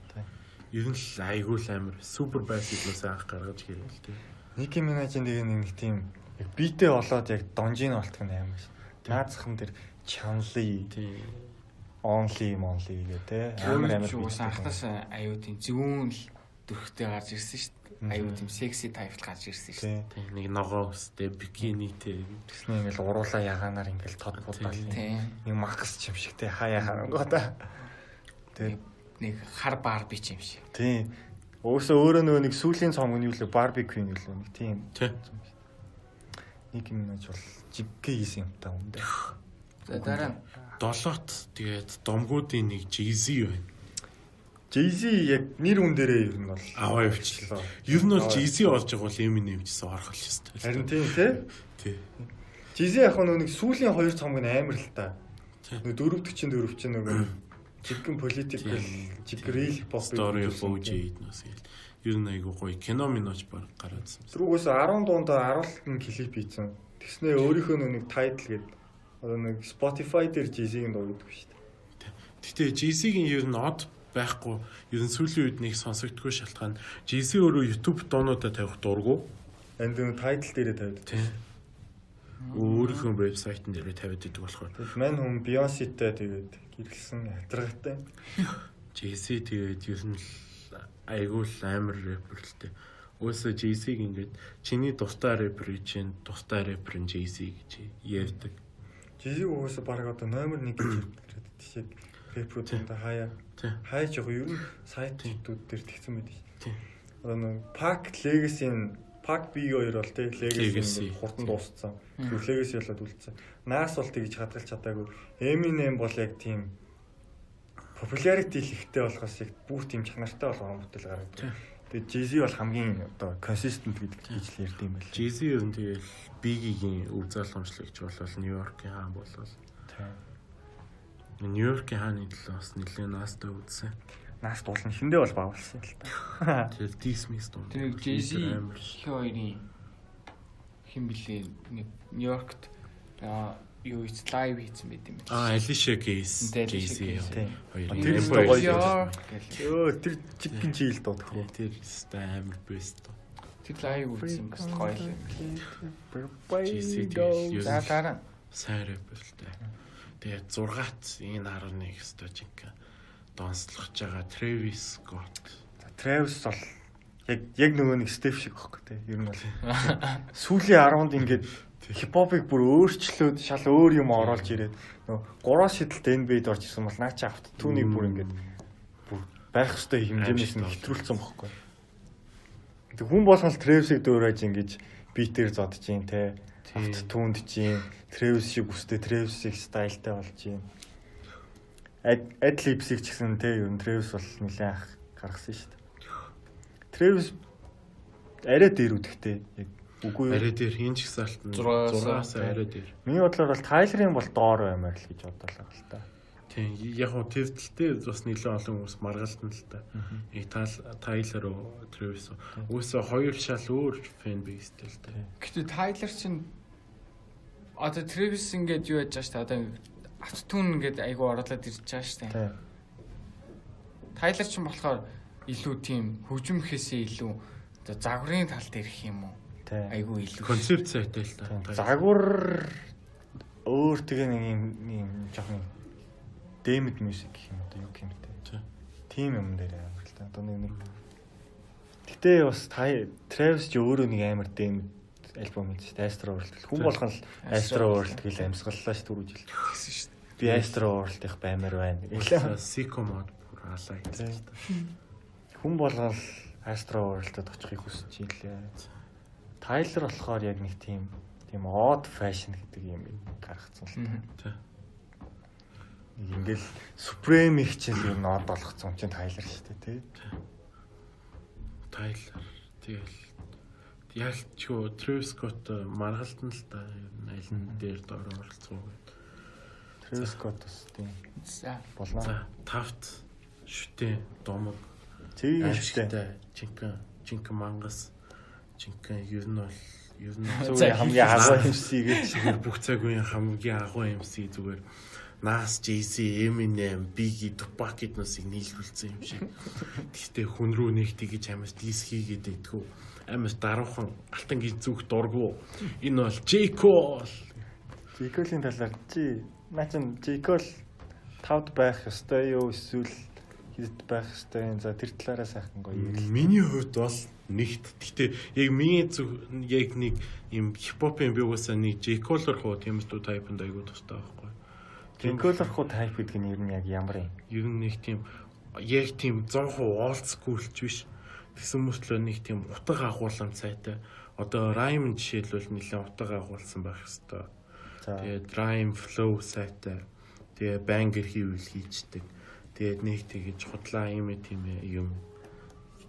Ер нь л айгүй л амар супер байс илүү анх гаргаж ирэл те. Nicki Minaj-ийн тэгээ нэг тийм яг битээ болоод яг донжин болтго нь амар шин. Наазхан тэр Chanli тийм only monly гэ те амар амар уус анхнаас аюу тийм зүүн л дөрхтэй гарч ирсэн шүү дээ. Аюу тийм секси тайп гарч ирсэн шүү дээ. Тийм нэг ногоо өстэй бикинитэй тэгснэ ингээл уруулаа ягаанаар ингээл тод будаал нэг махас юм шиг те хаяа харангуудаа. Тэр нэг хар барби ч юм шиг. Тийм. Уусаа өөрөө нөгөө нэг сүүлийн цомог нь юу лээ Барби Queen юу лээ нэг тийм. Нэг юм нэж бол жиггээ хийсэн юм та үндэ. За дараа долоот тэгээд домгуудын нэг Jay-Z байна. Jay-Z яг нэр үн дээрээ ер нь бол аваа явчлаа. Ер нь бол Jay-Z орж байгаа бол Eminem ч гэсэн орох л ёстой. Харин тийм тий. Тий. Jay-Z яг нэг сүүлийн хоёр цомог нь амар л та. Нөгөө дөрөвдөг чинь дөрөв чинь нөгөө жиггэн political жиг real hip hop Story of OJ гэднээс гээл. Ер нь айгуу гоё кино миноч баг гараадсан. Тэрүүгээс 10 дундаа 10 клип хийсэн. Тэгснээ өөрийнхөө нэг title гээд одоо нэг Spotify дээр Jay-Z-ийн дуу гэдэг шүү дээ. Гэтэ Jay-Z-ийн ер нь од байхгүй ер нь сүүлийн үед нэг сонсогдгүй шалтгаан Jay-Z өөрөө YouTube дуунуудаа тавих дургу. Энд нэг title дээрээ тавиад. Тийм. Өөрийнхөө вебсайтн дээрээ тавиад идэг болохоор. Тэгэл мань хүн Beyoncé-тэй тэгээд гэрэлсэн хатаргатай. Jay-Z тэгээд ер нь айгүй л амар рэпер л дээ. Уусаа Jay-Z-г ингээд чиний дуртай рэпер чинь дуртай рэпер нь Jay-Z гэж ярьдаг. Jay-Z угаасаа баг одоо номер 1 гэж ярьдаг тийш рэпрүүд энэ хаяа хайж байгаа ер нь сайтууд дээр тэгсэн байдаг шүү. Одоо нэг Pac Legacy-ийн Pac B хоёр бол тий Legacy хурдан дууссан. Зүгээр Legacy болоод үлдсэн. Nas бол тэгж хадгалж чадаагүй. Eminem бол яг тийм popularity ихтэй болохоос яг бүр тийм чанартай болгон бүтээл гаргадаг. Тэгээд Jay-Z бол хамгийн одоо consistent гэдэг гэж л ярьд юм байл. Jay-Z ер нь тэгэл Biggie-гийн өв залгамжлагч болол Нью-Йоркийн хаан болол. Тийм. Нью-Йоркийн хааны төлөө бас нэлээд Nas-тай үзсэн. Нас дуулна хиндэ бол багуулсан л та. Тэр Dismiss дуу. Тэр Jay-Z хин хоёрын хин блэ нэг Нью-Йоркт юу ийц лайв хийсэн байт юм байна. Аа, Alicia Keys, Jay-Z хоёр. Тэр өстой гоё. Өө тэр чигэн чийл дуу төхөө. Тэр өстой амар best дуу. Тэр лайв үзсэн бас гоё л юм. Jay-Z тэгэл За дараа сайн рэпер л дээ. Тэгээ 6-т энэ 11 өстой жинхэнэ донслогч байгаа Travis Scott. За Travis бол яг нөгөө нэг Steph шиг байхгүй те. Ер нь бол сүүлийн 10-нд ингээд хипхопыг бүр өөрчлөөд шал өөр юм оруулж ирээд нөгөө 3 шидэлт NBA-д орж ирсэн бол наа чи автотүнийг бүр ингээд бүр байх ёстой хэмжээнээс нь хэтрүүлсэн бохгүй. Тэг хүн болгон л Travis-ыг дөөрэж ингэж битээр зодж гин те. Автотүнд чинь Travis шиг үстэй Travis шиг стайлтай болж гин. Adlibs-ийг ч гэсэн те ер нь Travis бол нэлээд анх гаргасан шүү дээ. Travis арай дээр үдэхтэй яг үгүй юу? Арай дээр энэ ч гэсэн алтан 6-аас арай дээр. Миний бодлоор бол Тайлерын бол доор баймаар л гэж бодлоо л та. Тийм яг хөө тэр тал дээр бас нэлээд олон хүмүүс маргалтан л та. Яг Тайлер уу Travis уу. Уусаа хоёр шал өөр фэн бейстэй л та. Гэтэ Тайлер чинь одоо Travis ингээд юу яаж байгаа шүү дээ. Одоо автотүн ингээд айгу оруулаад ирж байгаа шүү дээ. Тайлер чинь болохоор илүү тийм хөгжим гэхээсээ илүү одоо загварын тал дээр их юм уу? Айгу илүү концепт сайтай л та. Загвар өөр тэгээ нэг юм жоохон дэмэд мьюзик гэх юм одоо юу гэх юм бэ? Тийм юм дээр амар л та. Одоо нэг Гэтэ бас Travis ч өөрөө нэг амар дэмэд альбом хийсэн шүү дээ. Astro World. Хүн болгон л Astro World гэл амьсгаллаа шүү түрүү жил. Тэгсэн шүү дээ. Би Astro World-ийнх баймар байна. Sicko Mode бүр алаа хийсэн шүү дээ. Хүн болгон л Astro World-д очихыг хүсэж ийлээ. Тайлер болохоор яг нэг тийм odd fashion гэдэг юм гаргацсан л та. Нэг ингээл Supreme их чинь л ер нь odd болгоцсон юм чинь Тайлер шүү дээ, тий. Тайлер тэгэл ялчгүй Travis Scott маргалтан л та ер нь аль нь дээр доор оролцоо гэдэг. Travis Scott бас тийм. За болно. За тавт шүтээ домог. Тийм шүтээ. Жинхэнэ мангас жинхэнэ ер нь бол ер нь зүгээр хамгийн агуу MC гэж зүгээр бүх цагийн хамгийн агуу MC зүгээр Nas, Jay-Z, Eminem, Biggie, Tupac гэднүүсийг нийлүүлсэн юм шиг. Гэхдээ хүн рүү нэг тэгэж амар дис хийгээд идэггүй. Амар даруухан алтан гэж зүг дургу. Энэ бол J. Cole. J. Cole-ийн талаар чи наа чин J. Cole тавд байх ёстой юу эсвэл хэд байх ёстой юм. За тэр талаараа сайхан гоё ярил. Миний хувьд бол нэгт. Гэхдээ яг миний зүг яг нэг юм хипхопын би угаасаа нэг J. Cole-ор хуу тиймэрхүү тайпнд айгуу дуртай байхгүй. J. Cole-ор хуу тайп гэдэг нь ер нь яг ямар юм? Ер нь нэг тийм яг тийм 100% old school ч биш. Тэгсэн мөртлөө нэг тийм утга агуулсан сайтай. Одоо rhyme жишээлбэл нэлээд утга агуулсан байх хэвээр. Тэгээд rhyme flow сайтай. Тэгээ banger хийвэл хийчдэг. Тэгээд нэг тэгэж худлаа юм тийм юм.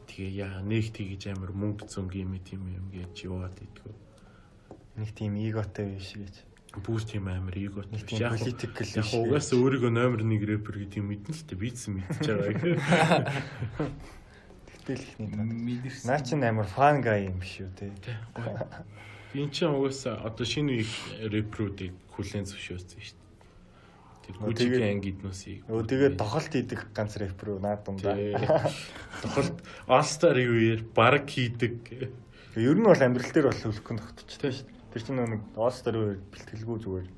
Тэгээ яа нэг тэгэж амар мөнгө зөнг юм тийм юм гэж яваад идэггүй. Нэг тийм эготой биш гэж. Бүр тийм амар эготой биш. Яг political биш. Яг угаасаа өөрийгөө номер 1 рэпер гэдэг юм мэднэ л тэ. Би ч мэдчихэж байгаа. Тэгтэл ихний таад. Наа чин амар fun guy юм биш үү те. Энэ чинь угаасаа одоо шинэ үеийн рэпрүүдийг хүлээн зөвшөөрсөн шүү дээ. Тэр Gucci-гийн анги эднүсийг. Өө тэгээд тохолт хийдэг ганц рэпер үү наад дундаа. Тохолт All Star-ын үеэр баг хийдэг. Ер нь бол амьдрал дээр бол хөлөхөн тогтчихтой шүү дээ. Тэр чинь нэг All Star-ын үеэр бэлтгэлгүй зүгээр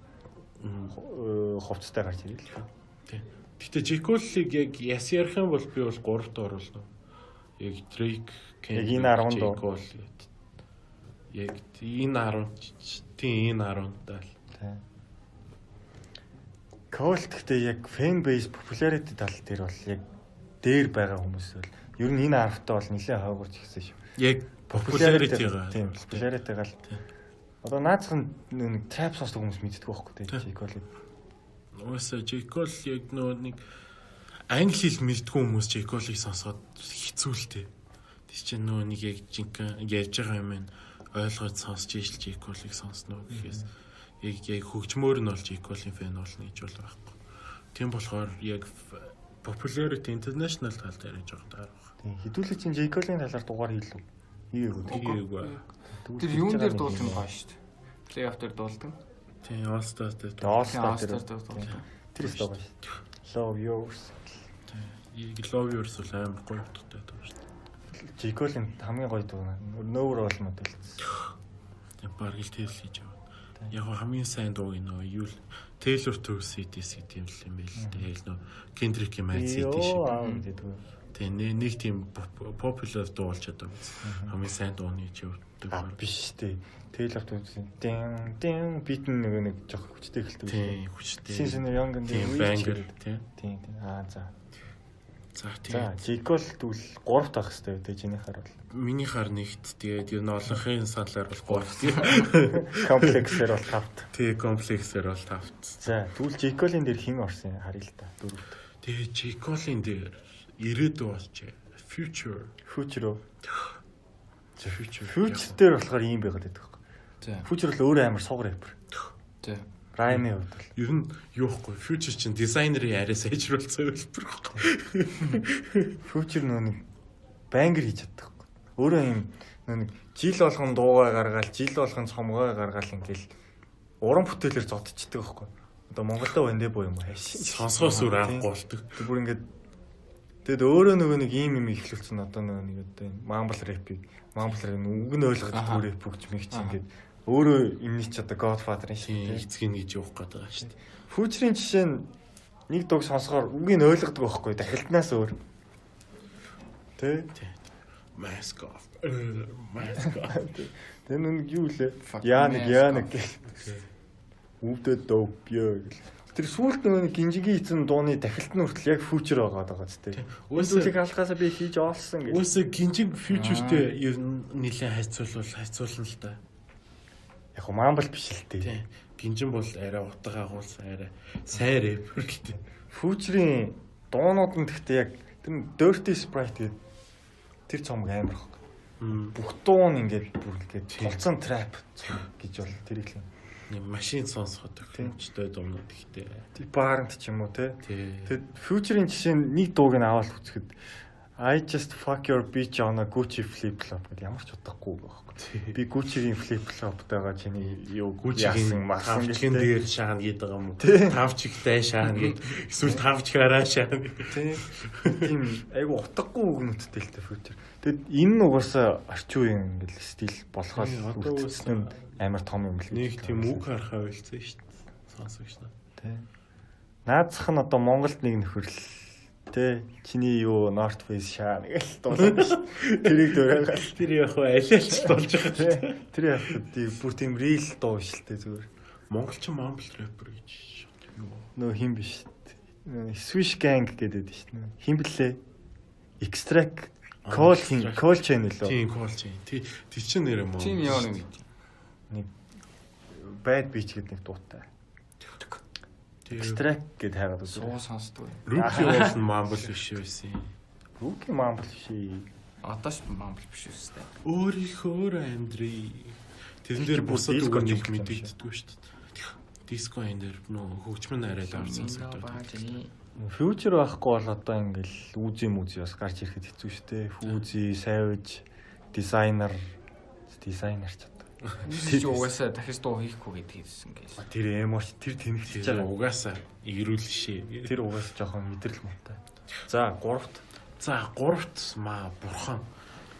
хувцастай гарч ирэл л. Тий. Гэтэ J. Cole-ыг яг яс ярих юм бол би бол 3-т оруулна. Яг Drake, Kendrick, яг энэ 10-нд J. Cole гэдэг. Яг энэ 10 тийм энэ 10-д л. Тий. Cole гэхдээ яг fan base popularity тал дээр бол яг дээр байгаа хүмүүс бол ер нь энэ 10-тай бол нэлээд хойгорч ирсэн шүү. Яг popularity-га. Тийм, popularity-га л. Одоо наацх нь нэг trap сонсдог хүмүүс мэддэг байхгүй тий J. Cole-ыг. Угаасаа J. Cole яг нөгөө нэг англи хэл мэддэггүй хүмүүс J. Cole-ыг сонсоход хэцүү л дээ. Тэг чинь нөгөө нэг яг жинхэнэ ярьж байгаа юм нь ойлгоод сонсч ижил J. Cole-ыг сонсно гэхээс яг хөгжмөөр нь бол J. Cole-ийн фэн болно гэж бол байхгүй. Тийм болохоор яг popularity international тал дээр гэж байгаа даа. Тийм, хэдүүлээ чинь J. Cole-ийн талаар дугаар хийлүү. Хийгээгүй. Тэр юун дээр дуулсан байгаа шүү дээ. Плей-офф дээр дуулдаг. Тийм, All Star дээр. All Star дээр дуулдаг. Тэр өстой байгаа шүү дээ. Love Yours. Тийм. Love Yours бол амар гоё утгатай дуу шүү дээ. J. Cole-ийн хамгийн гоё дуу. Нөөр бол модел. Тийм, бараг л тэл хийж яваа. Яг хамгийн сайн дууг нөө юу л Taylor Swift гэдэг юм л юм байл л дээ. Яг нөө Kendrick-ийн Mad City шиг. Тийм, нэг тийм popular дуу болж чадав. Хамгийн сайн дууны ч явдаг. Биш үү. Taylor Swift-ийн дин дин бит нэг жоох хүчтэй эхэлдэг. Тийм, хүчтэй. Season Young and the Banger тийм. Тийм, тийм. Аа за. За тийм. За, J. Cole тэгвэл 3-т байх хэрэгтэй үү те чинийхаар бол. Минийхаар нэгт тэгээд ер нь олонхын саналаар бол 3-т. Комплексээр бол 5-т. Тий, комплексээр бол 5-т. За, тэгвэл J. Cole-ийн дээр хэн орсон харъя л та 4-т. Тэгээ J. Cole-ийн дээр ирээдүй болжээ. Future. Future үү? Future. Future дээр болохоор ийм байгаад байдаг байхгүй. За. Future бол өөрөө амар суг рэпер. За. Rhyme-ийн хувьд бол. Ер нь юу ихгүй. Future чинь дизайнерын арай сайжруулсан хэлбэр байхгүй. Future нөө нэг banger хийж чаддаг байхгүй. Өөрөө ийм нөө нэг жил болгон дуугаа гаргаал, жил болгон цомгоо гаргаал ингээл уран бүтээлээр зодчдаг байхгүй. Одоо Монголдо байна дэ боо юм уу? Сонсгоос өөр аргагүй болдог. Бүр ингээд тэгэд өөрөө нөгөө нэг ийм юм ихлүүлсэн одоо нөгөө нэг одоо энэ mumble rap-ийг mumble rap үг нь ойлгодог рэп өгч мэгч ингээд өөрөө юмний ч одоо Godfather-ын шиг эцгийг гэж явах гээд байгаа шүү дээ. Future-ийн жишээ нь нэг дууг сонсохоор үгийг нь ойлгодог байхгүй дахилтнаас өөр. Тэ? Mask off. Mask off. Тэр нэг юу лээ? Яа нэг яа нэг гэл. Өвдөд dope ёо гэл. Тэр сүүлд нөгөө нэг гинжигийн эзэн дууны дахилт нь хүртэл яг future байгаа даа зү тэ. Үйлдвэрлэлийг алхаасаа би хийж олсон гэх. Үгүй гинжиг future-тэй ер нь нэлээд харьцуулна л да. Яг хөө mumble биш л дээ. Гинжин бол арай утга агуулсан арай сайн рэпер л дээ. Future-ийн дуунууд нь гэхдээ яг тэр Dirty Sprite гэдэг тэр цомог амар хог. Бүх дуу нь ингээд бүр ингээд тулцсан trap гэж бол тэрийг л нэг машин сонсоход тохиромжтой дуунууд ихтэй. Барант ч юм уу те. Тэгэд Future-ийн жишээ нь нэг дууг нь аваад үзэхэд I just fuck your bitch on a Gucci flip flop гэдэг ямар ч утгагүй байхгүй. Би Gucci-гийн flip flop-тайгаа чиний юу Gucci-гийн тавчгийн дээр шаана гэдэг юм уу? Тавчигтай шаана гэд эсвэл тавчгаараа шаана. Тийм айгу утгагүй үгнүүдтэй л дээ Future. Тэгэд энэ нь угаасаа орчин үеийн ингээл стил болохоо үлдсэн нь амар том юм л. Нэг тийм үг харахаа байлцсан шүү дээ. Сонсогч нар. Тий. Наацх нь одоо Монголд нэг нөхөрл тэ чиний юу North Face шаа нэг л дуулаад шүү. Тэрийг дөрөөгөл. Тэр яг хөө алиалч болж байгаа тий. Тэр яг бүр тийм real дуу биш л тэ зүгээр. Монголчин mumble rapper гэж юу? Нөө хин биш. Swish Gang гэдэг шүү дээ. Хин блэ? Extract Call хин Call Chain лөө. Тийм Call Chain. Тий тэр чинь нэр юм уу? Тийм яа нэг нэг Bad Bitch гэдэг нэг дуутай. Extract гэд хайгаад үзсэн. Суу сонсдгүй. Rookie бол mumble биш байсан. Rookie mumble биш. Одоо ч mumble биш үстэй. Өөрийнхөө амьдрий. Тэрэн дээр бусад үг нэг мэдэгддэггүй шүү дээ. Диско энэ дээр нөө хөгжмөн арай давсан сонсогддог. Future байхгүй бол одоо ингээл Uzi Muzi бас гарч ирэхэд хэцүү шүү дээ. Fuzi, Savage, Designer, Designer ч одоо. Чи угаасаа дахиж дуу хийхгүй гэдэг хэлсэн гээл. Тэр эмоч тэр тэнэгтэж байгаа. Угаасаа эрүүл шээ. Тэр угаасаа жоохон мэдрэл муутай. За, гуравт. За, гуравт маа бурхан.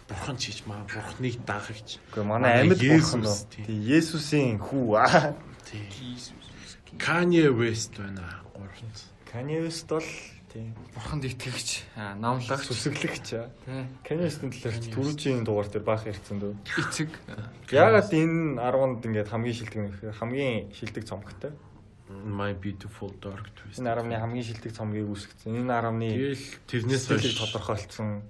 Бурхан чийч маа бурхныг дагагч. Үгүй манай амьд бурхан. Тий, Есүсийн хүү аа. Тий. Kanye West байна гуравт. Kanye West бол тийм бурханд итгэгч, номлогч, сүсгэлэгч. Тий. Kanye West-ийн талаар түрүүчийн дугаар дээр баах ярьсан дөө. Эцэг. Яагаад энэ 10-нд ингээд хамгийн шилдэг юм гэхээр хамгийн шилдэг цомгтой. My Beautiful Dark Twist. Энэ 10-ны хамгийн шилдэг цомгийг үүсгэсэн. Энэ 10-ны тэгэл тэрнээс хойш тодорхойлцсон.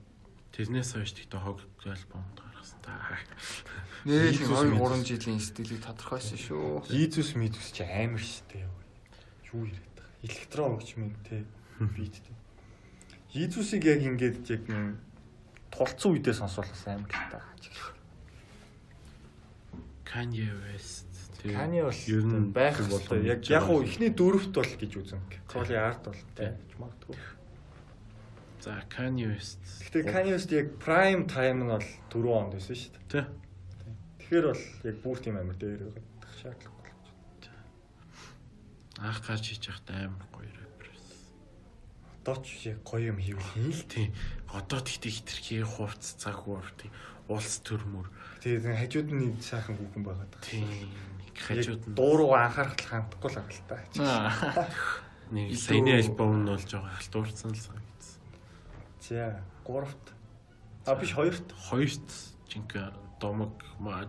Тэрнээс хойш тэгтээ хог альбом гаргасан та. Нэрэл 2 3 жилийн стилийг тодорхойлсон шүү. Ийзус мизус чи амар штэ. Юу яриад байгаа. Электрон хөгжмөн те биттэй. Ийзусыг яг ингээд яг тулцсан үедээ сонсвол бас амар л та. Kanye West. Kanye бол ер нь байх болоо. Яг уу эхний дөрөвт бол гэж үзэн. Цоолын арт бол те гэж магадгүй. За Kanye West. Гэхдээ Kanye West яг prime time нь бол 4 онд байсан шүү дээ. Тэ. Тэгэхээр бол яг бүр тийм амар дээр байх шаардлагагүй болж байна. Анх гарч иж байхдаа амар гоё рэпер байсан. Одоо ч яг гоё юм хийвэл хийн л тийм. Одоо тэгтээ хитрхи хувц цаг үр тийм улс төр мөр. Тэгээд хажууд нь нэг сайхан хүүхэн байгаад байгаа. Тийм. Хажууд нь дуу руу анхаарал хандахгүй л байгаа л та. Нэг саяны альбом нь бол жоохон халтуурсан л санагдсан. За, гуравт. А биш хоёрт. Хоёрт жинхэнэ Домог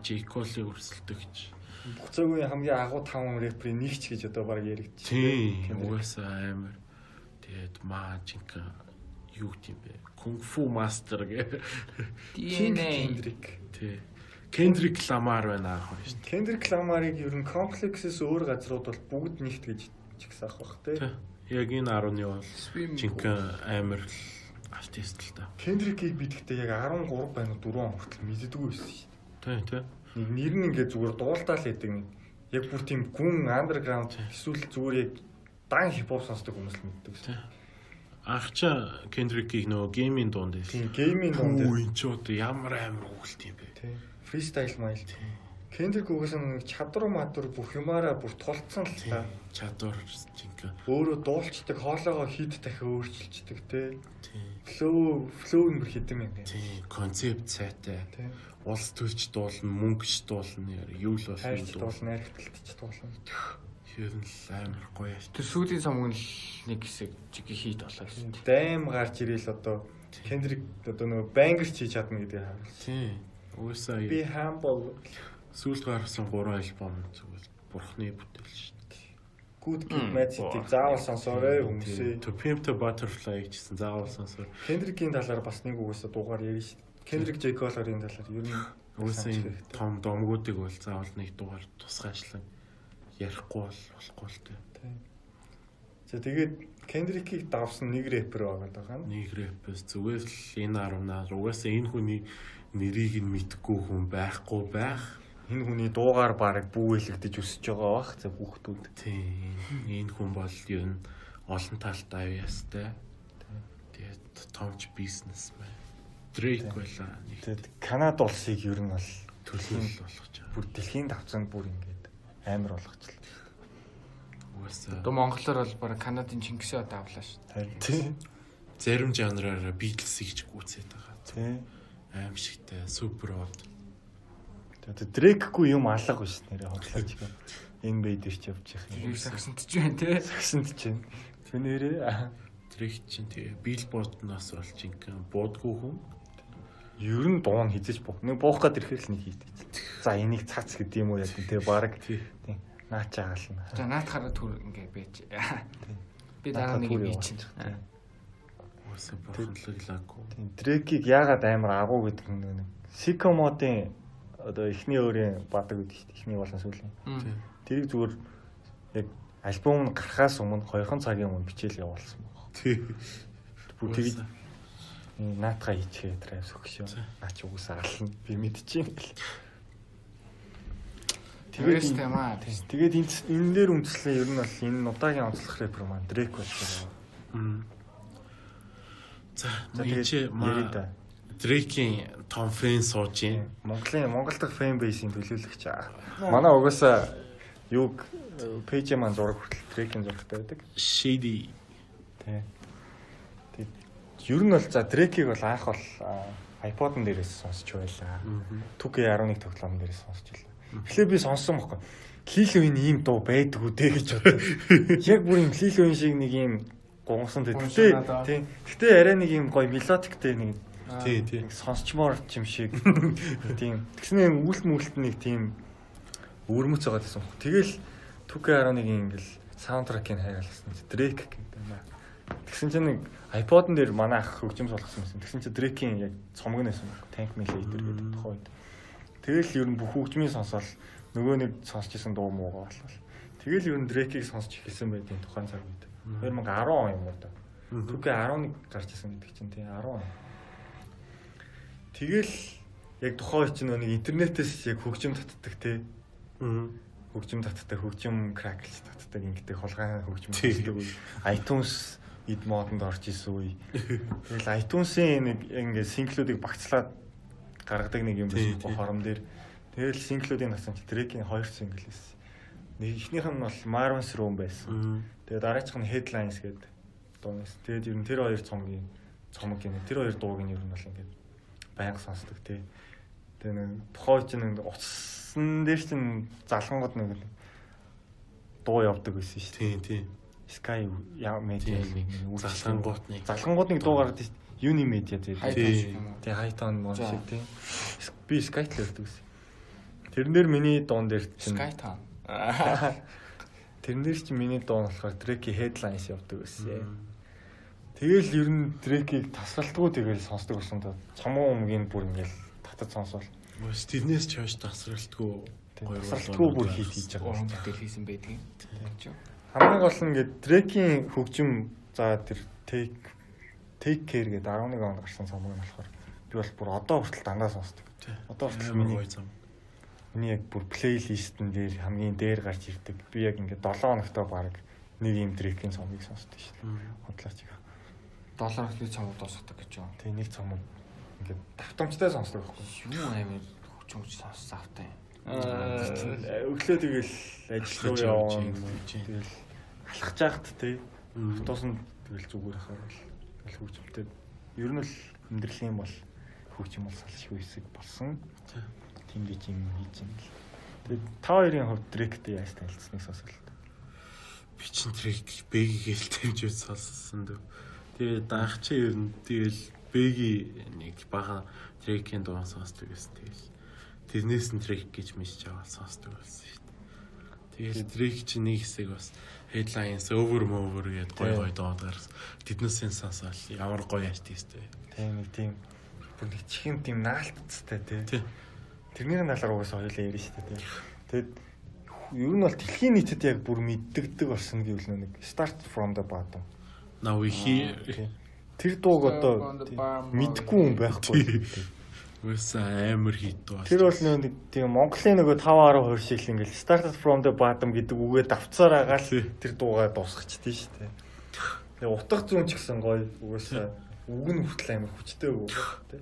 J. Cole-ийг өрсөлдөгч. Бүх цагийн хамгийн агуу 5 рэперийн нэг ч гэж одоо баг яригдчих. Тийм. Угаасаа амар. Тэгээд маа жинхэнэ юу гэм бэ? Kung Fu Master гэ. DNA Kendrick. Тий. Kendrick Lamar байна хоёрт. Kendrick Lamar-ыг ер нь комплекс-с өөр газрууд бол бүгд нэгт гэж чигсаах бах тий. Яг энэ 10-ны бол жинхэнэ амар артист л та. Kendrick-ийг би тэгтээ яг 13 байна уу 4 он хүртэл мэддэггүй байсан шүү дээ. Тий, тий. Нэг нэр нь ингээд зүгээр дуулдаал байдаг нэг. Яг бүр тийм гүн underground эсвэл зүгээр яг дан хипхоп сонсдог хүмүүс л мэддэг гэсэн. Анх ч Kendrick-ийг нөгөө геймийн дунд байсан. Тийм, геймийн дунд. Үу энэ ч одоо ямар амар хөглөлт юм бэ. Тийм. Freestyle майл. Kendrick угаасаа нэг чадвар мадвар бүх юмараа бүр тулцсан л та. Чадвар жинхэнэ. Өөрөө дуулцдаг, хоолоогоо хид дахин өөрчилчдэг те. Тийм. Flow нь бүр хідэн юм. Тийм, концепт сайтай. Тийм. Улс төрч дуулна, мөнгөч дуулна, юу л болно дуулна, архитэлтч дуулна. Ер нь л амар гоё. Тэр сүүлийн цомог нь нэг хэсэг жиг хийд болоо гэсэн. Дайм гарч ирээл одоо Kendrick одоо нөгөө banger хийж чадна гэдгийг харуулсан. Тийм. Угаасаа би humble сүүлд гаргасан 3 альбом зүгээр бурхны бүтээл шүү дээ. Good Kid Mad City-г заавал сонсоорой хүмүүсээ. To Pimp a Butterfly гэсэн заавал сонсоор. Kendrick-ийн талаар бас нэг угаасаа дугаар ярина шүү дээ. Kendrick J. Cole-ийн талаар ер нь угаасаа энэ том домгуудыг бол заавал нэг дугаар тусгайчлан ярихгүй бол болохгүй л дээ. Тийм. За тэгээд Kendrick-ийг давсан нэг рэпер байгаа даа. Нэг рэпээс зүгээр л энэ 10-наас угаасаа энэ хүний нэрийг нь мэдэхгүй хүн байхгүй байх. Энэ хүний дуугаар бараг бүүгэлэгдэж өсөж байгаа бах за хүүхдүүд. Тийм. Энэ хүн бол ер нь олон талтай авьяастай. Тэгээд томч бизнесмен. Drake байла. Тэгээд Канада улсыг ер нь бол төлөөлөл болгож байгаа. Бүр дэлхийн давцаанд бүр ингээд амар болгочлаа. Угаасаа. Одоо монголоор бол бараг Канадын Чингисээ одоо авлаа шүү дээ. Тийм. Зарим жанраараа Beatles-ийг ч гүйцээд байгаа. Тийм. Аимшигтай, супер од. Тэгээд Drake-гүй юм алга биш нэрээ хотлооч гэх. NBA дээр ч явж явах юм. Сагсанд ч байна те. Сагсанд ч байна. Тэр нэрээ Drake чинь тэгээ Billboard-наас бол жинхэнэ буудгүй хүн. Ер нь дуун хизэж буу. Нэг буух гээд ирэхээр л нэг хийдэг. За энийг цац гэдэг юм уу яг те баг. Тийм. Наач агаална. За наатахаараа түр ингээ байж. Би дараа нэг юм хийчих. Уусаа бурханлаглаагүй. Тийм. Drake-ийг яагаад амар агуу гэдэг нь нэг Sycamore-ын одоо эхний өөрийн бадаг гэдэг шүү дээ. Эхний болон сүүлийн. Тэрийг зүгээр яг Альбом нь гарахаас өмнө 2 цагийн өмнө бичээл явуулсан баг. Тий. Бүр тэгж наатгаа хийчихээ Travis өгшөө. Наа чи угсаа ална. Би мэдчихээн гэл. Тэгээд тийм аа. Тэгээд энэ дээр үндэслэн ер нь бол энэ удаагийн онцлог рэпер маань Drake болж байгаа. За тэгээд Drake-ийн том фэн сууж юм. Монгол дахь фэн бейсийн төлөөлөгч. Манай угаасаа юуг пэйж маань зураг хүртэл Drake-ийн зурагтай байдаг. Shady. Тий. Тэгээд ер нь бол за Drake-ийг бол анх бол iPod-н дээрээс сонсч байлаа. 2K11 тоглоом дээрээс сонсч байлаа. Тэгэхээр би сонссон байхгүй. Lil Wayne ийм дуу байдгүй дээ гэж бодлоо. Яг бүр ийм Lil Wayne шиг нэг ийм гунгасан дээ. Гэтэ тийм. Гэтэ арай нэг ийм гоё мелодиктэй нэг тий. Сонсчмоор юм шиг тийм. Тэгснэ юм үлт нэг тийм өвөрмөц байгаа гэсэн юм. Тэгэл 2K11-ийн ингээл саундтрекийг хайгаалсан чи Drake гэдэг юм аа. Тэгсэн чинь нэг iPod-н дээр манай ах хөгжим суулгасан байсан. Тэгсэн чинь Drake-ийн яг цомог нэсэн баг. Tank Me Later гэдэг тухайн үед. Тэгэл ер нь бүх хөгжмийн сонсоол нөгөө нэг сонсч исэн дуу муугаа болвол. Тэгэл ер нь Drake-ийг сонсч эхэлсэн байдیں۔ Тухайн цаг үед. 2010 он юм уу да. 2K11 гарч исэн гэдэг чинь тийм 10 он. Тэгэл яг тухайн үед чинь нэг интернетээс яг хөгжим татдаг тий. Хөгжим татдаг, хөгжим crackles татдаг ингэдэг хулгайн хөгжим татдаг үе. iTunes эд модонд орж исэн үе. Тэгэл iTunes-ийн нэг ингээ синглүүдийг багцлаад гаргадаг нэг юм байсан хором дээр. Тэгэл синглүүдийн насан чи Drake-ийн 2 сингл байсан. Нэг эхнийх нь бол Marvin's Room байсан. Тэгээд дараачих нь Headlines гэдэг дуу байсан. Тэгээд ер нь тэр хоёр цомгийн цомог гинэ. Тэр хоёр дууг нь ер нь бол ингээд байнга сонсдог тий. Тэгээ нэг тухайн үед чинь нэг утсан дээр чинь залгангууд нэг дуу явдаг байсан шүү дээ. Тий, тий. Sky Media залгангууд нэг залгангууд нэг дуу гаргадаг шүү дээ. Uni Media тий. Тий, Hightone мөн шиг тий. Би Skytel ярьдаг байсан. Тэрэн дээр миний дуун дээр чинь Skytone. Тэрэн дээр чинь миний дуун болохоор Drake Headlines явдаг байсан. Тэгэл ер нь Drake-ийг тасралтгүй тэгэл сонсдог болсон доо. Цомгон өмгийн бүр ингээл татад сонсвол. Өөс тэрнээс ч хойш тасралтгүй гоё тасралтгүй бүр хийж байгаа. Уран бүтээл хийсэн байдгийг. Хамгийн гол нь ингээд Drake-ийн хөгжим за тэр Take Care гэдэг 11 онд гарсан цомог нь болохоор би бол бүр одоо хүртэл дандаа сонсдог. Одоо хүртэл миний яг бүр плейлистэн дээр хамгийн дээр гарч ирдэг. Би яг ингээд 7 хоногтой баг нэг юм Drake-ийн цомгийг сонсдог шүү дээ. Худлаач их. 7 хоногны цомог дуусгадаг гэж юу? Тэг нэг цомог ингээд давтамжтай сонсдог байхгүй. Юу амар хөгжим хүч сонссон автай. Өглөө тэгэл ажил руу явна. Тэгэл алхаж яхад тий. Автобусанд тэгэл зүгээр хахаар бол тэгэл хөгжимтэй. Ер нь л амьдралын бол хөгжим бол салшгүй хэсэг болсон. Тийм гэж юм хийж юм л. Тэгээд та хоёрын хувьд Drake-тэй яаж танилцсныг сонсгол. Би чинь Drake Бэгийг л тавьж сонссон дөө. Тэгээд анх чи ер нь тэгэл Бэги нэг бахан Drake-ийн дуу сонсдог гэсэн. Тэгэл тэрнээс нь Drake гэж мэдж аваад сонсдог болсон шүү дээ. Тэгэл Drake чи нэг хэсэг бас Headlines over mover гэдэг гоё гоё дуу гарсан. Тэднээсээ сонсоол ямар гоё артист вэ. Тийм нэг тийм бүр нэг чихэм тийм наалтцтай тий. Тэрний талаар угаасаа хоёулаа ярина шүү дээ. Тэгээд ер нь бол дэлхийн нийтэд яг бүр мэддэгдэг болсон гэвэл нэг Start from the bottom. Now we here. Тэр дууг одоо мэдгүй хүн байхгүй. Угаасаа амар хит дуу. Тэр бол нэг тийм Монголын нөгөө 5 10 20 шиг л ингээл Started from the bottom гэдэг үгээ давцаар агаал тэр дуугаа дуусгачихдээ шүү дээ. Тэгээ утга зүүн ч гэсэн гоё угаасаа үг нь хүртэл амар хүчтэй үг тий.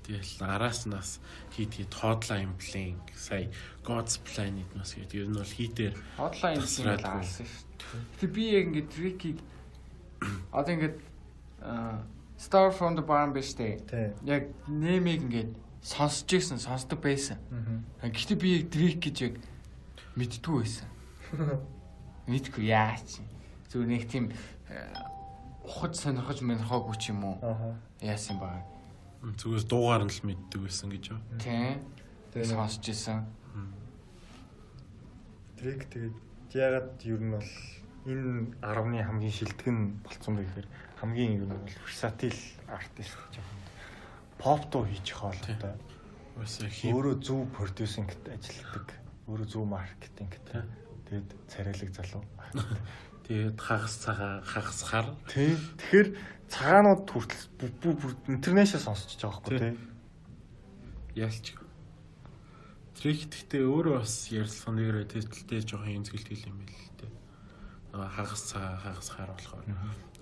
Тэгэл араас нь бас хит хит Hotline Bling сая God's Plan эднээс гээд ер нь бол хитээр Hotline Bling алсан шүү дээ. Гэтэ би яг ингээд Drake-ийг одоо ингээд Star from the Barn биш үү? Яг нэмийг ингээд сонсч ирсэн, сонсдог байсан. Гэхдээ би яг Drake гэж яг мэддэггүй байсан. Мэдгүй яач. Зүгээр нэг тийм ухаж сонирхож мэнхоогүй ч юм уу. Яасан байгаа. Зүгээр дуугаар нь л мэддэг байсан гэж юу? Тийм. Тэгээ сонсч ирсэн. Drake тэгээд яагаад ер нь бол энэ 10-ны хамгийн шилдэг нь болцсон бэ гэхээр хамгийн ер нь бол versatile artist гэж байна. Pop дуу хийчих хоолтой. Өөрөө зөв producing-т ажилладаг, өөрөө зөв маркетингт. Тэгээд царайлаг залуу. Тэгээд хагас цагаан, хагас хар. Тий. Тэгэхээр цагаанууд хүртэл бүр интернэшнл сонсож байгаа байхгүй тий. Ялч. Drake гэхдээ өөрөө бас ярилцлаган дээрээ тэтэлтэй жоохон эмзэгэлдэг юм байл л дээ. Нөгөө хагас цагаан, хагас хар болохоор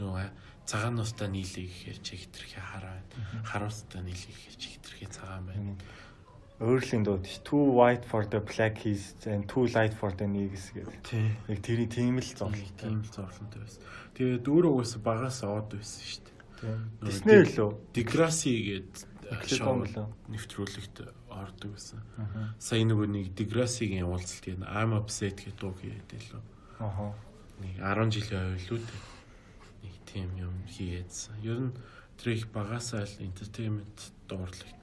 нөгөө цагаануустаа нийлээ гэхээр чи хитрхи хар байна. Харуустаа нийлээ гэхээр чи хитрхи цагаан байна. Өөрлийн дуу тийш too white for the black keys and too light for the niggas гэдэг. Тий. Яг тэрийн тийм л зовлон. Тийм л зовлонтой байсан. Тэгээд өөрөө угаасаа багаас од байсан шүү дээ. Disney лөө Degrassi гэдэг Nickelodeon лөө нэвтрүүлэгт ордог байсан. Сая нөгөө нэг Degrassi-гийн уулзалт гэдэг I'm upset гэдэг дуу хийгээд лөө. Аха. Нэг 10 жилийн ойлуу дээ. Нэг тийм юм хийгээдсэн. Ер нь Drake багасаа л entertainment дуурлагт.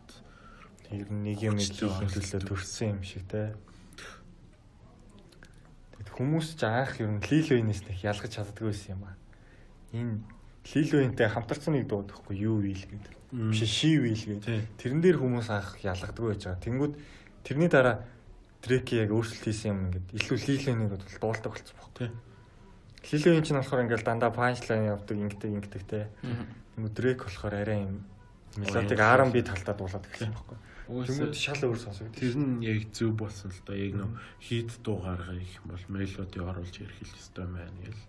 Ер нь нэг юм хийхин төлөө төрсөн юм шиг те. Тэгэд хүмүүс ч анх ер нь Lil Wayne-с нэг ялгаж чаддаггүй байсан юм аа. Энэ Lil Wayne-тэй хамтарсан нэг дуу гэхгүй You Will гэдэг. Биш She Will гэдэг. Тэрэн дээр хүмүүс анх ялгадаггүй байж байгаа. Тэнгүүд тэрний дараа Drake яг өөрчлөлт хийсэн юм ингээд илүү Lil Wayne-ыг бол дуулдаг болсон байхгүй. Lil Wayne ч болохоор ингээд дандаа punchline явдаг ингэдэг те. Тэнгүүд Drake болохоор арай юм melodic R&B талдаа дуулаад эхэлсэн байхгүй. Тэнгүүд шал өөр сонсогдсон. Тэр нь яг зөв болсон л да. Яг нөө хит дуу гаргах юм бол мелоди оруулж ирэх л ёстой байна гэл.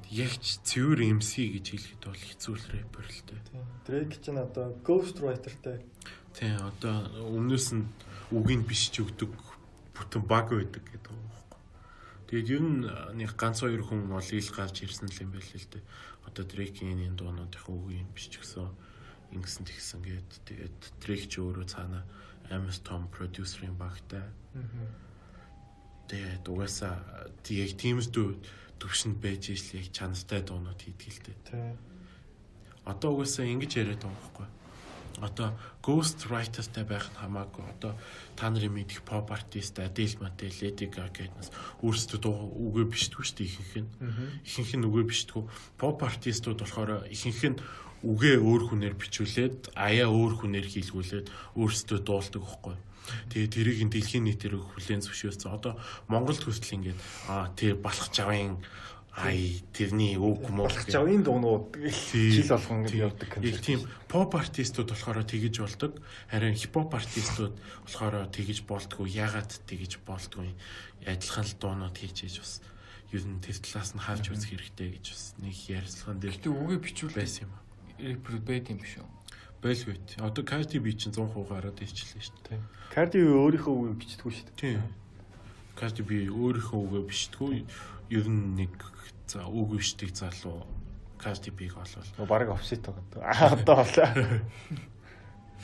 Яг ч цэвэр MC гэж хэлэхэд бол хэцүү л рэпер л дээ. Drake ч н одоо Ghost Writer-тай. Тийм одоо өмнөөс нь үгийг бичиж өгдөг бүтэн баг байдаг гэдэг юм байхгүй. Тэгээд ер нь нэг ганц хоёр хүн бол ил гарч ирсэн л юм байл л дээ. Одоо Drake-ийн энэ дуунуудын үгийг бичиж өгсөн. Ингэсэн тэгсэн гээд тэгээд Drake ч өөрөө цаана амар том продюсерийн багтай. Тэгээд угаасаа яг тиймэрхүү төвшөнд байж ижил яг чанартай дуунууд хийдэг л дээ. Тий. Одоо угаасаа ингэж яриад байгаа байхгүй. Одоо ghost writer-тай байх нь хамаагүй. Одоо та нарын мэдих pop artist Adele, Mattel, Lady Gaga гэднээс өөрсдөө дуу үгээ бичдэггүй шүү дээ ихэнх нь. Ихэнх нь үгээ бичдэггүй. Pop artist-ууд болохоор ихэнх нь үгээ өөр хүнээр бичүүлээд, аяа өөр хүнээр хийлгүүлээд өөрсдөө дуулдаг байхгүй. Тэгээ тэрийг нь дэлхийн нийтээр хүлээн зөвшөөрсөн. Одоо Монголд хүртэл ингээд тэр балах жавын ай тэрний үг муу балах жавын дуунууд жил болгон ингээд явдаг концерт. Яг тийм pop артистууд болохоор тэгэж болдог. Харин хипхоп артистууд болохоор тэгэж болдгоо. Яагаад тэгэж болдгоо юм? Адилхан л дуунууд хийж ээж бас ер нь тэр талаас нь харж үзэх хэрэгтэй гэж бас нэг ярилцлаган дээр. Гэтэ үгээ бичүүл байсан юм. Рэпер байд юм биш үү? Байлгүй. Одоо Cardi B чинь 100% гараад ирчихлээ шүү дээ. Cardi B өөрийнхөө үгийг бичдэггүй шүү дээ. Тийм. Cardi B өөрийнхөө үгээ бичдэггүй. Ер нь нэг за үг бичдэг залуу Cardi B-г олвол бараг офсет байгаа. Одоо болоо.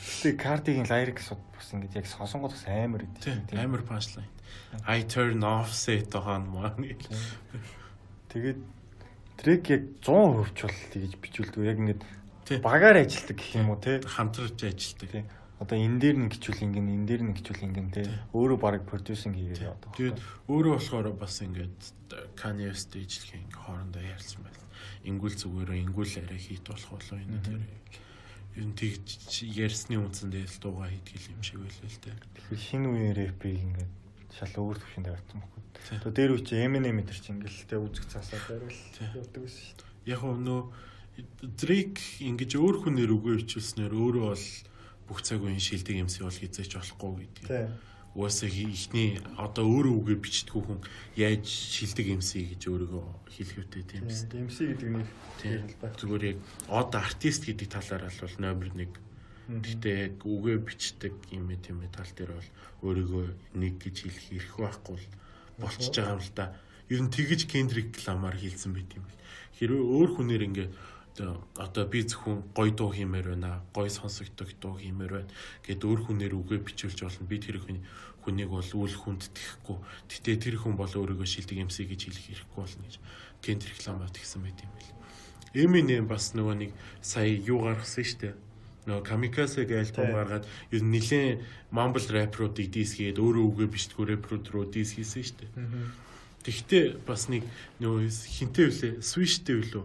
Гэтэ Cardi-гийн lyrics бас ингэж яг сонсонгууд бас амар идэв. Амар punchline. I turn off set on man. Тэгээд Drake яг 100% ч бол тэгэж бичүүлдэг. Яг ингэж багаар ажилладаг гэх юм уу те? Хамтарч ажилладаг. Одоо энэ дээр нэг гिचүүл ингэн, энэ дээр нэг гिचүүл ингэн те. Өөрөө бараг продюсинг хийгээд явдаг. Тэгээд өөрөө болохоор бас ингээд Kanye West ижлэхийн ингээ хоорондоо ярьсан байл. Ингүүл зүгээр ингүүл арай хийт болох болов энэ тэр. Ер нь тэгж ярьсны үндсэн дээр л дуугаа хийдэг юм шиг байлаа л те. Тэгэхээр шинэ үеийн рэпийг ингээд шал өөр төвшөнд тавьсан байхгүй. Одоо дээр үе чи Eminem энэ чи ингээл те үзэг цаасаа барил явдаг байсан шүү дээ. Яг нөө Drake ингэж өөр хүнээр үгээ бичүүлснээр өөрөө бол бүх цаг үеийн шилдэг MC бол хизээч болохгүй гэдэг. Угаасаа ихний одоо өөрөө үгээ бичдэггүй хүн яаж шилдэг MC гэж өөрийгөө хэлэх үтэй тийм биз. MC гэдэг нэр зүгээр яг од артист гэдэг талаар бол номер 1. Гэхдээ яг үгээ бичдэг юм тийм тал дээр бол өөрийгөө нэг гэж хэлэх эрх байхгүй болчихж байгаа юм л да. Ер нь тэгэж Kendrick Lamar хэлсэн байт юм бэл. Хэрвээ өөр хүнээр ингээд одоо би зөвхөн гоё дуу хиймээр байна, гоё сонсогддог дуу хиймээр байна гэд өөр хүнээр үгээ бичүүлж болно. Би тэр хүнийг бол үл хүндтгэхгүй. Гэтэ тэр хүн бол өөрийгөө шилдэг MC гэж хэлэх хэрэггүй болно гэж Kendrick Lamar тэгсэн байт юм бэл. Eminem бас нөгөө нэг сая юу гаргасан штэ. Нөгөө Kamikaze гэх альбом гаргаад ер нь нилээн mumble rap-руудыг дис хийгээд өөрөө үгээ бичдэггүй рэпрууд руу дис хийсэн штэ. Тэгтээ бас нэг нөгөө хинтээ үлээ, Swish-тэй үлээ.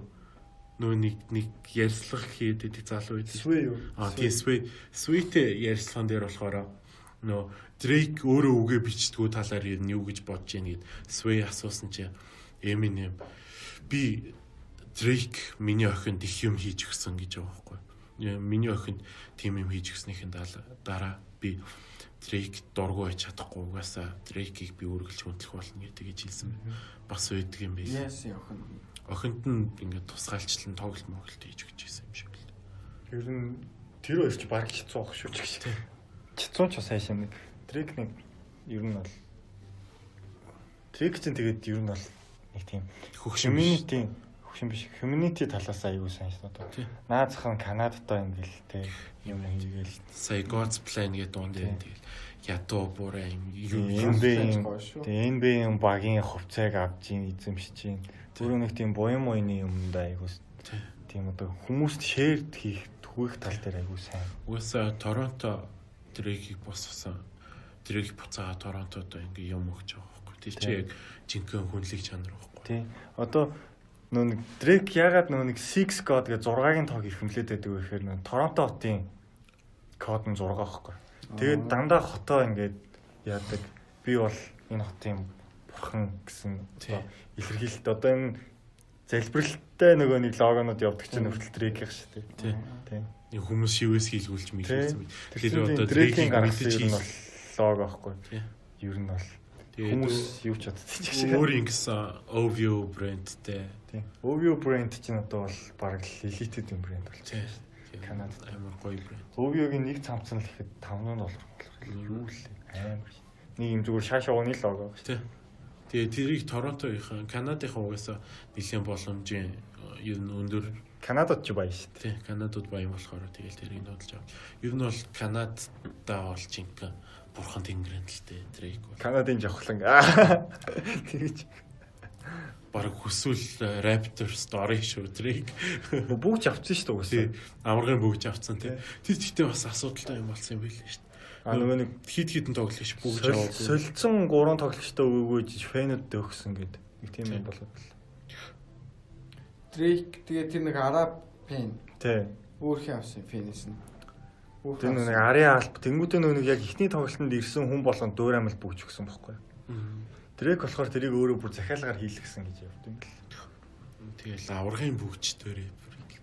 Нөгөө нэг ярьцлага хийгээд байдаг залуу байдаг. Sway юу? Аа тий, Sway. Sway-тэй ярьцлаган дээр болохоор Нөө Drake өөрөө үгээ бичдгүү талаар ер нь юу гэж бодож ийн гэд Sway асуусан чи Eminem би Drake миний охинд их юм хийж өгсөн гэж байгаа байхгүй. Миний охинд тийм юм хийж өгснийхэн дараа би Drake дургүй байж чадахгүй угаасаа Drake-ийг би үргэлж хүндлэх болно гэдэг гэж хэлсэн байна. Бас байдаг юм байл. Яасан охин. Охинд нь ингээд тусгаалчлан тоглолт моголт хийж өгч байсан юм шиг л. Ер нь тэр хоёр ч баг чицүү ах шүү ч гэж. Чицүү ч бас хайшаа нэг Drake нэг ер нь бол Drake чинь тэгээд ер нь бол нэг тийм Хөгшин биш. community хөгшин биш community талаас аюу сайн шүү дээ. Тий. Наазах нь Канадтай ингээл те юм хийгээл Сая God's Plan гэдэг дуун дээр тэгэл ядуу бураа юм юу NBA-ийн гоё шүү. тэгээ NBA-ийн багийн хувьцааг авч ийн эзэмшиж ийн. Өөрөө нэг тийм буян муяны юмдаа айгуу Тий. тийм одоо хүмүүст шеэр хийх түгээх тал дээр айгуу сайн. Угаасаа Торонто Дрейкийг босгосон. Дрейк буцаага Торонтод ингээ юм өгч байгаа байхгүй. Тэр чи яг жинхэнэ хүнлэг чанар байхгүй. Тий. Одоо нөө нэг Дрейк ягаад нөө нэг 6 God гэж 6-гийн тоог эрхэмлээд байдаг вэ гэхээр нөө Торонто хотын код нь 6 байхгүй. Тэгээд дандаа хотоо ингээд яадаг. Би бол энэ хотын бурхан гэсэн Тий. одоо илэрхийлэлт одоо энэ залбиралтай нөгөө нэг логонууд явдаг чинь хүртэл Дрейкийнх шүү дээ. Тий. Тий. Нэг хүмүүс шивээс хийлгүүлж мэлгүүлсэн Тий. байт. Тэр Тэр чинь одоо Дрейкийн Дрейкийг гаргасан мэдэж ер нь бол лого байхгүй. Тий. Ер нь бол Тэгээд хүмүүс юу ч боддог ч шиг. өөр ингэсэн OVO брэндтэй. Тий. OVO брэнд чинь одоо бол бараг л элитэд юм брэнд Тий. болчихсон шүү дээ. Канадад. Амар гоё брэнд. OVO-гийн нэг цамцсан л ихэд 500 доллар болох юу л амар. Нэг юм зүгээр шааш овооны лого шүү. Тий. Тэгээ тэрийг Торонтогийнхан, Канадынхан угаасаа нэлийн боломжийн ер нь өндөр Канадад ч баян шүү дээ. тий Канадууд баян болохоор тэгэл тэрийг нүүдэлж авч. Ер нь бол Канаддаа бол жинхэнэ бурхан тэнгэрэн тэлтэй Дрейк бол. Канадын жавхлан. Тэгэж Бараг хүсвэл Raptors дорой шүү Дрейк. бүгд авчихсан шүү дээ Тий угаасаа. аваргын бүгж авцсан тий. Тэр гэхдээ бас асуудалтай юм болсон юм байл шүү дээ. А нөгөө нэг Хит хитэн тоглогч бүгж аваагүй. солилцсон гурван тоглогчтой өгөөгүй фэнүүд өгсөн гэдэг. Нэг тийм юм болоод л. Дрейк тэгээ тэр нэг араб фэн Тий. өөрхийн авсан фэнээс нь. Тэр нэг арын алп тэнгуүтээ нөгөө нэг яг ихний тоглолтод ирсэн хүн болгон дөөр амил бүгж өгсөн бохгүй. Дрейк болохоор тэрийг өөрөө бүр захиалгаар хийлгсэн гэж явд юм бэл. Тэгэл аваргын бүгж дөрөө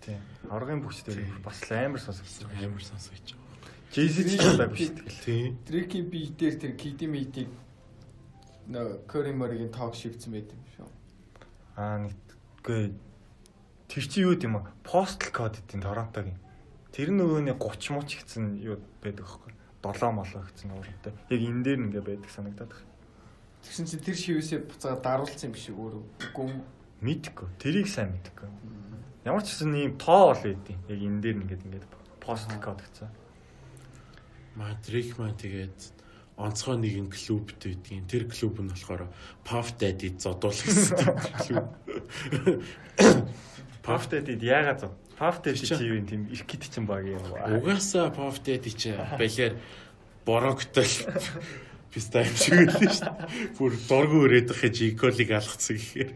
Тий. Аваргын бүгч дээр бас л амар сонсогдсон. амар сонсогдож байгаа. Jay-Z ч чадаагүй шүү дээ. Тий. Дрейкийн бие дээр тэр KD Mate-ийг нөө Curry Murray-гийн тоог шивцэн байт юм шүү. Аа нэггүй тэр чи юу гэм бэ? Postal code гэдэг Торонтогийн. Тэр нөгөө нэг 30 мууч гэсэн юу байдаг аахгүй. 7 молоо гэсэн ууртай. Яг энэ дээр ингээ байдаг санагдаад байна. Тэгсэн чинь тэр шивээсээ буцаага даруулсан юм шиг өөрөө. Үгүй юм. Мэдгүй. Тэрийг сайн мэдгүй. Ямар ч гэсэн ийм тоо бол байдیں۔ Яг энэ дээр ингээд ингээд postal code гэсэн. Маа Дрейк маань тэгээд онцгой нэгэн клубтэй байдгийн. Тэр клуб нь болохоор Puff Daddy зодуул гэсэн тийм клуб. Puff Daddy яагаад зов? Puff Daddy Тэр чинь- чи юу юм тийм их гит чин баг юм. Угаасаа Puff Daddy чи балиар борогтой л писта юм шиг байлээ шүү дээ. Бүр дургу өрөөд их жиколыг алгацсан гэхээр.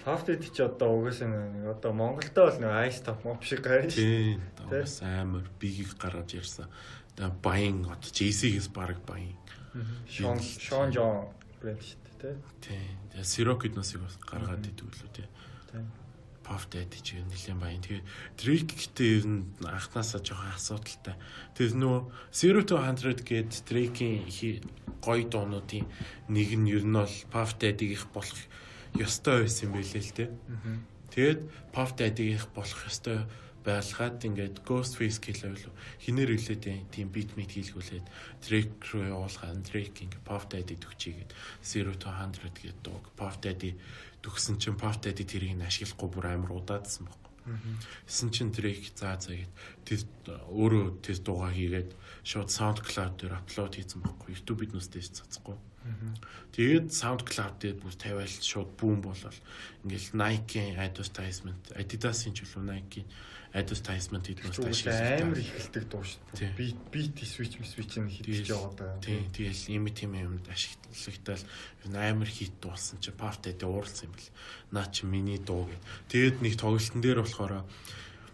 Puff Daddy чи одоо угаасаа нэг одоо Монголдо бол нэг ice top mop шиг гарна шүү. Тийм. Угаасаа амар бигийг гаргаж ирсэн. Тэгээ баян одоо Jay-Z-гээс бараг баян. Шон Шон Жон брэнд шүү дээ, тий. Тийм. Тэгээ Сирок эдносыг бас гаргаад идэг лүү тий. Тийм. Puff Daddy ч нэлээд баян. Тэгээ Drake гэдэг ер нь анхнаасаа жоохон асуудалтай. Тэр нөгөө Zero to 100 гээд Drake-ийн гоё дуунуудын нэг нь ер нь бол Puff Daddy-гийнх болох ёстой байсан юм байлээ л дээ. Тэгээд Puff Daddy-гийнх болох ёстой байлгаад ингээд Ghostface Killah байлуу хинээр үлээд тийм beat meet хийлгүүлээд Drake руу явуулгаад Drake ингээд Puff Daddy төгчийгээд Zero to 100 гээд дууг Puff Daddy төгсөн чинь Puff Daddy тэрийг нь ашиглахгүй бүр амар удаадсан байхгүй. Тэсэн чинь Drake заа заа гээд тэр өөрөө тэр дуугаа хийгээд шууд SoundCloud дээр апплод хийсэн байхгүй. YouTube биднээс дэш цацхгүй. Тэгээд SoundCloud дээр бүр тавиал шууд бүүн болол ингээл Nike-ийн advertisement, Adidas-ийн ч үлээ Nike-ийн advertisement эднээс Зүгээр амар ихэлдэг дуу шүү Тий. дээ. Beat beat switch switch нь хийдэж Тэгэл- яваад байгаа. Тийм, тэгэл ийм тийм юмд ашиглагтал ер нь амар хит дуулсан чи Puff Daddy ууралсан юм бэл. Наа чи миний дуу гэд. Тэгээд нэг тоглолтын дээр болохоор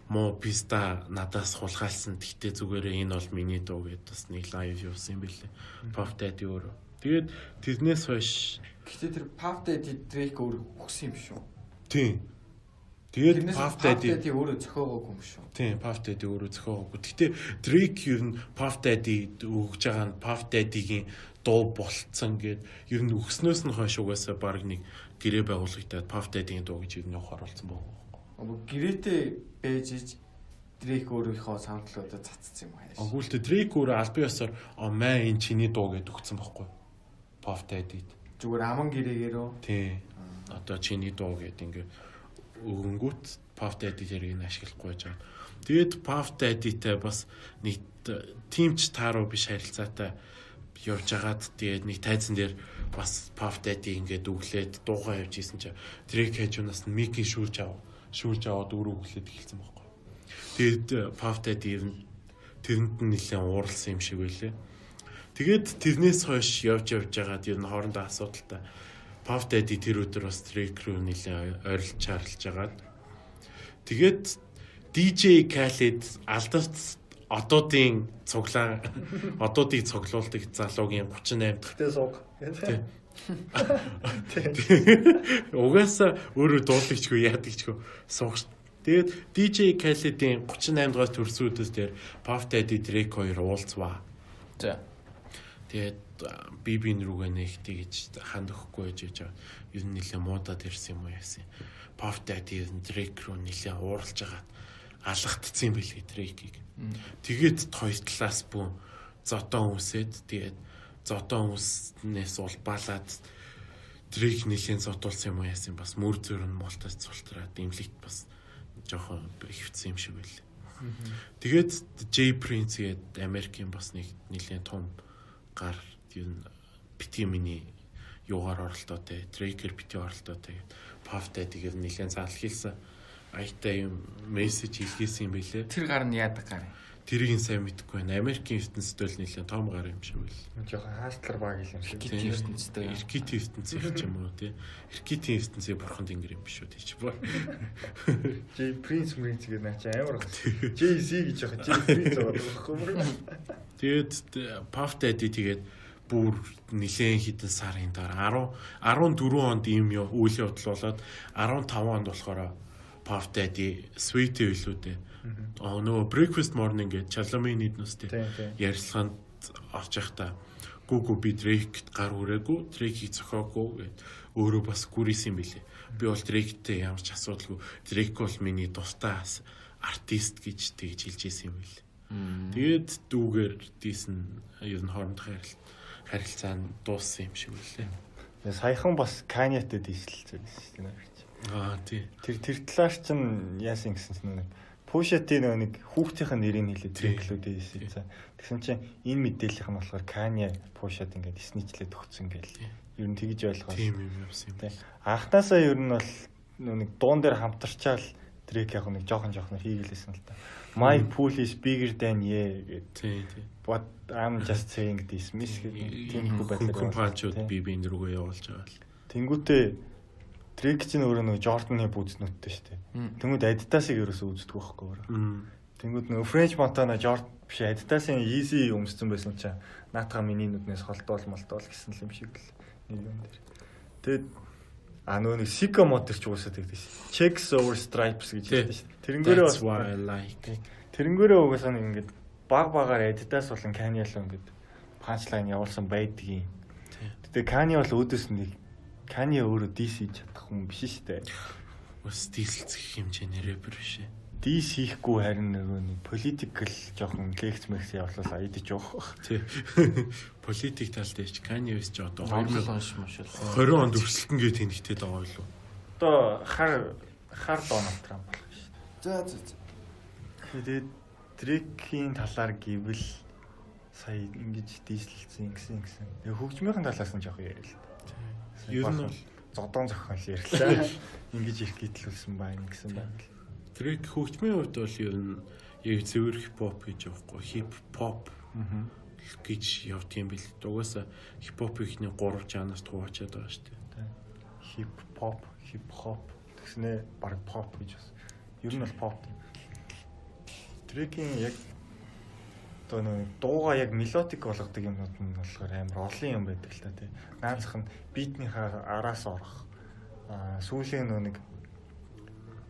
Муу писта надаас хулгайлсан. Тэгтээ зүгээрээ энэ бол миний дуу гэдээ бас нэг live явуулсан юм билээ. Puff Daddy өөрөө. Тэгээд тэрнээс хойш Гэхдээ тэр Puff Daddy Drake өөрөө өгсөн юм шүү. Тийм. Тэгээд Puff Daddy өөрөө зохиогоогүй юм шүү. Тийм, Puff Daddy өөрөө зохиогоогүй. Гэхдээ Drake ер нь Puff Daddy өгж байгаа нь Puff Daddy-гийн дуу болцсон гэд ер нь өгснөөс нь хойш угаасаа баг нэг гэрээ байгуулагдаад Puff Daddy-гийн дуу гэж ер нь явахаар болсон байгаа байхгүй. Гэрээтэй байж иж Drake өөрийнхөө SoundCloud-д цацсан юм аа. Үгүй л дээ, Drake өөрөө албан ёсоор маа энэ чиний дуу гэд өгсөн байхгүй. Puff Daddy-д. Зүгээр аман гэрээгээрөө. Тийм. Одоо чиний дуу гэд ингээ өгөнгүүт Puff Daddy тэрийг нь ашиглахгүй байж байгаа. Тэгээд Puff Daddy-тэй бас нэг тимч тааруу биш харилцаатай явж хагаад тэгээд нэг тайзан дээр бас Puff Daddy ингээд өглөөд дуугаа явж исэн чинь Drake хажуунаас нь микийг шүүрж аваад өөрөө өглөөд эхэлсэн байхгүй. Тэгээд Puff Daddy тэрэнд нь нэлээд ууралсан юм шиг байлээ. Тэгээд тэрнээс хойш явж жагаад ер нь хоорондоо асуудалтай. Puff Daddy тэр өдөр бас Drake рүү нэлээд ойрлж чарлж жагаад. Тэгээд DJ Khaled алдарт одуудын цуглаан одуудыг цуглуулдаг залуугийн 38 дахь тэ сууг. Тийм. Угаасаа өөрөө дуулагчгүй яадагчгүй сууг. Тэгээд DJ Khaled-ийн 38 дугаар төрсөн өдөр дээр Puff Daddy Drake хоёр уулзваа. За. Тэгээд би бин рүүгээ нэгтэй гэж ханд өгөхгүй байж байгаа. Ер нь нэлээд муудаад ирсэн юм уу яасан. Puff Daddy Drake рүү нэлээд ууралж хагаад алгатцсан юм билээ Drake-ийг. Тэгээд хоёр талаас бүү зодон үсээд тэгээд зодон үснээс улбаалаад Drake нэлээд зодуулсан юм уу яасан, бас мөр зөр нь муултаас цултраад имлэгт бас жоохон хөвцсөн юм шиг байлээ. Тэгээд J Prince гээд Америкийн бас нэг нэлээд том гар юу битгий миний юугаар оролтоотой, Drake-ээр битгий оролтоотой гээд Puff Daddy-гээр нэлээд санал хийсэн. Аятай юм мессеж илгээсэн юм билээ. Тэр гар нь яадаг гар юм? Тэрийг нь сайн мэдэхгүй байна. Америкийн ертөнцид л нэлээд том гар юм шиг байл. Жохон хаастлар баг юм шиг. Эркитийн ертөнцид. Эркитийн ертөнцийн ч юм уу тий. Эркитийн ертөнцийн бурхан тэнгэр юм биш үү тий чи. J Prince Prince гэдэг наа чи амар гоо. J Z гэж яхаа J Prince байгаа байхгүй юу? Тэгээд Puff Daddy тэгээд бүр нэлээд хэдэн сарын дараа 14 онд ийм үйл явдал болоод 15 онд болохоор Puff Daddy Sweet билүү дээ. Нөгөө Breakfast Morning гэж Charlamagne нүстэй ярилцлаганд орж явахдаа гүгүү би Drake-д гар хүрээгүй, Drake-ийг зохиогүй гэд өөрөө бас гүрийсэн юм билээ. Би бол Drake-тэй ямар ч асуудалгүй. Drake бол миний дуртай артист гэж тэгж хэлж ирсэн юм билээ. Тэгээд дүүгээр дийсэн ер нь хоорондох харилцаа нь дууссан юм шиг үлээ. Саяхан бас Kanye-тэй дийсэлцээ гэсэн шүү дээ. Аа тий. Тэр талаар чинь яасан гэсэн чинь нэг Pusha T нөгөө нэг хүүхдийнх нь нэрийг хэлээд Drake-лүү дийсэн. Тэгсэн чинь энэ мэдээллийнх нь болохоор Kanye Pusha-д ингээд сничлээд өгсөн гээл. Ер нь тэгж ойлгоо. Тийм юм явсан юм. Анхнаасаа ер нь бол нөгөө нэг дуун дээр хамтарчаал Drake яг нэг жоохон жоохноор хийгэлээсэн л та. My pool is bigger than ye гэдэг. Тийм тийм. But I'm just saying this miss гэдэг тийм хүү байдлаар. Компаниуд би биен рүүгээ явуулж байгаа л. Тэнгүүтээ Drake чинь өөрөө нөгөө Jordan-ы бүзнүүдтэй шүү дээ. Тэнгүүд Adidas-ыг ерөөсөө үздэг байхгүй өөрөө. Тэнгүүд нөгөө French Montana Jordan биш Adidas-ын Yeezy өмссөн байсан чинь наатаха миний нүднээс холдоол молдоол гэсэн юм шиг л нэг юм дээр. Тэгээд нөгөө нэг Sicko Motor ч уусаад байдаг шээ. Checks over stripes гэж хэлдэг шүү дээ. Тэрнгээрээ бас why I like. Тэрнгээрээ угаасаа нэг ингээд баг багаар Adidas болон Kanye л ингээд punchline явуулсан байдгийн. Тэгээ Kanye бол өөдөөс нэг Kanye өөрөө diss хийж чадах хүн биш шүү дээ. Бас дисэлцэх хэмжээний рэпер биш ээ. Diss хийхгүй харин нөгөө нэг political жоохон лекц мэгс явуулал аядаж явах. Тий. Политик тал дээр ч Kanye West ч одоо 2020 онд өрсөлдөн гэж тэнэгтэй байгаа юу? Одоо хар Дональд Трамп болох шүү дээ. За за. Тэгээд Drake-ийн талаар гэвэл сая ингэж дийслэлцэн ингэсэн ингэсэн. Тэгээ хөгжмийн талаас нь жоох яриа л та. Ер нь бол зодон зохиол ярьлаа. Ингэж их гитлүүлсэн байна гэсэн байна. Drake хөгжмийн хувьд бол ер нь яг цэвэр хипхоп гэж явахгүй, хип-хоп гэж явд юм бил. Угаасаа хипхоп ихний 3 жанрт хуваачаад байгаа шүү дээ. Хип-хоп, хип-хоп тэгснэ баг pop гэж бас. Ер нь бол pop. Drake-ийн яг одоо нэг дууга яг melodic болгодог юмнууд нь болохоор амар олон юм байдаг л та тий. Наацх нь beat нийхаа араас орох. Аа сүүлийн нөө нэг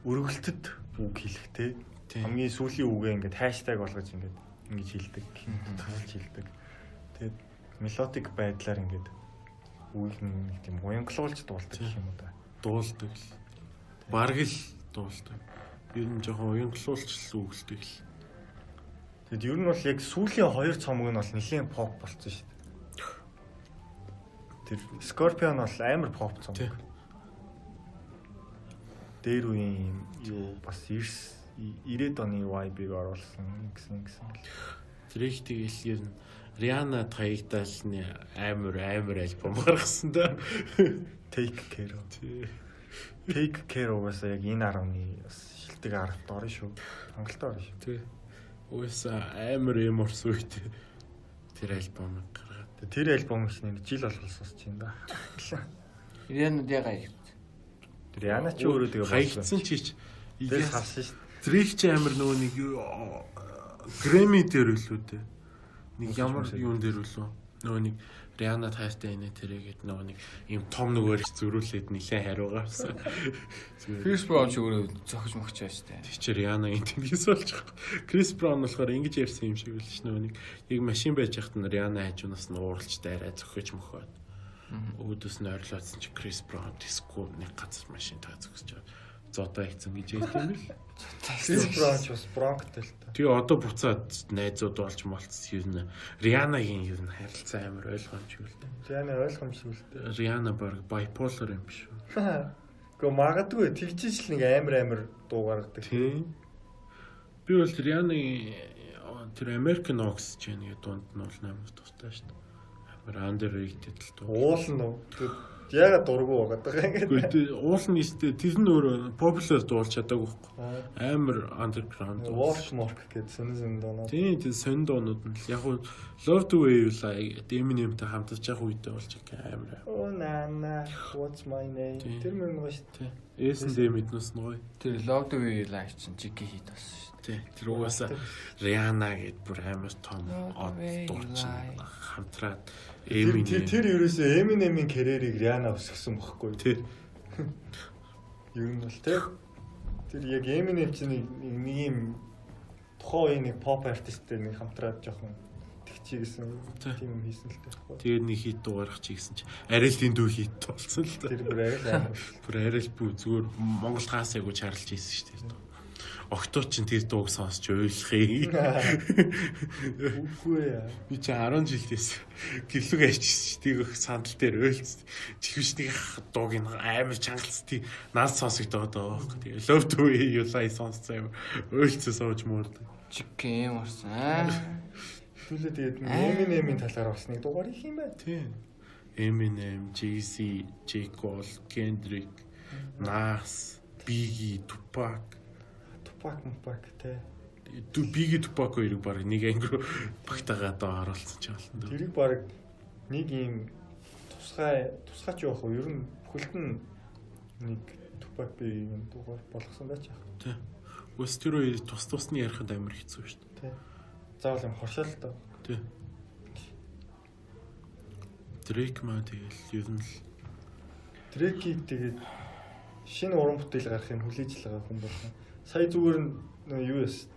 өргөлтөд үг хэлэх тий. Хамгийн сүүлийн үгээ ингээд hashtag болгож ингээд ингэж хэлдэг, тасалж хэлдэг. Тэгээд melodic байдлаар ингээд үгийг нэг тийм уянгалуулж дуулдаг гэх юм уу да. Дуулдаг л. Бараг л дуулдаг. Ер нь жоохон уянгалуулж л үгэлдэг л. Тэгэд ер нь бол яг сүүлийн хоёр цомог нь бол нэлээд pop болсон шүү дээ. Тэр Scorpion бол амар pop цомог. Дээр үеийн юу бас 90-ад оны vibe-ыг оруулсан гэсэн гэсэн. Drake тэгэл ер нь Rihanna хаягдаалны амар амар альбом гаргасан да. Take Care. Take Care угаасаа яг энэ 10-ны бас шилдэг 10-т орно шүү. Хангалттай орно шүү. Тий. Угаасаа амар эморс үед тэр альбомыг гаргаад. Тэр альбом их нэр жил болгол сонсч юм да. Rihanna яг хаягдсан. Тэр Rihanna ч өөрөө тэгээ хаягдсан чи ч тэр харсан шүү. Drake ч амар нөгөө нэг Grammy дээр үлээ дээ. Нэг ямар юун дээр үлээ. Нөгөө нэг Rihanna хайртай инээ тэрээгээд нөгөө нэг юм том нөгөөр зөрүүлээд нилээ хариугаа авсан. Chris Brown ч өөрөө зохиж мөгч байж таа. Тэг чи Rihanna-гийн тэнгис болж байгаа. Chris Brown болохоор ингэж ярьсан юм шиг байл ш нөгөө нэг яг машин байж байхад нь Rihanna хажуунаас нь ууралж дайраа зөхөж мөхөөд. Өөдөөс нь ойрлоодсон чи Chris Brown диско нэг газар машин таа зөксөж байгаа. Зодоо хийцэн гэж ярьсан юм л. Chris Brown ч бас Bronx-тэй л та. Тэгээ одоо буцаад найзууд болж молцсон юм нэ. Rihanna-гийн ер нь харилцаа амар ойлгомжгүй л дээ. Rihanna ойлгомжгүй л дээ. Rihanna баг bipolar юм биш үү? Гэхдээ магадгүй тэгжиж л нэг амар амар дуу гаргадаг. Тийм. Би бол Rihanna-гийн тэр American Oxygen гэдэг дунд нь бол амар дуртай шүү дээ. Амар underrated л дуу. Уулна уу? Яагаад дургу байгаад байгаа юм бэ? Гэхдээ уулна нэстэ тэр нь өөрөө popular дуулж чадаагүй байхгүй. Амар underground. Wolf Mork гэдэг сонин сонин дуунууд. Тийм тийм сонин дуунууд нь л яг нь Love the Way You Lie Eminem-тэй хамтарч явах үедээ болж байгаа амар. Oh na what's my name? Тэр мөн гоё шүү дээ. S&D мэднэс нь гоё. Тэр Love the Way You Lie чинь Jiggy hit болсон шүү дээ. Тий. Тэр угаасаа Rihanna гэд бүр амар том од дуучин хамтраад Eminem тэр ерөөсөө Eminem-ийн карьерийг Rihanna өсгсөн бохгүй. Тий. Ер нь бол тий. Тэр яг Eminem чинь нэг юм тухайн үеийн нэг pop артисттэй нэг хамтраад жоохон тэгчий гэсэн тийм юм хийсэн л дээ. Тэгээд нэг хит дуу гаргачих гэсэн чи арай л дэндүү хит болсон л дээ. Тэр бүр арай л амар. Бүр арай л бүр зүгээр Монгол хаас айгу чарлж ийсэн шүү дээ. Октоо чинь тэр дууг сонсч ойлгохыг. Үгүй яа. Би чи 10 жилдээс гэлүг ачсан чи тийг сандал дээр ойлц. Чихвч нэг дууг ин амар чангалц тий наад сонсогдоод байгаа байхгүй. Тэгээ Love the Way You Lie сонсцсон юм. Ойлцоо сууж муурдаг. Чиг юм орсон. Түлээ тэгээд Eminem-ийн талаар бас нэг дугаар их юм байна. Тий. Eminem, Jay-Z, J. Cole, Kendrick, Nas, Biggie, Tupac Tupac те. Biggie Tupac хоёрыг баг нэг анги руу багтаагаа доо оруулсан ч болно. Тэрийг баг нэг юм тусгай тусгайч явах уу? Ер нь бүхэлд нь нэг Tupac Biggie-ийн дугаар болгосон байж яах. Тий. Үс тэр хоёр тус тусны ярихад амар хэцүү шүү дээ. Тий. Заавал юм хоршоолтой. Тий. Drake маа тэгэл ер нь л Drake-ийг тэгээд шинэ уран бүтээл гарах юм хүлээж л байгаа хүн болгон. Сая зүгээр нь юу яс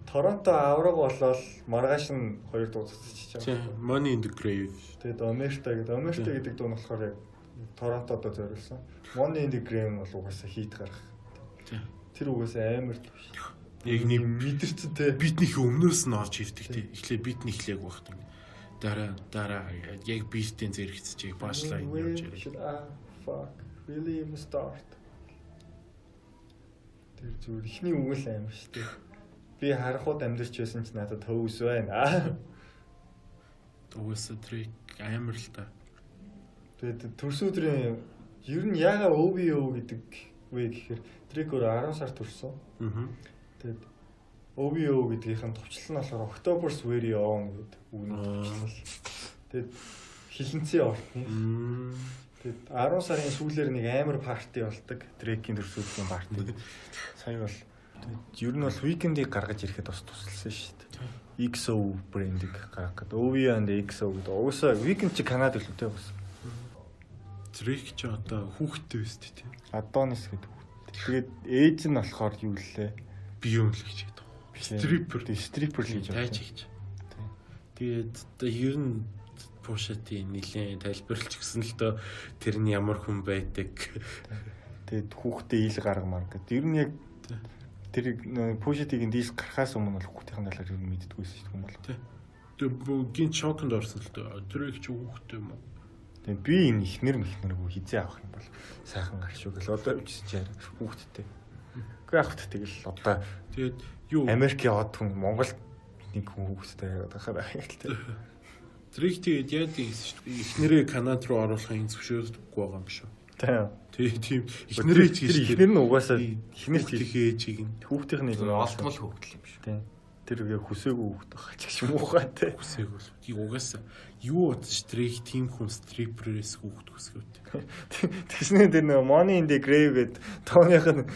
Торонто авраг болоод маргааш нь хоёр дуу цацчих байгаа. Money in the Grave. Тэгээд Omerta гэдэг Omerta гэдэг дуу нь болохоор яг Торонтодо зориулсан. Money in the Grave нь бол угаасаа хийд гарах. Тэр угаасаа амар биш. Яг нэг мэдэрсэн те. Битнийх өмнөөс нь орж ирдэг те. Эхлээ битний эхлээг багт ингэ. Дараа яг битийн зэрэгцэж яг баашлаа юм явж ирээ. Fuck really even start. Тэр зүгээр эхний үг л амар шүү дээ. Би харахууд амьдарч байсан ч надад хөвс байна. Угаасаа Drake амар л та. Тэгээд төрсөн өдрийн ер нь яагаад OVO гэдэг вэ гэхээр Drake өөрөө 10 сар төрсөн. Аа. Тэгээд OVO гэдгийнх нь товчлол нь болохоор October's Very Own гэдэг үгний товчлол. Тэгээд хилэнцээ ортны. Тэгээд 10 сарын сүүлээр нэг амар парти болдог. Drake-ийн төрсөн өдрийн парти. Сая бол Ер нь бол Weeknd-ийг гаргаж ирэхэд бас тусалсан шүү дээ. XO брендийг гаргах гэдэг. OV and XO гэдэг. Угсаа Weeknd чи Канад үлээ те бас. Drake ч одоо хүүхэдтэй биз дээ тий. Adonis гэдэг хүүхэд. Тэгээд ээж нь болохоор юу лээ? Бие үнэлэгч гэдэг. Stripper. Stripper л гэж байна. Тайж хийж. Тэгээд одоо ер нь Pusha T нилээн тайлбарлаж өгсөн л дөө тэр нь ямар хүн байдаг. Тэгээд хүүхдээ ил гаргамаар гэдэг. Ер нь яг тэр Pusha T-ийн диск гарахаас өмнө бол хүүхдийн талаар ер нь мэддэггүйсэн шүү дээ хүн бол. Тэгээд гинт шоконд орсон л дөө. Drake ч хүүхдтэй юм уу? Тэгээд би энэ ихнэр мэхнэргүй хизээ авах юм бол сайхан гар шүү гэл одоо явчихсан чи харин хүүхдтэй. Үгүй яг хөт тэгэл одоо тэгээд юу Америкийн од хүн Монгол нэг хүн хүүхдтэй яриад байхаар яг л тийм. Drake тэгээд яа гэсэн шүү дээ. Эхнэрээ Канад руу оруулахын зөвшөөрөлгүй байгаа юм шүү. Тийм. Тийм. Эхнэрээ ч гэж эхнэр нь угаасаа эхнэр ч ээжийг нь хүүхдийнх нь олдмол хүүхдэл юм шүү. Тийм. Тэр яг хүсээгүй хүүхд байгаа ч гэж муухай те. Хүсээгүй л. Угаасаа юу бодож Drake тийм хүн стриперээс хүүхд хүсгэв те. Тэгснээр тэр нөө Money in the Grave гээд тооных нь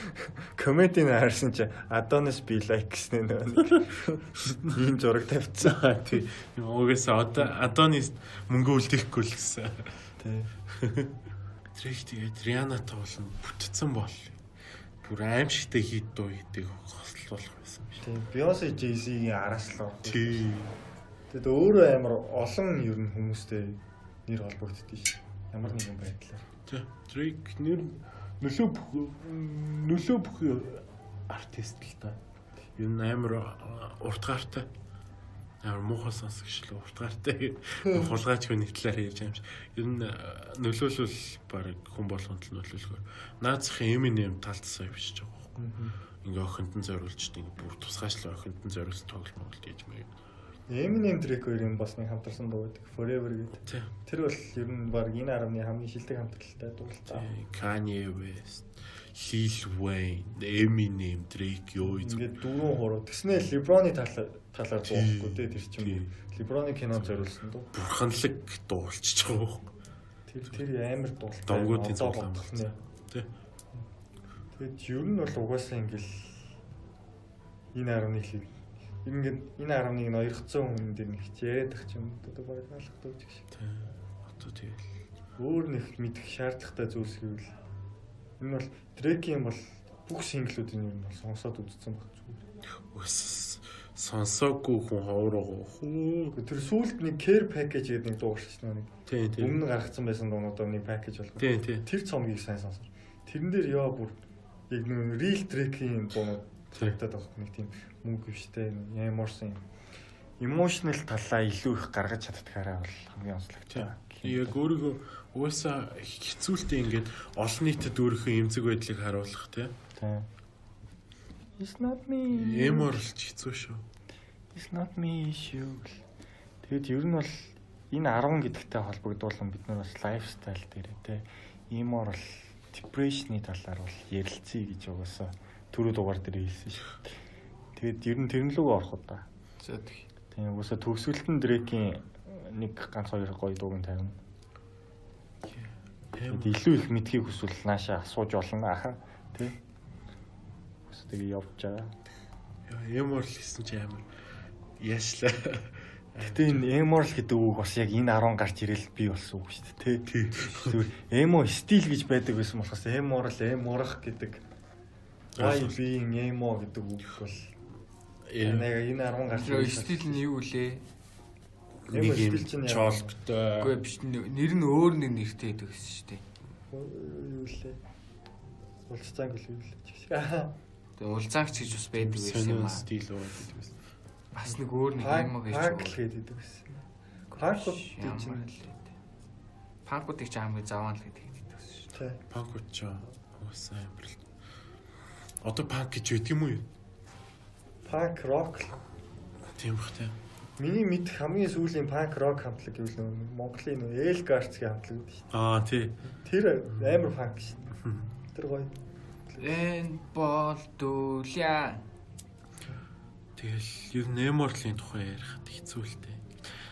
комментийг харсан чи Adonis be like гэснээр нэг ийм зураг тавьчихсан. Тий. Угаасаа одоо Adonis мөнгө үлдээхгүй л гэсэн. Тий. Drake тэгээд Rihanna тоглоно бүтцэн бол. Бүр аимшигтэй хит дуу хийдэг хослол болох байсан биш. Тийм. Beyoncé Jay-Z-ийн араас л орох. Тийм. Тэгэд өөрөө амар олон ер нь хүмүүстэй нэр холбогддөө шээ. Ямар нэгэн байдлаар. Тийм. Drake нэр нөлөө бүх артист л та. Ер нь амар уртгаартай. Амар муухай сонсогч л уртгаартай. Хулгайч хүний талаар ярьж байгаа юм шиг. Ер нь нөлөөлөл баг хүн болгонд л нөлөөлөхөр. Наазахын Eminem талдсаа явчихж байгаа байхгүй. Ингээ охинд нь зориулж ингээ бүр тусгаачлал охинд нь зориулсан тоглоом бол гэж мэй. Eminem Drake хоёрын бас нэг хамтарсан дуу байдаг. Forever гэдэг. Тэр бол ер нь баг энэ 10-ны хамгийн шилдэг хамтралтай дуу л та. Kanye West, Lil Wayne, Eminem, Drake ёо ингээд дөрөв хуруу. Тэгснэ LeBron-ы талаар дуухгүй те тэр чинь. LeBron-ы кинонд зориулсан дуу. Бурханлаг дуу болчихж байгаа байхгүй. Тэр амар дуултай. Донгуудын цуглаан болсон. Тий. Тэгээд ер нь бол угаасаа ингээл энэ 10-ны хэл ингээд энэ 11 нь оёрцсон хүн дээр нэг хичээд ах юм одоо баг алхдаг ч гэх. Тийм. Одоо тэгэл өөр нэг мэдэх шаардлагатай зүйлс гэвэл энэ бол Drake-ийн бол бүх синглүүдийн ер нь бол сонсоод үзсэн баг зүгээр. Үс сонсоогүй хүн ховор байгаа. Хүү. Тэр сүүлд нэг care package гэдэг нэг дуу гарчихсан нэг. Тийм тийм. Өмнө гаргацсан байсан дуунуудаа нэг package болгоо. Тийм тийм. Тэр цомгийг сайн сонсоор. Тэрэн дээр яа бүр яг нэг real Drake-ийн дуунууд харагдаад байгаа нэг тийм мөнгө биштэй ямар сан emotional талаа илүү их гаргаж чаддгаараа бол хамгийн онцлогтой. Яг өөрийгөө угаасаа хэцүүлтэй ингээд олон нийтэд өөрийнхөө эмзэг байдлыг харуулах тий. Тийм. It's not me. Эморлж хэцүү шүү. It's not me issue. Тэгэд ер нь бол энэ 10 гэдэгтэй холбогдуулан бид нар бас lifestyle дээр тий immoral depression-ы талаар бол ярилцъя гэж угаасаа түрүү дугаар дээр хэлсэн шүү. Тэгээд ер нь тэрэн лүү орох уу та. За тэг. Тийм угаасаа төгсгөлтөн Drake-ийн нэг ганц хоёр гоё дууг нь тавина. Тэгээд илүү их мэдхийг хүсвэл наашаа асууж болно аа тий. Угаасаа тэгээ явж байгаа. Яа, immoral гэсэн чи амар яашлаа. Гэтэ энэ immoral гэдэг үг бас яг энэ 10 гарч ирэл бий болсон үг шүү дээ тий. Зүгээр emo стил гэж байдаг байсан болохоос immoral, эморах гэдэг why being emo гэдэг үг бол нэг энэ 10 гарч ирэл стил нь юу лээ? Emo стил чинь чолгтой. Үгүй биш нэр нь өөр нэг нэртэй гэдэг гэсэн шүү дээ. Юу лээ? Улцаанг л юу лээ ч гэж. Тэгээ улцаагч гэж бас байдаг байсан юм аа. Стил уу гэдэг байсан. Бас нэг өөр нэг emo гэж. Панк л гэдэг байсан. Панкууд чинь панкуудыг ч хамгийн заваан л гэдэг байсан шүү дээ. Панкууд ч угаасаа амар л. Одоо панк гэж байдаг юм уу? Панк рок. Тийм бах тийм. Миний мэдэх хамгийн сүүлийн панк рок хамтлаг гэвэл нөө Монголын нөө Эл Гарцгийн хамтлаг гэдэг шүү дээ. Аа тий. Тэр амар панк шүү дээ. Тэр гоё. Энэ бол дүлья. Тэгэл ер нь Immortal-ийн тухай ярихад хэцүү л дээ.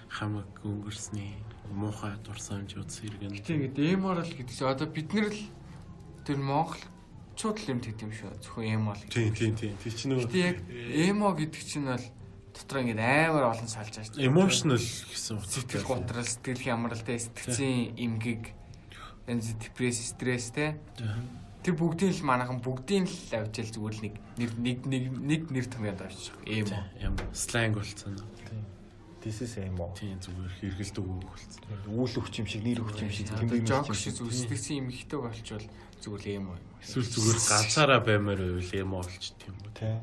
Хамаг өнгөрсний муухай дурсамжууд сэргэн. Гэтэ ингээд Immortal гэдэг чинь одоо бид нар л тэр монголчууд монголчууд л юм тэгдэм шүү. Зөвхөн эмо л. Тийм. Тэр чинь нөгөө Гэтэ яг эмо гэдэг чинь бол дотор ингээд амар олон салж байгаа шүү. Emotional гэсэн утгатай. Сэтгэл готрол, сэтгэл хямрал, тэ сэтгцийн эмгэг, янз депресс, стресс тэ. Тэр бүгдийн л манайхан бүгдийн л авчаал зүгээр л нэг нэг нэг нэр томьёонд орчих. Эмо. Эмо сленг болсон. This is emo. Тийм зүгээр хэрэгэлдэг үг болсон. Үйл өгч юм шиг, нэр өгч юм шиг, тэмдэг жок шиг зүгээр сэтгцийн эмгэгтэй болчвол зүгээр л эмо юм. Эсвэл зүгээр ганцаараа баймаар байвал эмо болчт юм уу. Тийм.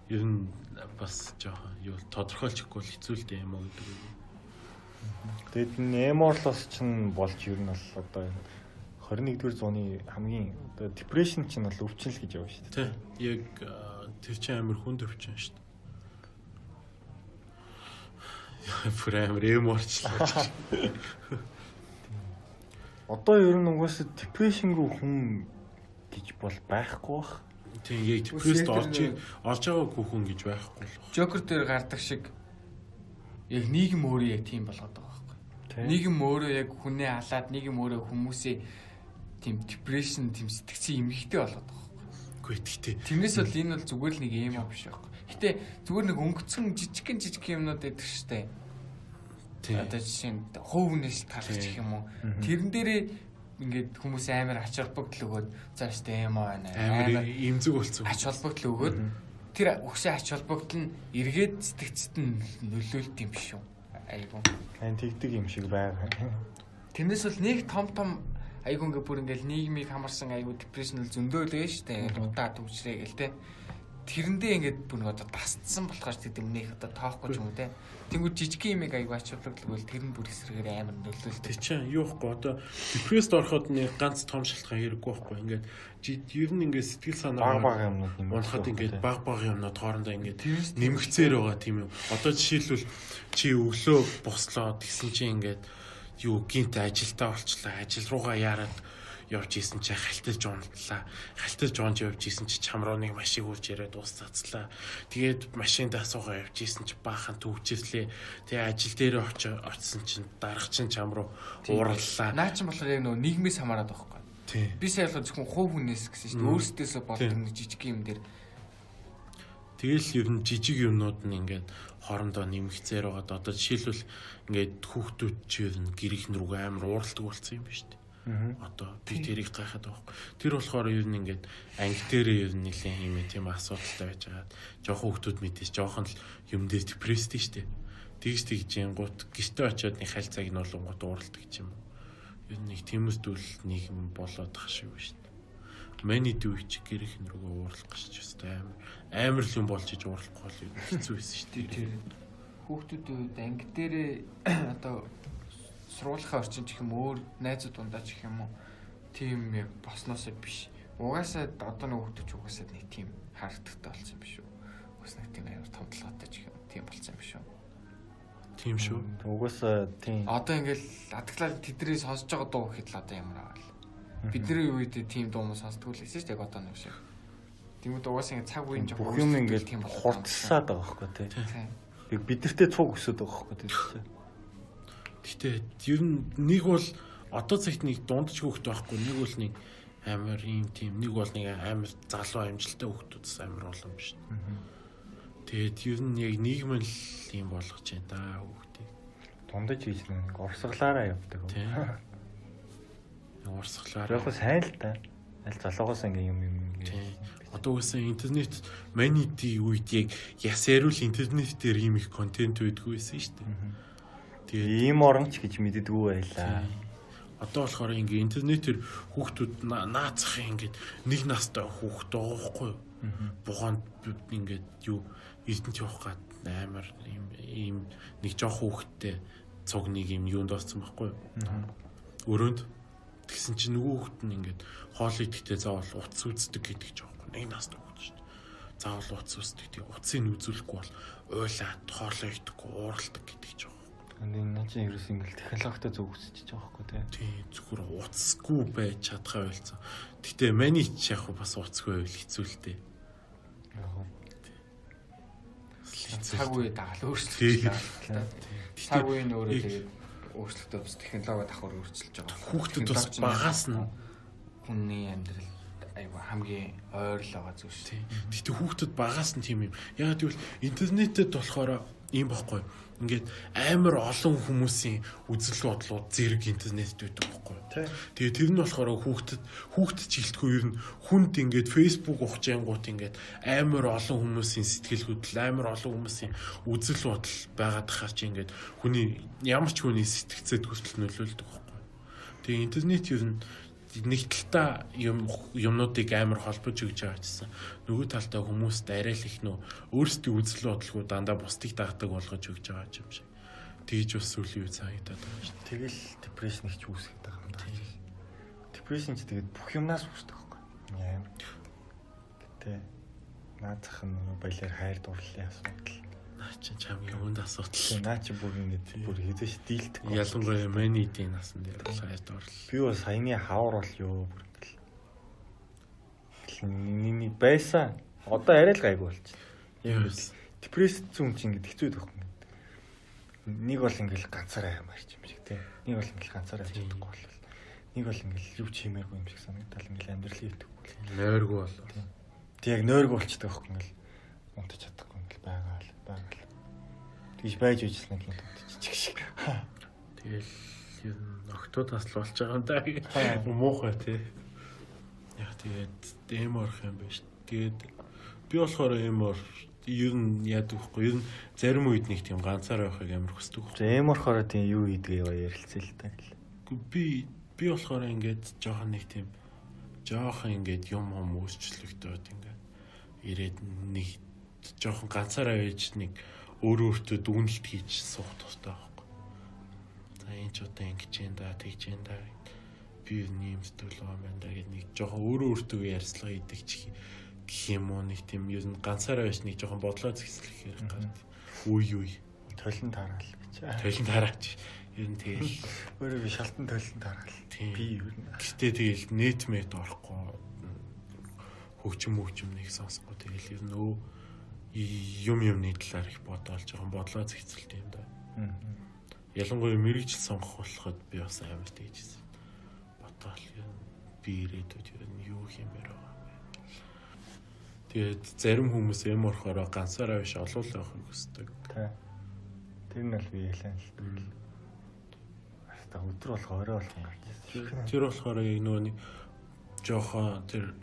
Ер нь бас жоохон юу тодорхойлж өгөхгүй л хэцүү л дээ эмо гэдэг үг. Тэгэд энэ эморлос чинь болж ер нь бол одоо энэ 21-р зууны хамгийн одоо депрешн чинь бол өвчин л гэж явна шүү дээ. Тийм. Яг тэр чинь амар хүнд өвчин шүү дээ. Бүр амар эмо болчлоо. Одоо ер нь угаасаа депрешнгүй хүн гэж бол байхгүй бах. Тийм яг депресд орж байгаагүй хүн гэж байхгүй л. Жокер дээр гардаг шиг яг нийгэм өөрөө яг тийм болгоод байгаа байхгүй. Нийгэм өөрөө яг хүнээ алаад нийгэм өөрөө хүмүүсээ тийм депрешн, тийм сэтгцийн эмгэгтэй болгоод байгаа байхгүй. Үгүй тэгтээ. Тэрнээс бол энэ бол зүгээр л нэг эмо биш байхгүй. Гэтэ зүгээр нэг өнгөцсөн жижигхэн жижиг юмнууд байдаг штэ. Одоо жишээ нь хувь хүнээс талах гэх юм уу. Тэрэн дээрээ ингээд хүмүүс амар ач холбогдол өгөөд за штэ эмо байна. Амар эмзэг болсон. Ач холбогдол өгөөд тэр өгсөн ач холбогдол нь эргээд сэтгцэд нь нөлөөлт юм биш үү? Айгу. Айн тэгдэг юм шиг байгаа. Тэрнээс бол нэг том том айгу ингээд бүр ингээд нийгмийг хамарсан айгу депрешн л зөндөө л ээ штэ. Ингээд удаа төвчрээ гэл те. Тэрэндээ ингээд бүр нэг одоо дасцсан болохоор тэд өмнөх одоо тоохгүй ч юм уу те. Тэнгүүд жижиг юмыг айгу ач холбогдол өгвөл тэр нь бүр эсрэгээр амар нөлөөлдөг. Тэр чинь юу ихгүй одоо депресд ороход нэг ганц том шалтгаан хэрэггүй байхгүй. Ингээд ер нь ингээд сэтгэл санаа баг баг юмнууд нэмэгдэх ингээд баг баг юмнууд хоорондоо ингээд нэмэгцээр байгаа тийм юм. Одоо жишээлбэл чи өглөө бослоо тэгсэн чинь ингээд юу гинт ажилдаа болчлаа. Ажил руугаа яарад явж исэн чи халтаж унтлаа. Халтаж унж явж исэн чи чам руу нэг машин хурж ирээд ус цацлаа. Тэгээд машиндаа суугаа явж исэн чи баахан төвчрлээ. Тэгээ ажил дээр очисон чинь дарга чин чам руу уурлаа. Наа чин болохоор яг нөгөө нийгмээс хамаарат байхгүй. Би сая болохоор зөвхөн хувь хүнээс гэсэн шүү дээ. Өөрсдөөсөө болдог нэг жижиг юм дээр. Тэгэл ер нь жижиг юмнууд нь ингээд хоорондоо нэмэгцээр байгаад одоо жишээлбэл ингээд хүүхдүүд чи ер нь гэрийнхэн рүүгээ амар ууралдаг болсон юм ба шүү дээ. Одоо би тэрийг гайхаад байгаа байхгүй. Тэр болохоор ер нь ингээд анги дээрээ ер нь нэлээд юм тийм асуудалтай байж байгаа. Жохон хүүхдүүд мэдээж жохон л юм дээр депресстэй шүү дээ. Тэгж тэгж янгууд гэртээ очиод нэг хал цаг нь болонгууд ууралдаг ч юм уу. Ер нь нэг тиймэрдүүл нийгэм болоод тах шиг байна шүү дээ. Миний дүү чи гэрийнхэн рүүгээ уурлах гэж өстой амар л юм болж иж уурлахгүй бол хэцүү байсан шүү дээ. Тэр хүүхдүүдийн үед анги дээрээ одоо сургуулийн орчин ч гэх юм өөр найзууд дундаа ч гэх юм уу тийм яг босноосоо биш. Угаасаа одоо нэг хүүхдүүд ч угаасаа нэг тийм харагдахтай болсон юм биш үү? Угаас нэг тийм амар томдлоготой ч гэх юм тийм болсон юм биш үү? Тийм шүү. Угаасаа тийм. Одоо ингээл атглал тэдний сонсож байгаа дуу гэхэд л одоо ямар аа. Бидний үед тийм дуу мөн сонсдгүй л байсан шүү дээ яг одоо нэг шиг. Тэнгүүд угаасаа ингээд цаг үеийн бүх юм ингээд хурдсаад байгаа байхгүй тий. Бидэртээ цуг өсөд байгаа байхгүй тий. Гэтэ ер нь нэг бол одоо цагт нэг дундч хүүхэд байхгүй, нэг бол нэг амар ийм тийм, нэг бол нэг амар залуу амжилттай хүүхдүүд амар олон биш. Тэгээд ер нь яг нийгэм л ийм болгож байна да хүүхдийг. Дундаж гэж нэг урсгалаараа явдаг. Тийм. Урсгалаараа. Яг сайн л да. Аль залуугаас ингээ юм юм ингээ. Одоо үсэн интернет манити үед яг яс яриул интернет дээр ийм их контент байдгүй байсан шүү дээ. Тэгээд ийм оронч гэж мэддэггүй байлаа. Одоо болохоор ингээ интернетээр хүүхдүүд наацах ингээд нэг настай хүүхд байгаа байхгүй юу? Бугаанд ингээд юу эрдэнэт явах гад амар ийм нэг жоох хүүхэдтэй цуг нэг юм юунд орсон байхгүй юу? Өрөөнд тэгсэн чинь нөгөө хүүхэд нь ингээд хоол идэхдээ заавал утас үздэг гэдэг ч байхгүй. Нэг настай хүүхэд шүү дээ. Заавал утас үздэг. Тэгээ утсыг нь үзүүлэхгүй бол уйлаад хоолоо идэхгүй ууралдаг гэдэг ч байхгүй. Энэ чинь ерөөс ингээл технологитой зөв өсөж байгаа байхгүй тий. Тийм зүгээр утасгүй байж чадхаа байлцсан. Гэтэ миний ч яг бас утасгүй байвал хэцүү л дээ. Яг цаг үе дагаал өөрчлөгдөж байгаа. Цаг үе нь өөрөө тэгээд өөрчлөлтөө бас технологи давхар өөрчилж байгаа. Хүүхдүүд бас багаас нь хүний амьдрал айгу хамгийн ойр л байгаа зүйл шүү. Гэтэ хүүхдүүд багаас нь тийм юм. Яагаад гэвэл интернетэд болохоор ийм бохгүй. Ингээд амар олон хүмүүсийн үзэл бодлууд зэрэг интернетд байдаг бохгүй. Тэгээ тэр нь болохоор хүүхдэд ч гэлтгүй ер нь хүнд ингээд Facebook ухаж янгууд ингээд амар олон хүмүүсийн сэтгэл хөдлөл, амар олон хүмүүсийн үзэл бодол байгаад тахаар чи ингээд хүний ямар ч хүний сэтгцэд хүртэл нөлөөлдөг бохгүй. Тэгээ интернет ер нь нэг талдаа юмнуудыг амар холбож өгч байгаа гэсэн. Нөгөө талдаа хүмүүст арай л их нөө өөрсдийн үзэл бодлого дандаа бусдыг дагдаг болгож өгч байгаа юм шиг. Тэгж бас сүүлийн үед санагдаад байгаа шүү дээ. Тэгэл депрешн их ч үүсгээд байгаа юм байна. Депрешн ч тэгээд бүх юмнаас үүсдэг байхгүй. Амар. Гэтэ наазах нь баялаар хайр дурлалын асуудал. Наа чи чамгийн хүнд асуудал. Наа чи бүр ингэж бүр хизээш дийлдэхгүй. Ялангуяа миний дийн насан дээр бол хайр дурлал. Би бол саяны хавар бол юу бүр ингээл. Нэг байсан. Одоо арай л гайгүй болчих. Юу депресс зүүн чинь ингэж хэцүү байхгүй. Нэг бол ингээл ганцаараа ямарч юм шиг те. Нэг бол ингээл ганцаараа явж чадахгүй бол. Нэг бол ингээл юу ч хиймээргүй юм шиг санагдал ингээл амьдралын итгэхгүй. Нойргүй бол. Тэг яг нойргүй болчдөг байхгүй ингээл унтаж чадахгүй ингээл байгаа л байгаа л. Тэгж байж байжсэн нэг юм унтчих шиг. Тэгэл ер нь октоудаас л болж байгаа юм да. Муухай тий. Яг тэгээд эм орох юм байна шүү. Тэгээд би болохоор эм ор ер нь яадаг вэхгүй. Ер нь зарим үед нэг тийм ганцаараа байхыг амар хүсдэг. За эм орохоор тийм юу хийдгээ яваа ярилцъя л та гэл. Би болохоор ингээд жоохон нэг тийм жоохон ингээд юм өөрчлөгдөд ингээд ирээд нэг жоохон ганцаараа байж нэг өөрөө өөртөө дүгнэлт хийж суух туфтаа байхгүй. За энэ ч одоо ингэж юм да, тэгж юм да. Би ийм сэтгэл байгаа юм байна да гэд нэг жоохон өөрөө өөртөө ярьцлага хийдэг ч гэх юм уу нэг тийм ер нь ганцаараа байж нэг жоохон бодлоо зэгслэх хэрэг гарт. Үе. Толин тараал гэж. Толин тараач. Ер нь тэгэл өөрөө би шалтан толин тараал. Би ер нь. Гэтэ тэгэл нет мэт орохгүй хөгжим нэг сонсохгүй тэгэл ер нь юмны талаар их бодоол жоохон бодлоо зэгцэлтэй юм да. Ялангуяа мэрэгжил сонгох болоход би бас амар тэгжсэн. Бодоол би ирээдүйд ер нь юу хиймээр байгаа юм бэ? Тэгээд зарим хүмүүс эм орохороо ганцаараа биш олуулаа явахыг хүсдэг. Тэ. Тэр нь бол би ялан л дээ. Хаста өдөр болох орой болох гарч ирсэн. Тэр болохоор яг нөгөө нэг жоохон тэр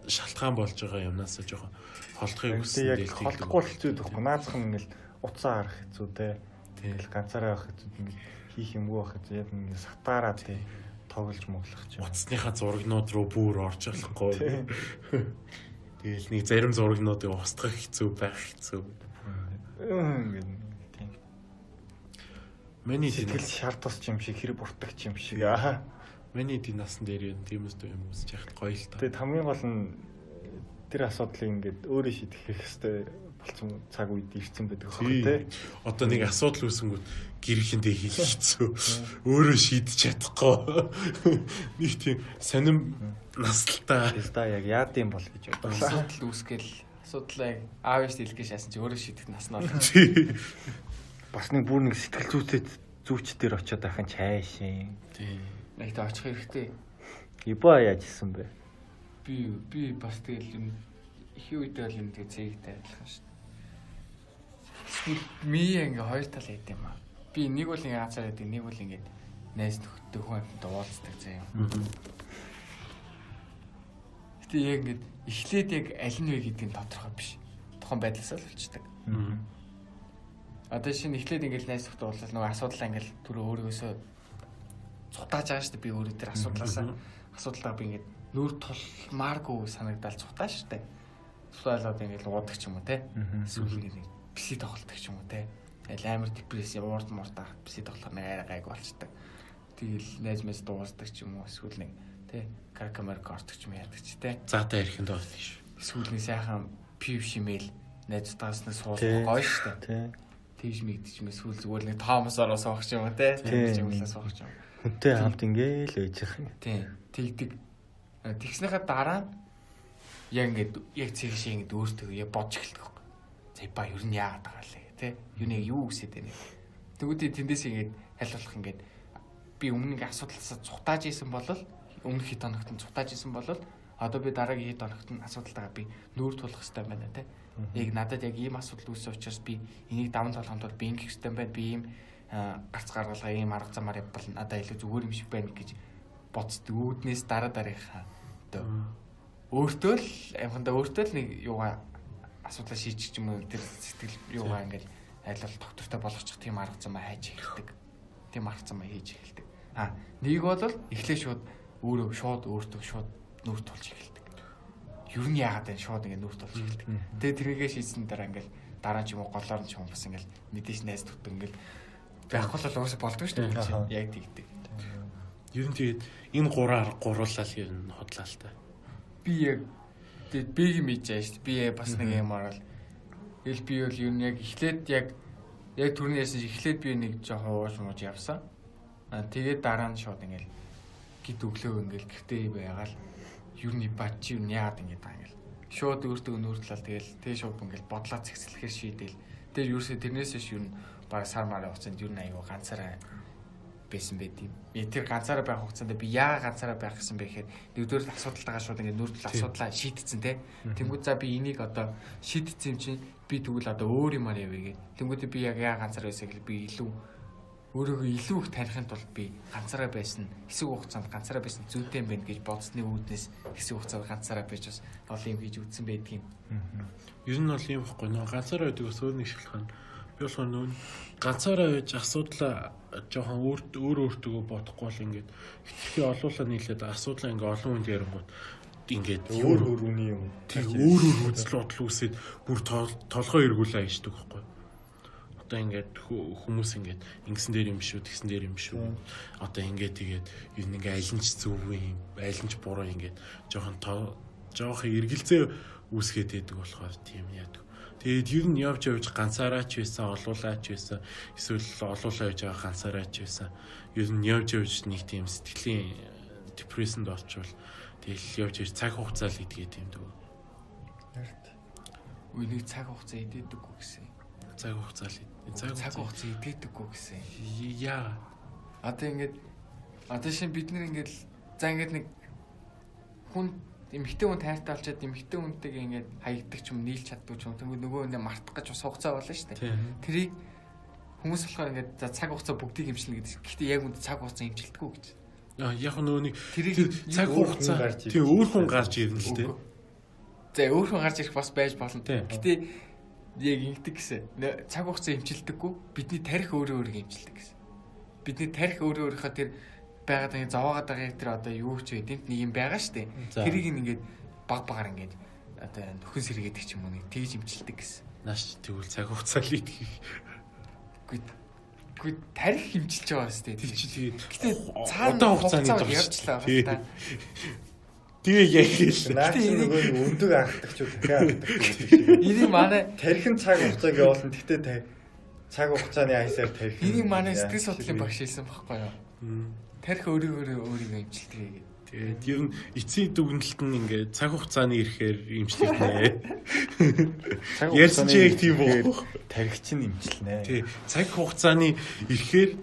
шалтгаан болж байгаа юмнаас жоохон холдохыг хүссэн. Яг холдохгүй хэцүү байхгүй. Наазах нь ингээл утсаа харах хэцүү те. Ингээл ганцаараа явах хэцүү ингээл хийх юмгүй байх хэцүү. Яг ингээл сатаараа те тоглож моглох ч юм. Утасныхаа зурагнууд руу бүр орж болохгүй. Тэгэл нэг зарим зурагнуудыг устгах хэцүү байх хэцүү. Ингээд тийм. Миний сэтгэл шар тус юм шиг хэрэг буртагч юм шиг. Аа. Миний дийн насан дээр юм тиймээс дүү юм үзэж яхад гоё л та. Тэгээд хамгийн гол нь тэр асуудлыг ингээд өөрөө шийдэх хэрэгтэй болсон цаг үед ирсэн байдаг хөө тий. Одоо нэг асуудал үүсэнгүүт гэрхэндээ хийх хэцүү. Өөрөө шийдэж чадахгүй. Нэг тийм сонин наслтаа. Тэстаа яг яад юм бол гэж бодлоо. Асуудал үүсгээл асуудлаа яг аав ээж хэлгээ шаасан чи өөрөө шийдэх нас нь бол. Бас нэг бүр нэг сэтгэл зүйчтэй зүүч дээр очиод байх нь чайшин. Тий. Нэг тэ очих хэрэгтэй. Ибо яаж исэн бэ? Би бас тэгэл юм ихэнх үедээ бол юм тэгээ цэгтэй адилхан шүү дээ. Эсвэл ми ингээ хоёр тал яд юм аа. Би нэг бол ингээ ганцаар яд, нэг бол ингээ найз нөхдөд хүн амьтанд уулздаг заяа. Гэтэ яг ингээ эхлээд яг аль нь вэ гэдэг нь тодорхой биш. Тухайн байдлаасаа л болчдөг. Одоо шинэ эхлээд ингээ найз нөхдөд уулзал нөгөө асуудлаа ингээ түрүү өөрөөсөө цутааж байгаа шүү дээ. Би өөрөө тэр асуудлаасаа асуудлаа би ингээд нүүр тулмааргүй санагдаал цутаа шүү дээ. Цутаалаад ингээд уудаг ч юм уу те. Эсвэл ингээд писи тоглолдог ч юм уу те. Аль амар депресс уурд мурдах писи тоглохоор нэг арай гайг болчдаг. Тэгэл найз мэз дуусдаг ч юм уу эсвэл нэг те каракамерк ордог ч юм яадаг ч те. Заатай ярих юм доо шүү. Эсвэл нэг сайхан пив шимэл найзтайгаас нэг суулгах гоё шүү дээ. Тэгж мэгдэж юм эсвэл зүгээр нэг Томас ороо суух ч юм уу те. Тэгж юм лээ суух ч юм. Хүнтэй хамт ингээл байж байгаа юм. Тийм. Тэгдэг. Тэгснийхаа дараа нь яг ингээд яг цэг шиг ингээд өөртөө яг бодж эхэлдэг байхгүй. За ба ер нь яагаад байгаа лээ те. Юу нэг юу үсэд байна. Тэгвэл тэндээс ингээд аль болох ингээд би өмнө ингээд асуудлаасаа цутааж исэн бол өмнөх хэд хоногт нь цутааж исэн бол Одоо би дараагийн хэд хоногт нь асуудалтайгаа би нүүр тулах хэрэгтэй байна те. Яг надад яг ийм асуудал үүссэн учраас би энийг даван туулахын тулд би ингэх хэрэгтэй байна. Би ийм гарц гаргалгаа, ийм арга замаар явбал надад илүү зүгээр юм шиг байна гэж бодцдог. Үүднээс дараа дараагийнхаа одоо өөртөө л амхандаа өөртөө л нэг юугаа асуудлаа шийдчих юм уу, тэр сэтгэл юугаа ингээл аль бол доктортой болгочих тийм арга замаа хайж эхэлдэг. Тийм арга замаа хийж эхэлдэг. А нэг бол эхлээ шууд өөрөө шууд өөртөө шууд нүүр тулж эхэлдэг. Ер нь яагаад вэ? Шууд ингээд нүүр тулж эхэлдэг. Тэгээ тэрийгээ шийдсэн дараа ингээл дараа нь ч юм уу голоор нь ч юм бас ингээл мэдээж найз тутаг ингээл байхгүй бол уусаа болдгоо шүү дээ. Яг тэгдэг. Ер нь тэгээд энэ гураар гуруулаад ер нь худлаа л та. Би яг тэгээд би юм хийж байгаа шүү дээ. Би бас нэг юм орол. Тэгэл би бол ер нь яг эхлээд яг түрүүний ярьсан шиг эхлээд би нэг жоохон ууж мууж явсан. Аа тэгээд дараа нь шууд ингээл гид өглөө ингээл гэртээ байгаал ер нь бач чи юу яагаад ингэж байгаа ингээл шууд өөртөө нүүр тулаал тэгэл шууд ингээл бодлоо цэгцлэхээр шийдэл. Тэгээд ерөөсөө тэрнээс биш ер нь бараг сар марын хугацаанд ер нь аюу ганцаараа байсан байт юм. Тэр ганцаараа байх хугацаанд би яагаад ганцаараа байх гэсэн бэ гэхээр нэгдүгээр асуудалтайгаа шууд ингээд нүүр тул асуудлаа шийдсэн те. Тэнгүүд за би энийг одоо шийдсэн юм чинь би тэгвэл одоо өөр юмар явъя гэ. Тэнгүүд би яг яа ганцаараа байсан гэхэл би илүү өөрийгөө илүү их танихын тулд би ганцаараа байсан, хэсэг хугацаанд ганцаараа байсан зүйтэй юм байна гэж бодсны үүднээс хэсэг хугацаанд ганцаараа байж бас олон юм хийж үзсэн байдаг юм. Ер нь бол юм баггүй нөө ганцаараа байдаг бас өөр нэг шалтгаан. Би болохоор нөө ганцаараа байж асуудлаа жоохон өөр өөртөө бодохгүй бол ингээд хэтэрхий олуулаа нийлээд асуудлаа ингээд олон хүнд ярингууд ингээд өөр өөр үний юм. Тэг өөр өөр үзэл бодол үүсээд бүр толгой эргүүлээ ааждаг байхгүй. Одоо ингээд хүмүүс ингээд ингэсэн дээр юм шүү, тэгсэн дээр юм шүү. Одоо ингээд тэгээд ер нь ингээд аль нь ч зөв юм, аль нь ч буруу ингээд жоохон жоохон эргэлзээ үүсгээд байдаг болохоор тийм яадаг. Тэгээд ер нь явж явж ганцаараа ч байсан, олуулаа ч байсан, эсвэл олуулаа явж байгаа ганцаараа ч байсан. Ер нь явж явж нэг тийм сэтгэлийн депрессэнд орчвол тэгэл явж явж цаг хугацаа л идгээд юм дөө. Үгүй нэг цаг хугацаа идээдэггүй гэсэн. Цаг хугацаа л цаг хугацаа идээдэггүй гэсэн. Яа. Одоо ингээд одоо шин бид нар ингээд за ингээд нэг хүн эмэгтэй хүн тайртай болчиход эмэгтэй хүнтэйгээ ингээд хаягддаг ч юм нийлж чаддгүй ч юм. Тэнгүү нөгөө нэ мартах гэж бас хугацаа болно шүү дээ. Тэрийг хүмүүс болохоор ингээд за цаг хугацаа бүгдийг эмчилнэ гэдэг. Гэхдээ яг үнд цаг хугацаа эмчилдэггүй гэж. Аа яг нөгөө нэг тэр цаг хугацаа тий өөр хүн гарч ирнэ л дээ. За өөр хүн гарч ирэх бас байж болно. Гэтэ яг ингэдэг гэсэн. Цаг хугацаа эмчилдэггүй. Бидний тарих өөрөө өөрийгөө эмчилдэг гэсэн. Бидний тарих өөрөө өөрийнхөө тэр байгаад байгаа зовоогоод байгаа тэр одоо юу ч вэ дэмт нэг юм байгаа штэ. Тэрийг ингээд баг багаар ингээд одоо нөхөн сэргээдэг ч юм уу нэг тэгж эмчилдэг гэсэн. Нааш тэгвэл цаг хугацаа л идэх. Үгүй тарих эмчилж байгаа штэ. Тэр чи тэгээд гэтээ цаана удаан хугацааны явжлаа та. Тэгээ яг хэлсэн. Наа чи нөгөө нэг өндөг анхдагч уу дахиад анхдагч гэдэг шиг. Энийг манай тархин цаг хугацааг явуулна. Гэтэ цаг хугацааны аясаар тархин. Энийг манай сэтгэл судлалын багш хэлсэн байхгүй юу? Тарих өөрийгөө өөрийгөө эмчилдэг гэдэг. Тэгээд ер нь эцсийн дүгнэлт нь ингээд цаг хугацааны ирэхээр эмчлэгдэнэ. Цаг Ярьсан чи яг тийм үү? Тархич нь эмчилнэ. Тий. Цаг хугацааны ирэхээр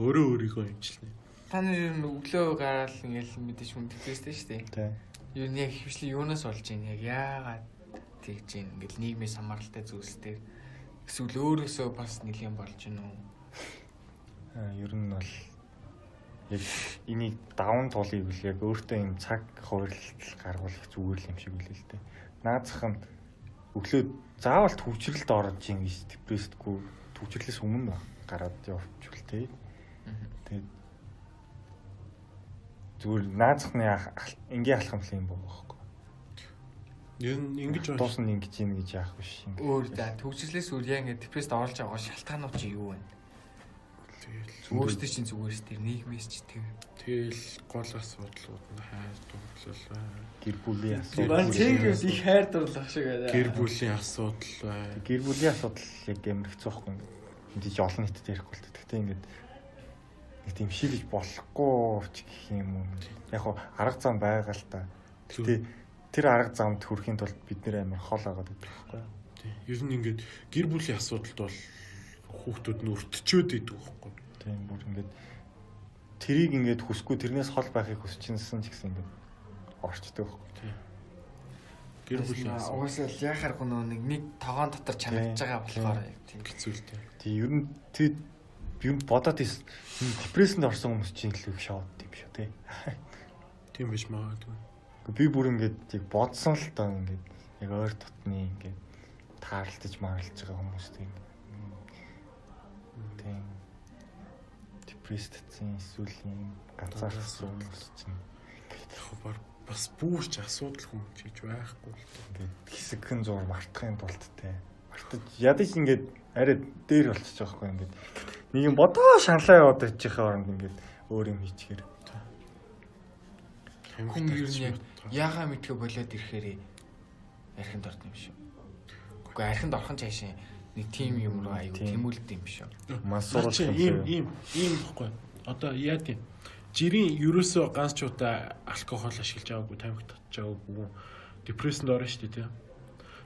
өөрөө өөрийгөө эмчилнэ. Та нар ер нь өглөө гараал ингээл мэдээж хүн депресстэй шүү дээ. Тий. Ер нь яг хөвчлэн юунаас болж байна? Яг яагаад тэгж юм ингээл нийгмийн самаралтай зүйлс дээр эсвэл өөрөөсөө бас нэлийн болж гин үү? Аа ер нь бол яг энийг даван тулыг үл яг өөртөө юм цаг хувирлал гаргуулах зүгээр л юм шиг үлээ л дээ. Наазах нь өглөө заавал төвчрэлд орж ийн гэж депрессдгүй төвчрлээс өмнө гараад явчихвал тий. Тэгээд зүгээр наазахны энгийн алхам юм боо байхгүй. Ер нь ингэж дуусна ингэж ийн гэж яах биш. Өөр за төвчрлээс үр яа ингэ депресд орж байгаа шалтгаанууд чи юу вэ? Тэгэл өөртөө чинь зүгээр шүү дээ. Нийгмээс ч тэр. Тэгэл гол асуудлууд нь хайр дурлал байна. Гэр бүлийн асуудал. Маань цэнгээс их хайр дурлах шиг байна. Гэр бүлийн асуудал байна. Гэр бүлийн асуудал яг амар хэцүү байхгүй. Мэдээж олон нийтэд ярихгүй л. Гэхдээ ингээд нэг тийм шийдэж болохгүй ч гэх юм уу. Яг хуу арга зам байгаа л та. Гэхдээ тэр арга замд хүрэхийн тулд бид нэр амар хол агаад байдаг байхгүй юу? Тийм. Ер нь ингээд гэр бүлийн асуудалд бол хүүхдүүд нь өртчөөд идэг байхгүй. Тийм бүр ингээд тэрийг ингээд хүсэхгүй тэрнээс хол байхыг хүсчихсэн ч гэсэн ингээд орчдөг байхгүй. Гэр бүлийн угаасаа л яхааргүй нөө нэг тогоон дотор чанагдж байгаа болохоор яг тийм хэцүүлтэй. Тий, ер нь тий юм бодоод ийс депрессэнд орсон хүмүүс чинь илүү их шоуд юм шүү тий. Тийм биш магадгүй. Би бүр ингээд яг бодсон л доо ингээд яг ойр дотны ингээд таарлаж маарлаж байгаа хүмүүстэй тийм депрессдсэн эсвэл юм ганцаархсан хүмүүс чинь яг бас бүрч асуудал хүмүүс гэж байхгүй л дээ. Ингээд хэсэгхэн зур мартахын тулд те мартаж ядаж ингээд арай дээр болчихж байгаа байхгүй ингээд нэг юм бодоо шаналаа яваад ичихээ оронд ингээд өөр юм хийчихээр хүн ер нь яг яхаа мэдхэ болоод ирэхээр архинд орд юм шүү. Үгүй архинд орхон цаашаа нэг тим юм руу аюу тэмүүлд юм шүү. Мас сурах ийм ийм ийм бохгүй. Одоо яа тийм жирийн ерөөсөө ганц ч удаа алкогол ашиглаж байгаагүй, тамхи татж байгаагүй, депрессэнд орно шүү дээ, тийм.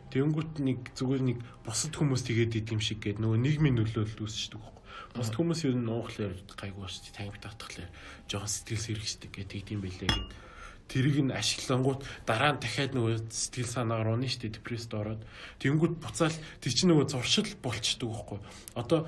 Тэнгүүт нэг зүгээр нэг бусад хүмүүс тэгээд идэм шиг гээд нөгөө нийгмийн нөлөөлөл үүсчдэг байхгүй. Бусад хүмүүс ер нь уухлаар гайгүй шүү дээ, тамхи татхлаар жоохон сэтгэл сэргэждэг гээд тэгдэм байлээ гэд. Тэрийг нь ашиглангуут дараа нь дахиад нөгөө сэтгэл санаагаар унаа шүү дээ, депрессд ороод. Тэнгүүт буцаал тэр чинь нөгөө зуршил болчдөг байхгүй. Одоо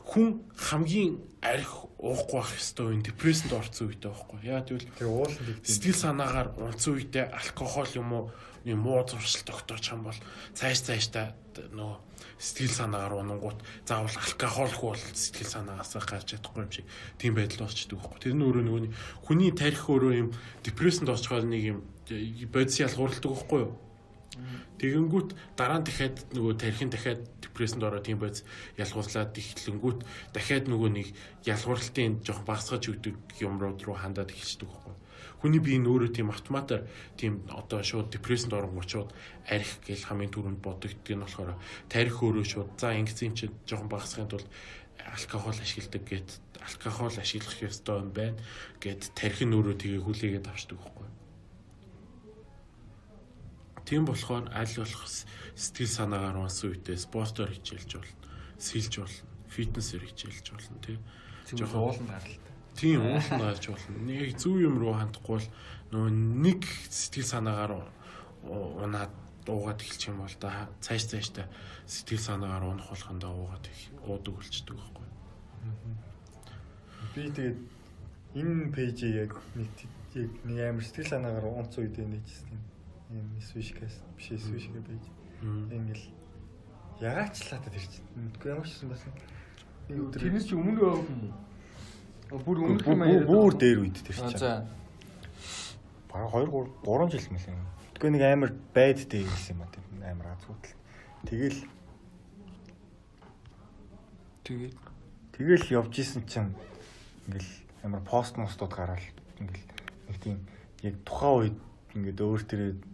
хүн хамгийн арх уухгүй байх ёстой үе депрессэнд орсон үедээ байхгүй. Яа гэвэл тэр уулын сэтгэл санаагаар унтсан үедээ алкогол юм уу нэг муу зуршил тогтоож юм бол цааш цаашдаа нөгөө сэтгэл санаагаар унангуут заавал алкоголгүй бол сэтгэл санаагаас гарч чадахгүй юм шиг тийм байдал болчдөг байхгүй. Тэр нь өөрөө нөгөө хүний тарих өөрөө юм депрессэнд орчхоор нэг юм бодис ялгуурладаг байхгүй юу? Тэгэнгүүт дараа нь дахиад нөгөө тархин дахиад депрессэнд ороод тийм бодис ялгуурлаад эхлэнгүүт дахиад нөгөө нэг ялгуурлтын жоохон багасгаж өгдөг юм руу хандаад эхэлчихдэг байхгүй. Хүний бие нь өөрөө тийм автоматар тийм одоо шууд депрессэнд оронгууд шууд арх гэл хамгийн түрүүнд бодогддог нь болохоор тарих өөрөө шууд за ингэсэн юм чи жоохон багасгахын тулд алкогол ашигладаг гэд алкогол ашиглах ёстой юм байна гэд тархин өөрөө тэгээ хүлээгээд авчдаг байхгүй. Тийм болохоор аль болох сэтгэл санаагаар унсан үедээ спортоор хичээлж болно, сэлж болно, фитнесээр хичээлж болно тий. Жохон ууланд гаралтай. Тийм, ууланд гарч болно. Нэг зөв юм руу хандахгүй бол нөгөө нэг сэтгэл санаагаар унаад уугаад эхэлчих юм бол да цааш цааштай сэтгэл санаагаар унах болгондоо уугаад уудаг болчдөг байхгүй. Би тэгээд энэ пэйжийг яг нэг амар сэтгэл санаагаар унцсан үедээ нээжсэн юм. Ийм switchcast биш switch гэж байж. Ингээл ягаачлаа та тэр чинь. Мэдгүй ямар ч юм бас. Тэрнээс чи өмнө явах юм уу? Бүр өмнөх юм яриад. Бүр дээр үед тэр чинь. За. Бараг 2 3 жил мэл юм. Мэдгүй нэг амар байд дээр гэсэн юм а тэр амар азгүйтэл. Тэгэл явж исэн чинь ингээл амар пост мостууд гараал ингээл нэг тийм яг тухайн үед ингээд өөр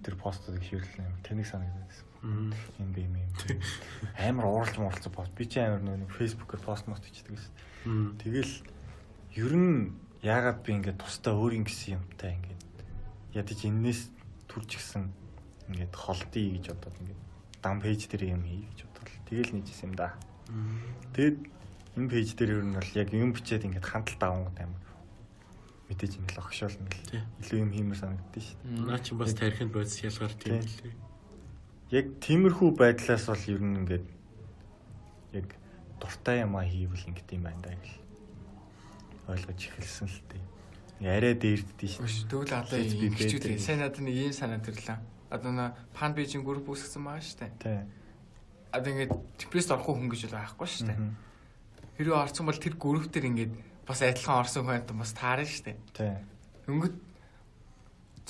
тэр постуудыг ширлээ амар тэнэг санагдаад байсан. Юм бэ юм. Амар ууралж муурлцсан пост. Би чи амар нэг Facebook-ээр пост мост хийдэг гэсэн. Тэгэл ер нь яагаад би ингээд тусдаа өөр ингэсэн юмтай ингээд ядаж энээс төрж гисэн ингээд холдъё гэж бодоод ингээд дам пэйж дээр юм хий гэж бодвол тэгэл нийжсэн юм да. Тэгэд энэ пэйж дээр ер нь бол яг юм бичээд ингээд хандлт авангууд амар мэдээж ингээл огшоол ингээл илүү юм хиймэр санагддээ шүү дээ. Наа чи бас тархинд бодис ялгаар тийм лээ. Яг тиймэрхүү байдлаас бол ер нь ингээд яг дуртай юмаа хийвэл ингээд юм байна даа гэл ойлгож эхэлсэн л дээ. Арай дээрддээ шүү. Тэгвэл одоо ингэчүүд сайн надад нэг ийм санаа төрлөө. Одоо нөө фан пэйжийн групп үүсгэсэн байгаа шүү дээ. Тий. Одоо ингээд депресд орохгүй хүн гэж байхгүй шүү дээ. Хэрвээ орсон бол тэр групп дээр ингээд бас адилхан орсон хүн бас таарна шүү дээ. Тий. Өнгөт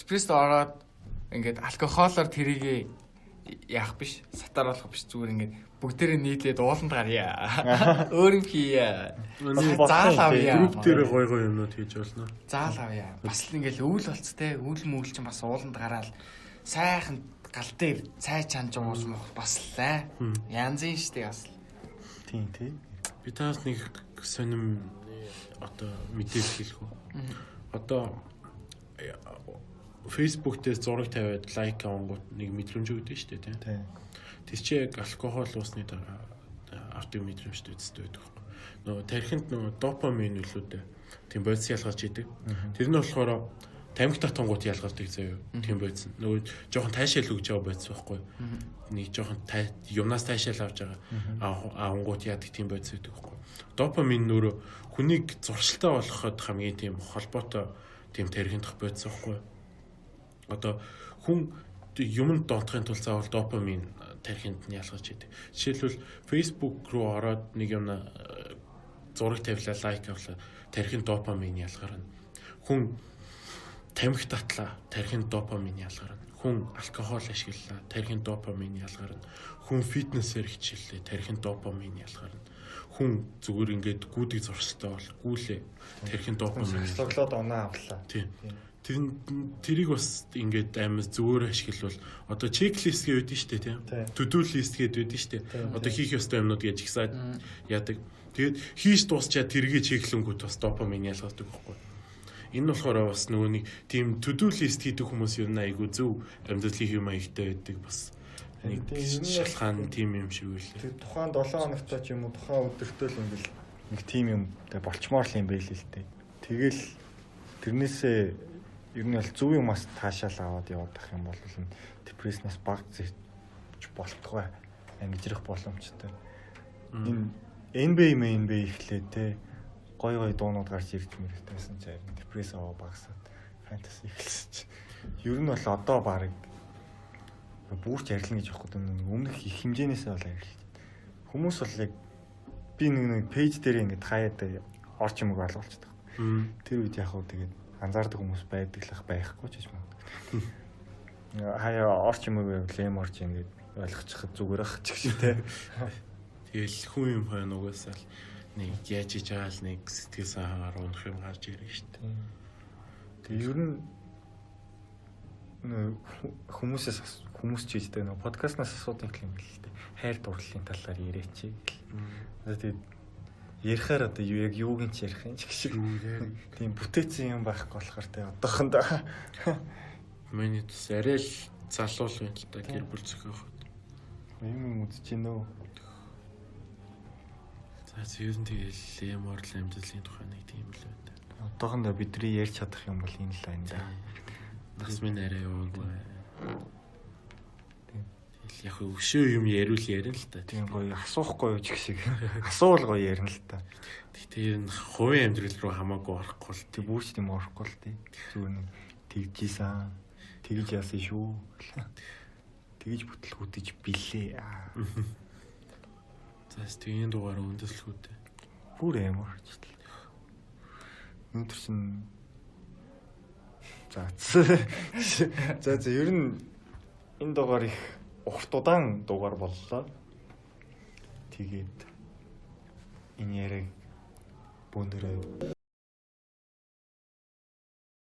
депресд ороод ингээд алкоголоор тэрийг яах биш, сатааруулах биш, зүгээр ингээд бүгдээрээ нийлээд ууланд гарья. Өөр юм хийе. Заал авъя. Групп дээр гой гой юмнууд хийж болно. Заал авъя. Бас л ингээд өвөл болц те. Өвөл мөвөл чинь бас ууланд гараал сайхан гал дээр цай чанж ууж мох бас л аа. Янзын шүү дээ бас. Тийм тий. Би таас нэг сонирм одоо мэдээлэл хэлэх үү. Одоо Facebook дээр зураг тавиад лайк авангууд нэг мэдрэмж өгдөг шүү дээ, тийм. Тэр чинь яг алкогол уусны дараа авдаг мэдрэмжтэй үстэй байдаг байхгүй. Нөгөө тархинд нөгөө допамин нөлөөтэй тийм бодис ялгаж идэг. Тэр нь болохоор Тамхи татангууд ялгардаг заяа. Тийм байсан. Нөгөө жоохон таашаал өгж байгаа байсан байхгүй. Нэг жоохон юмнаас таашаал авч байгаа. Авангууд яадаг тийм байсан гэдэг байхгүй. Допамин нөрөө хүнийг зуршилтай болгоход хамгийн тийм холбоотой тийм тархиндах байсан байхгүй. Одоо хүн юмд донтохын тулд заавал допамин тархинд нь ялгарч идэг. Жишээлбэл Facebook руу ороод нэг юм зураг тавилаа, лайк авлаа, тархинд допамин ялгарна. Хүн тамхи татлаа, тархинд допамин ялгарна. Хүн алкогол ашиглалаа, тархинд допамин ялгарна. Хүн фитнесээр хичээллээ, тархинд допамин ялгарна. Хүн зүгээр ингээд гүдэг зуршилтай бол гүйлээ, тархинд допамин цоглоод оноо авлаа. Тийм. Тэрийг бас ингээд амар зүгээр ашиглавал одоо чеклист гэдэг байдаг шүү дээ, тийм. To do list гэдэг байдаг шүү дээ. Одоо хийх ёстой юмнууд гэж ихсаад яадаг. Тэгээд хийж дуусчаад тэргээ чеклэнгүүт бас допамин ялгардаг байхгүй. Энэ нь болохоор бас нөгөө нэг тийм to do list хийдэг хүмүүс ер нь айгүй зөв амьдралын хэв маягтай байдаг бас нэг шалтгаан тийм юм шиг үлээ. Тэр тухайн 7 хоногтой ч юм уу тухайн өдөртөө л ингээл нэг тийм юм тэг болчмоор л юм байл л дээ. Тэгэл тэрнээсээ ер нь бол зөв юмас таашаал аваад яваад ах юм бол энэ депресснаас баг зэрч болтугай ангижрах боломжтой. Энэ NBA NBA эхлээ те гой гой дуунууд гарч ирж мэрэгтэйсэн чи харин депресс аваа багасаад фэнтези эхэлсэн чи. Ер нь бол одоо баг бүрч арилна гэж байхгүй нэг өмнөх их хэмжээнээсээ бол арилж. Хүмүүс бол яг би нэг пэйж дээр ингээд хаяад орч юм уу алгуулчихдаг. Тэр үед яг хөө тэгээд анзаардаг хүмүүс байдаг л байхгүй ч гэж магадгүй. Хаяа орч юм уу лэм орч ингээд ойлгочиход зүгээр ах ч гэж те. Тэгэл хүн юм хойно угаасаа л нэг яаж иж байгаа л нэг сэтгэл санаагаар унах юм гарч ирнэ шүү дээ. Тэгээ ер нь хүмүүсээс хүмүүс ч хийждэг нөө подкастнаас асуудаг юм л дээ. Хайр дурлалын талаар яриач гэл. Одоо тэгээд ярихаар одоо юу яг юуг нь ч ярих юм ч гэх шиг. Тийм бүтээсэн юм байхгүй болохоор те одоохондоо. Миний тус арай л залуул юм л та гэр бүл зохиоход. Юм үзэж гинөө. За ер нь тэгэл юм орл амьдралын тухай нэг тийм л байна. Одоохондоо бидний ярьж чадах юм бол энэ л байна да. Нас минь арай яваагүй. Тэгэл яг өшөө юм яриул ярина л та. Тийм гоё асуухгүй юу ч гэх шиг. Асуувал гоё ярина л та. Тэгтээ ер нь хувийн амьдрал руу хамаагүй орохгүй л тийм бүрч тийм орохгүй л тий. Зүгээр нэг тэгжсэн. Тэгж яасан шүү. Тэгж бүтлгүүдэж билээ. За тийм дугаар өндөслөхүүд. Бүр амар ч л. Өнөөдөр чинь за за ер нь энэ дугаар их урт удаан дугаар боллоо. Тэгээд энэ яриаг бөөнөрөө